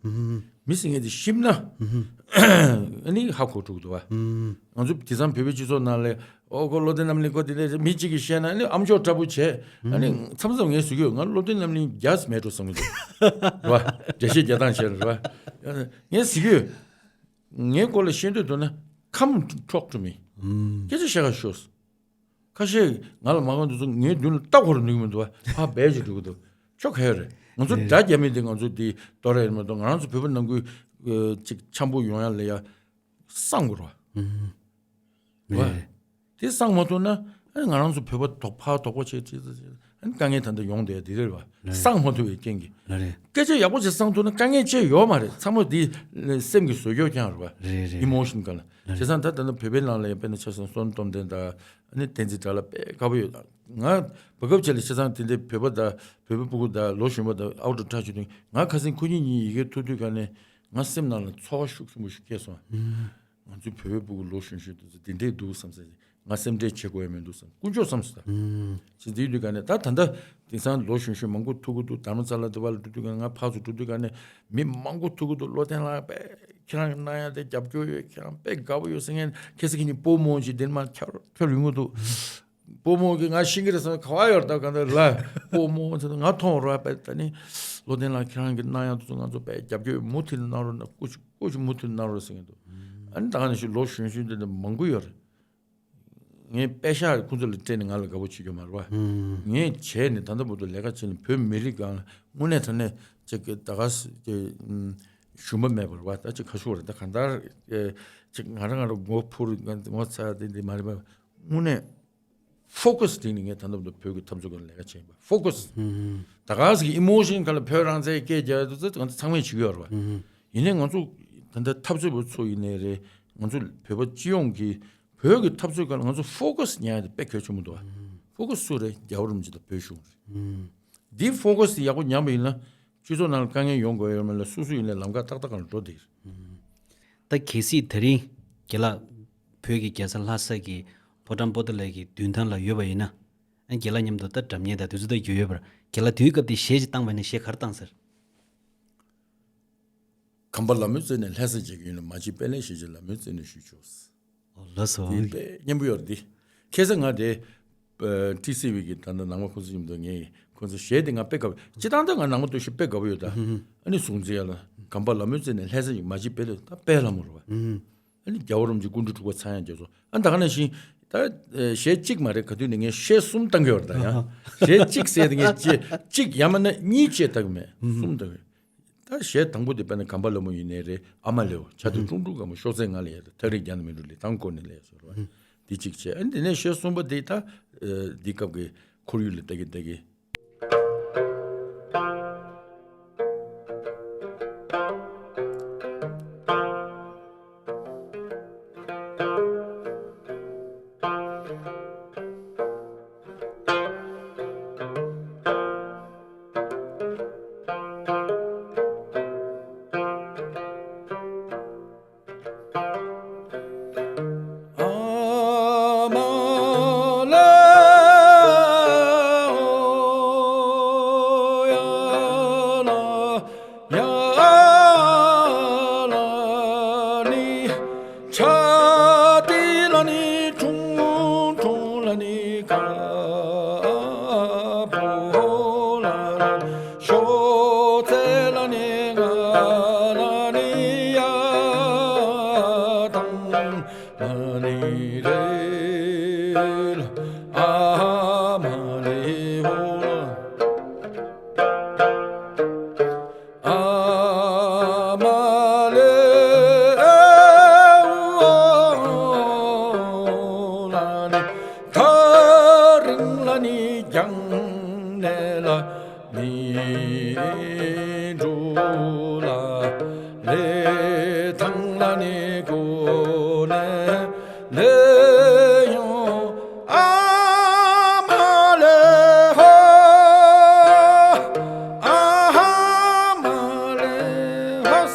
མི་ཟེར་མཁན་དེ་ཤི་ན་ཨ་ནི་ཧ་གོ་འགྲོ་གི་འདུག་བ། ང་ཚོ་དེང་སང་བོད་པའི་སྤྱི་ཚོགས་ནང་ལ་ཨོ་ཁོ་བློ་བརྟན་རྣམ་གླིང་ཁོ་དེ་འདྲ་མི་གཅིག་གིས་བཤད་ན་ཨ་ནི་ཨམ་ཅོག་འཁྲབ་པོ་བྱས། ཨ་ནི་མཚམས་མཚམས་ངས་ཟེར་གྱི་ཡོད། ང་བློ་བརྟན་རྣམ་གླིང་རྒྱགས་མེད་འགྲོ་བསམ་གྱི་འདུག་རེད་བ། འགྲེལ་བཤད་རྒྱག་སྟངས་བྱས་རེད་བ། ངས་ཟེར་གྱི་ཡོད། ངའི་སྐོར་ལ་བཤད་འདོད་འདུག་ན་come talk to me. སྐད་ཆ་བཤད་ག་ཤོག་ཁ་ཤས་ང་ལ་མ་དགའ་འདུག་ཚོ་ངའི་མདུན་ལ་ལྟ་སྐོར་ནུས་མི་འདུག་བ། ཕ་བས་ཅིག་འགྲོ་གི་འདུག་ཆོ་ག་ཡོད་རེད། ང་ཚོ་དགྲ་རྒྱབ་མི་དེ་ང་ཚོ་དེ་ལྟོ་ར་ཡིན་མ་གཏོགས་ང་རང་ཚོ་བོད་པ་ནང་ཁུལ་ཅིག་འཆམ་པོ་ཡོང་ཡ་ལ་ཡ་བསམ་དགོས་རེད་བ། རེད། དེ་བསམ་མ་ཐུབ་ན་ཨ་ང་རང་ཚོ་བོད་པ་དོག་ཕ་དོག་པོ་བྱེད་ཅེས་ཨ་དཀའ་ངལ་ད་ལྟ་ཡོང་བསྡད་དེ་རེད་བ། རེད། བསམ་མ་ཐུབ་པའི་རྐྱེན་གྱིས། རེད། སྐད་ཆ་ཡག་པོ་ཅིག་བསམ་ཐུབ་ན་དཀའ་ངལ་ཅི་ཡོད་མ་རེད། ཚང་མ་དེ་སེམས་ཀྱི་བཟོ་བཅོས་རྐྱང་རེད་བ། རེད་རེད། ཨི་མོ་ཤོན་ག་ལ། རེད། བྱས་ཙང་ད་ད་ལྟ་བོད་པའི་ནང་ལ་ཡང་དཔེར་ན་ཆ་བཞག་ན་བསོད་ནམས་སྟོབས་ལྡན་དང་ཨ་ནི་བསྟན་འཛིན་དགྲ་ལྷ་དཔེ་དགའ་པོ་ཡོད། ང་བར་སྐབས་ཅིག་ལ་བྱས་ཙང་དེ་འདྲའི་བོད་པ་དང་བོད་པའི་སྤུ་གུ་དང་ལོ་གཞོན་པ་དང་out of touch བྱེད་དུས་ང་ཁ་སང་ཁོ་གཉིས་གཉིས་ཡི་གེ་ཐུག་དུས་ག་ནས་ང་སེམས་ནང་ལ་ཚོར་བ་ཤུགས་ཆེན་པོ་ཞིག་སྐྱེས་སོང་། ང་ཚོའི་བོད་པའི་སྤུ་གུ་ལོ་གཞོན་གཞོན་དེ་ཚོ་དེ་འདྲས་འདུག་བསམ་ས། ང་སེམས་ཁྲལ་བྱེད་དགོས་ཡ་མི་འདུག་བསམ། དཀོན་མཆོག་བསམ་སོང་། ཅི་འདི་དུས་ག་ནས་ད་ད་ལྟ་དེང་སང་ལོ་གཞོན་གཞོན་མང་པོ་ཐུག་གི་འདུག་དྷརྨ་ས་ལ་དུ་བ་ལ་འགྲོ་དུས་ག་ནས་ང་ཕར་ཚུར་འགྲོ་དུས་ག་ནས་མི་མང་པོ་ཐུག་གི་འདུག་བློ་བརྟན་ལགས་པས་ཁྱེད་རང་གི་གནང་ཡ་དེ་རྒྱབ་སྐྱོར་ཡོད། ཁྱེད་རང་དཔེ་དགའ་པོ་ཡོད་ཟེར་མཁན་ཁྱེད་ཚོ་གི་ནི་སྤོ་མོ་ཅིག་དེ་མ་ཁྱོད་ཁྱོད་ཡོང་གི་འདུག་སྤོ་མོ་གི་ང་ཤེས་ཀྱི་རེད་བསམ། ག་བ་ཡོད་ད་ག་འདྲ་ལ་སྤོ་མོ་ཚོ་ང་མཐོང་རོགས་པས་ད་ནི་བློ་བརྟན་ལགས་ཁྱེད་རང་གི་གནང་ཡ་དེ་ཚོ་ང་ཚོ་དཔེ་རྒྱབ་སྐྱོར་མུ་མཐུད་གནང་རོགས་གནང་། སྐུ་མཁྱེན། སྐུ་མཁྱེན་མུ་མཐུད་གནང་རོགས་ཟེར་གྱི་འདུག་ཨ་ནི་ད་ག་ནང་བཞིན་ལོ་གཞོན་གཞོན་དེ་འདྲ་མང་པོ་ཡོད་རེད། ངས་པེ་ཤག་ཁོང་ཚོ་ལ་སྤྲད་ནས་ང་ལ་དགའ་པོ་བྱེད་རྒྱུ་མ་རེད་བ། ངས་བྱས་ནས་ད་ལྟ་བར་དུ་ལས་ཀ་བྱས་ནས་བོད་མི་རིགས་སྒང་ལ་དངོས་གནས་དྲང་གནས་ཅིག་གི་ད་ག་ས་ཅིག་ཞུམ་པ་མེད་པ་རེད་བ། ད་ཅིག་ཁ་ཤུགས་རེད། ད་གང་ལྟར་ཅིག་ང་རང་ང་རང་མགོ་འཕུར་ངོ་ཚ་དེ་འདི་མ་རེད་བ། དངོས་གནས་ཕོ་ཀས་བཏིང་ནས་ངས་ད་ལྟ་བར་དུ་བོད་ཀྱི་འཐབ་རྩོད་སྒང་ལ་ལས་ཀ་བྱས་ཡིན་པ། ཕོ་ཀས། ད་ག་ས་གི་ཨི་མོ་ཤན་ག་ལ་བོད་རང་བཙན་སྐད་རྒྱག་དུས་ཚོད་ང་ཚོ་ཚང་མས་བྱེད་ཀྱི་ཡོད་རེད་བ། ཡིན་ནའི་ང་ཚོ་ད་ལྟ་འཐབ་རྩོད་པ་ཚོ་ཡིན་ནའི་རེད། ང་ཚོ་བོད་པ་སྤྱི་ཡོངས་ཀྱི་བོད་ཀྱི་འཐབ་རྩོད་སྒང་ལ་ང་ཚོ་ཕོ་ཀས་ཉར་ཡ་དེ་དཔེ་གལ་ཆེན་པོ་འདུག་བ། ཕོ་ཀས་སུ་རེད། རྒྱལ་བ་རིན་པོ་ཆེ་དང་བོད་གཞུང་རེད། འདིའི་ཕོ་ཀས་དེ་ཡག་པོ་ཉམས་པ་ཡིན་ན་སྤྱི་ཚོགས་ནང་ལ་དཀའ་ངལ་ཡོང་དགོས་ཡོད་མེད་ལ་སོ་སོ་ཡིན་ནའི་ལམ་ཁ་ཏག་ཏག་སྒང་ལ་འགྲོ་བསྡད་ཀྱི་རེད། ད་གལ་སྲིད་དེ་རིང་རྒན་ལགས་བོད་ཀྱི་རྒྱལ་ས་ལྷ་ས་གི་ཕོ་བྲང་པོ་ཏཱ་ལའི་གི་མདུན་ཐང་ལ་ཡོད་པ་ཡིན་ན། ཨ་རྒན་ལགས་མཉམ་དུ་ད་སྒྲ་སྙན་དང་དུས་ཚོད་ད་རྒྱུས་ཡོད་པར་རྒན་ལགས་དུས་སྐབས་དེ་གཞས་ཅིག་བཏང་བ་ཡིན་ན་གཞས་ག་རེ་བཏང་ཟེར། གམ་པ་ལ་མོའི་རྩེ་ནས་ལྷ་ས་མཇལ་རྒྱུ་ཡིན་ན། མ་གཅིག་པད་ལེགས་ཞེས་བྱ་ལ་མོའི་རྩེ་ནས་ཞུས་ཆོག་ཨོ་ལགས་སོ། དེ་དཔེ་སྙན་པོ་ཡོད་རེད་འདི། ཁ་སང་ང་དེ་ཨ་ཊི་སི་ཝི་གི་ད་ལྟ་ནང་པ་ཁོང་ཚོ་མཉམ་དུ་ངས་ཁོང་ཚོ་གཞས་དེ་ང་དཔེ་དགའ་པོ། སྤྱིར་བཏང་ད་ང་ནང་པ་སྟོད་གཞས་དཔེ་དགའ་པོ་ཡོད་ད། ཨ་ནི་གཟུགས་འཛིན་ཡ་ལ་གམ་པ་ལ་མོའི་རྩེ་ནས་ལྷ་ས་མཇལ་རྒྱུ། མ་གཅིག་པད་ལེགས་ད་དཔལ་ལྷ་མོ་རེད་བ། ཨ་ནི་རྒྱལ་བ་རིན་པོ་ཆེ་སྐུ་ཕྲེང་དྲུག་པ་ཚངས་དབྱངས་རྒྱ་མཚོ། ཨ་ད་ག་ནང་བཞིན་ད་ཨ་གཞས་གཅིག་མ་རེད། ག་དུས་ནས་ངས་གཞས་གསུམ་བཏང་གི་ཡོད་རེད་ད། ཡང་གཞས་གཅིག་ཟེར་དེ་ངས་གཅིག་ཡང་མིན་ན་གཉིས་བཅས་བཏང་གི་མེད། གསུམ་བཏང་གི། ད་གཞས་དང་པོ་དེ་དཔེར་ན་གམ་པ་ལ་མོ་ཡིན་ནའི་རེད། ཨ་མ་ལེའོ། བྱ་དུ་ཀྲུང་ཀྲུང་དགའ་མོ། ཤོག་ཚད་ང་ལ་ཡ་རེད། ཐག་རིང་རྒྱ་ནི་མི་འགྲོ། ལི་ཐང་སྐོར་ནས་ལས་སོ་རེད་བ། འདི་གཅིག་བྱས། ཨ་འདི་ནས་གཞས་གསུམ་པ་དེ་ད་ཨ་འདི་སྐབས་ཀྱི་ཁོར་ཡུག་ལ་ལྟ་གི་ལྟ་གི། ཨ་མ་ལེ་ཨོ་ལ་ནི། ཐག་རིང་ལ་ནི་རྒྱང་ནས་ལ་མི་འགྲོ་ལ། ལེ་ཐང་ལ་ནི་གོ་ནས་ལེ་ཡོང་། ཨ་མ་ལེ་ཧོ། ཨ་མ་ལེ་ཧོ།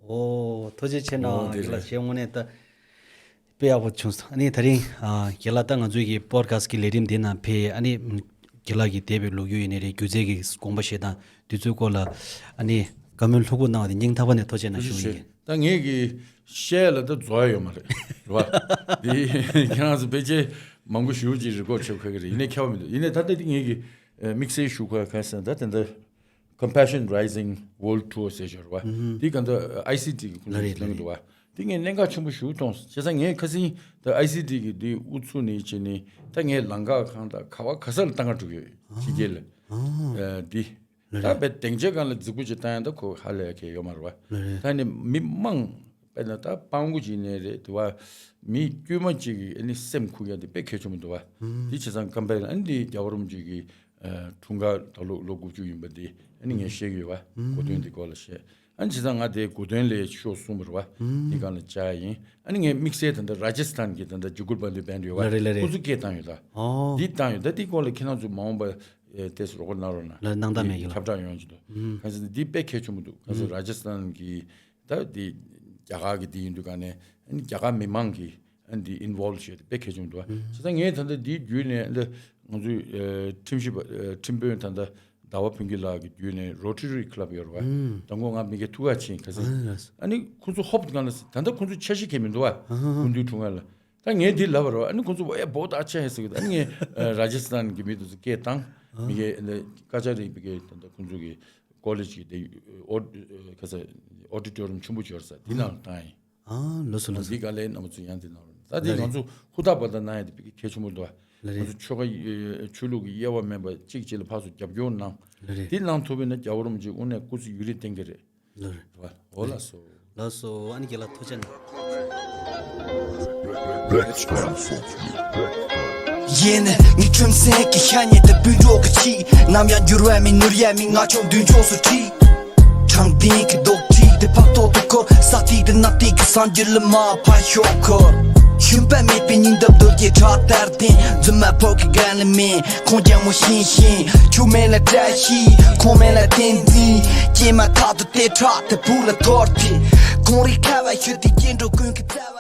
ཨོ། ཐུགས་རྗེ་ཆེ་གནང་། ཨོ་དེ་རེད། རྒན་ལགས་ཞེ་དངོས་གནས་ད་དཔེ་ཡག་པོ་བྱུང་སོང་། ཨ་ནི་ད་རིང་ཨ་རྒན་ལགས་ད་ང་ཚོའི་གི་པོ་ཌི་ཁ་སི་ཊི་གི་ལས་རིམ་འདི་ནང་ཕེབས། ཨ་ནི་རྒན་ལགས་ཀྱི་འདས་པའི་ལོ་རྒྱུས་ཡིན་ནའི་རེད། སྒྱུ་རྩལ་གྱི་དགོངས་པ་བཞེས་སྟངས་འདི་ཚོའི་སྐོར་ལ་ཨ་ནི་བཀའ་མོལ་ལྷུག་པོ་གནང་བ་དེ་སྙིང་ཐག་པ་ནས་ཐུགས་རྗེ་གནང་ཞུ་ཡིན། ད་ངེད་ཀྱི་བཤད་ལ་ད་རྫོགས་ཡ་ཡོད་མ་རེད། རེད་བ། འདི་ཁྱེད་རང་ཚོ་ཕལ་ཆེར་མང་པོ་ཞེ་པོ་ཅིག་རི་ཀོཌ་བྱེད་ཁག་གི་རེད། ཡིན་ནའི་ཁྱབ་པ་མི་འདུག་ཡིན་ནའི་ད་ལྟ་འདི་ངེད་ཀྱི་དམིགས་བསལ་ཞུ་དགོས་ག་ཟེར་ན། ད་དེ་འདྲ་Compassion Rising World Tour ཟེར་ཞོར་བ། ཨུ་ཧུམ། དེ་ག་འདྲ་ཨའི་སི་ཌི་གི་ཁོང་ལ་རེད་ཚོ་གནང་གི་འདུག་བ། དེ་ངས་གནད་འགག་ཆེན་པོ་ཞིག་མཐོང་སོང་། བྱས་ཙང་ངས་ཁ་སང་ད་ཨའི་སི་ཌི་གི་དེ་དབུ་ཚུགས་ནས་བྱས་ནས་ད་ངས་ལམ་ཁ་གང་དང་ག་བ་ག་ས་ལ་ལྟ་ག་འགྲོ་གི་ཡོད། ཕྱི་རྒྱལ་ལ། ཨ་འདི་ད་རེད། དཔེ་སྡིངས་ཆའི་སྒང་ལ་རྫིག་པོ་ཅིག་བཏང་ཡ་ད་ཁོ་ཧ་ལས་ཡ་གི་ཡོད་མ་རེད་བ། རེད། ད་ནི་མི་མང་དཔེར་ན་ད་སྤྲང་པོ་ཅིག་ནས་རེད་དེ་བ། མི་དཀྱུས་མ་ཅིག་གི་ཨ་ནི་སེམས་ཁུག་ཡ་དེ་དཔེ་གལ་ཆེན་པོ་འདུག་བ། ཨུ་ཧུམ། དེ་བྱས་ཙང་ཀམ་པ་ལ་ཨ་ནི་དེ་རྒྱལ་བ་རིན་པོ་ཆེ་གི་འཁྲུངས་སྐར་ད་ལོ་ལོ་དགུ་བཅུ་ཡིན་པ་དེ་ཨ་ནི་ངས་ཤེས་ཀྱི་ཡོད་བ། གོ་སྟོན་དེ་སྐོར་ལ་བཤད། ཨ་ནི་བྱས་ཙང་ང་དེ་གོ་སྟོན་ལས་ཤོག་གསུངས་པ་རེད་བ། དེ་སྒང་ལ་བཅར་ཡིན། ཨ་ནི་ངས་དམིགས་བསལ་ད་ལྟ་ར་ཇི་སི་ཐན་གྱི་ད་ལྟ་ཇུ་གུལ་བཱ་ལི་བྷེན་ཌི་ཡོད་བ། ལ་རེད་ལ་རེད། ཁོ་ཚོ་སྐད་བཏང་ཡོད་ད། ཨོ། འདི་བཏང་ཡོད་ད། འདི་སྐོར་ལ་ཁྱེད་རང་ཚོ་མ་འོངས་པ་ཨེ་ཏེས་རོགས་པ་གནང་རོགས་གནང་། ལ་གནང་སྟངས་མེད་ཀྱི་ལ། ཁྱབ་བསྒྲགས་ཡོང་གི་འདུག་ཨུ་ཧུམ། གང་ཟེར་ན་འདི་དཔེ་གལ་ཆེན་པོ་འདུག་གང་ཟེར་ན་ར་ཇི་སི་ཐན་གྱི་ད་འདི་རྒྱ་གར་གྱི་འདི་ཡིན་དུས་ག་ནས་ཨ་ནི་རྒྱ་གར་མི་མང་གི་ཨ་ནི་འདི་ཨིན་ཝོལ་བ་བྱས་ཏེ་དཔེ་གལ་ཆེན་པོ་འདུག་བ། བྱས་ཙང་ངས་ད་ལྟ་འདིའི་བརྒྱུད་ནས་ཨ་ནི་ང་ཚོའི་ཨ་ཁྲིམས་ཞིབ་པ་ཨ་ཁྲིམས་དཔོན་ད་ལྟ་ཟླ་བ་ཕུན་སྐྱིད་ལགས་ཀྱི་བརྒྱུད་ནས་རོ་ཊ་རི་ཀླབ་ཡོད་རེད་བ། ཨུ་ཧུམ། དང་པོ་ང་མི་སྒེར་ཐུག་ག་ཕྱིན་ག་ཚོད། ཨ་ནི་ཁོང་ཚོ་ཧོབ་ཏེ་གང་ལ་ད་ལྟ་ཁོང་ཚོ་འཆར་གཞི་གང་མི་འདུག་བ། ཨ་ཧ་ཧ། སྐུ་མདུན་འཁྲུངས་སྐར་ལ། ད་ངས་འདི་ལབ་པ་རེད་བ། ཨ་ནི་ཁོང་ཚོ་ཨེ་བོ་ད་ཆ་ཧེ་ཟེར་གི། ཨ་ནི་ངས་ཨ་ར་ཇི་སི་ཐན་གྱི་མི་དེ་ཚོ་སྐད་བཏང་། ཨ། མི་སྒེར་ཨ་ནི་ཀ་ཅ་རི་པི་ཀེ་ད་ལྟ་ཁོང་ཚོ་གི་ཀོ་ལེཇ་གི་དེ་ཨོ་ཁ་ས་ཨོ་ཌི་ཊོ་རི་ཡམ་ཆེན་པོ་ཅིག་ཡོད་ས་དེ་ནང་ལ་བཏང་ཡིན། ཨ་ལགས་སོ་ལགས་སོ། འདི་ག་ལས་རྣམ་པ་ཚོ་ཡང་དེ་ནང་ལ། ད་དེ་ལགས་རེད། ང་ཚོ་ཧུར་ཐག་པ་ད་གནང་ཡ་དེ་དཔེ་གལ་ཆེན་པོ་འདུག་བ། ལགས་ང་རེད། ཚོ་ཆོལ་ཁ་ཆོས་ལུགས་ཀྱི་དབྱེ་བ་མེད་པ་གཅིག་གཅིག་ལ་ཕར་ཚུར་རྒྱབ་སྐྱོར་གནང་། ལགས་རེད། དེ་གནང་ཐུབ་པ་ཡིན་ན་རྒྱལ་བ་རིན་པོ་ཆེ་དངོས་གནས་སྐུ་ཚེ་ཡུན་རིང་བརྟན་གྱི་རེད། ལགས་རེད། འོ་ལགས་སོ། ལགས་སོ། ཨ་ནི་རྒན་ལགས་ཐུགས་རྗེ་གནང་། ཡིན། ངའི་ཁྲིམས་སེང་གི་ཤ་ཉེ་དུ་སྤུན་གྲོགས་ཀྱི་ཆེད། ནམ་ཡང་འགྱུར་བ་མེད་ནོར་ཡ་མེད། ང་ཆོ་མདུན་ཕྱོགས་སུ་ཁྲིད། དྲང་བདེན་གྱི་རྡོག་ཁྲེས་དེ་ཕག་ཐོག་ཏུ་འཁོར། ས་ཐིག་དེ་གནག་ཐིག་གི་སངས་རྒྱས་ལ་མ་ཕ་ཤོག་འཁོར། ཤུན་པ་མེད་པའི་སྙིང་སྟོབས་རྡོ་རྗེ་ཁྲག་ལྟར་ལྡན། རྫུན་མ་ཕོ་གི་རྒན་ལ་མེད། ཁོང་རྒྱ་མོ་ཤིང་ཤིང་། ཆུ་མེད་ལ་བཀྲ་ཤིས། ཁོང་མེད་ལ་བསྟན་འཛིན། སྐྱེས་མ་ཐག་ཏུ་དེ་ཁྲག་དེ་བུ་ལ་འཐོར་ཏེ། ཁོང་རིགས་ཁ་བ་ཤུ་དེ་སྐྱེ་འགྲོ་ཀུན་གྱི་རྩ་བ།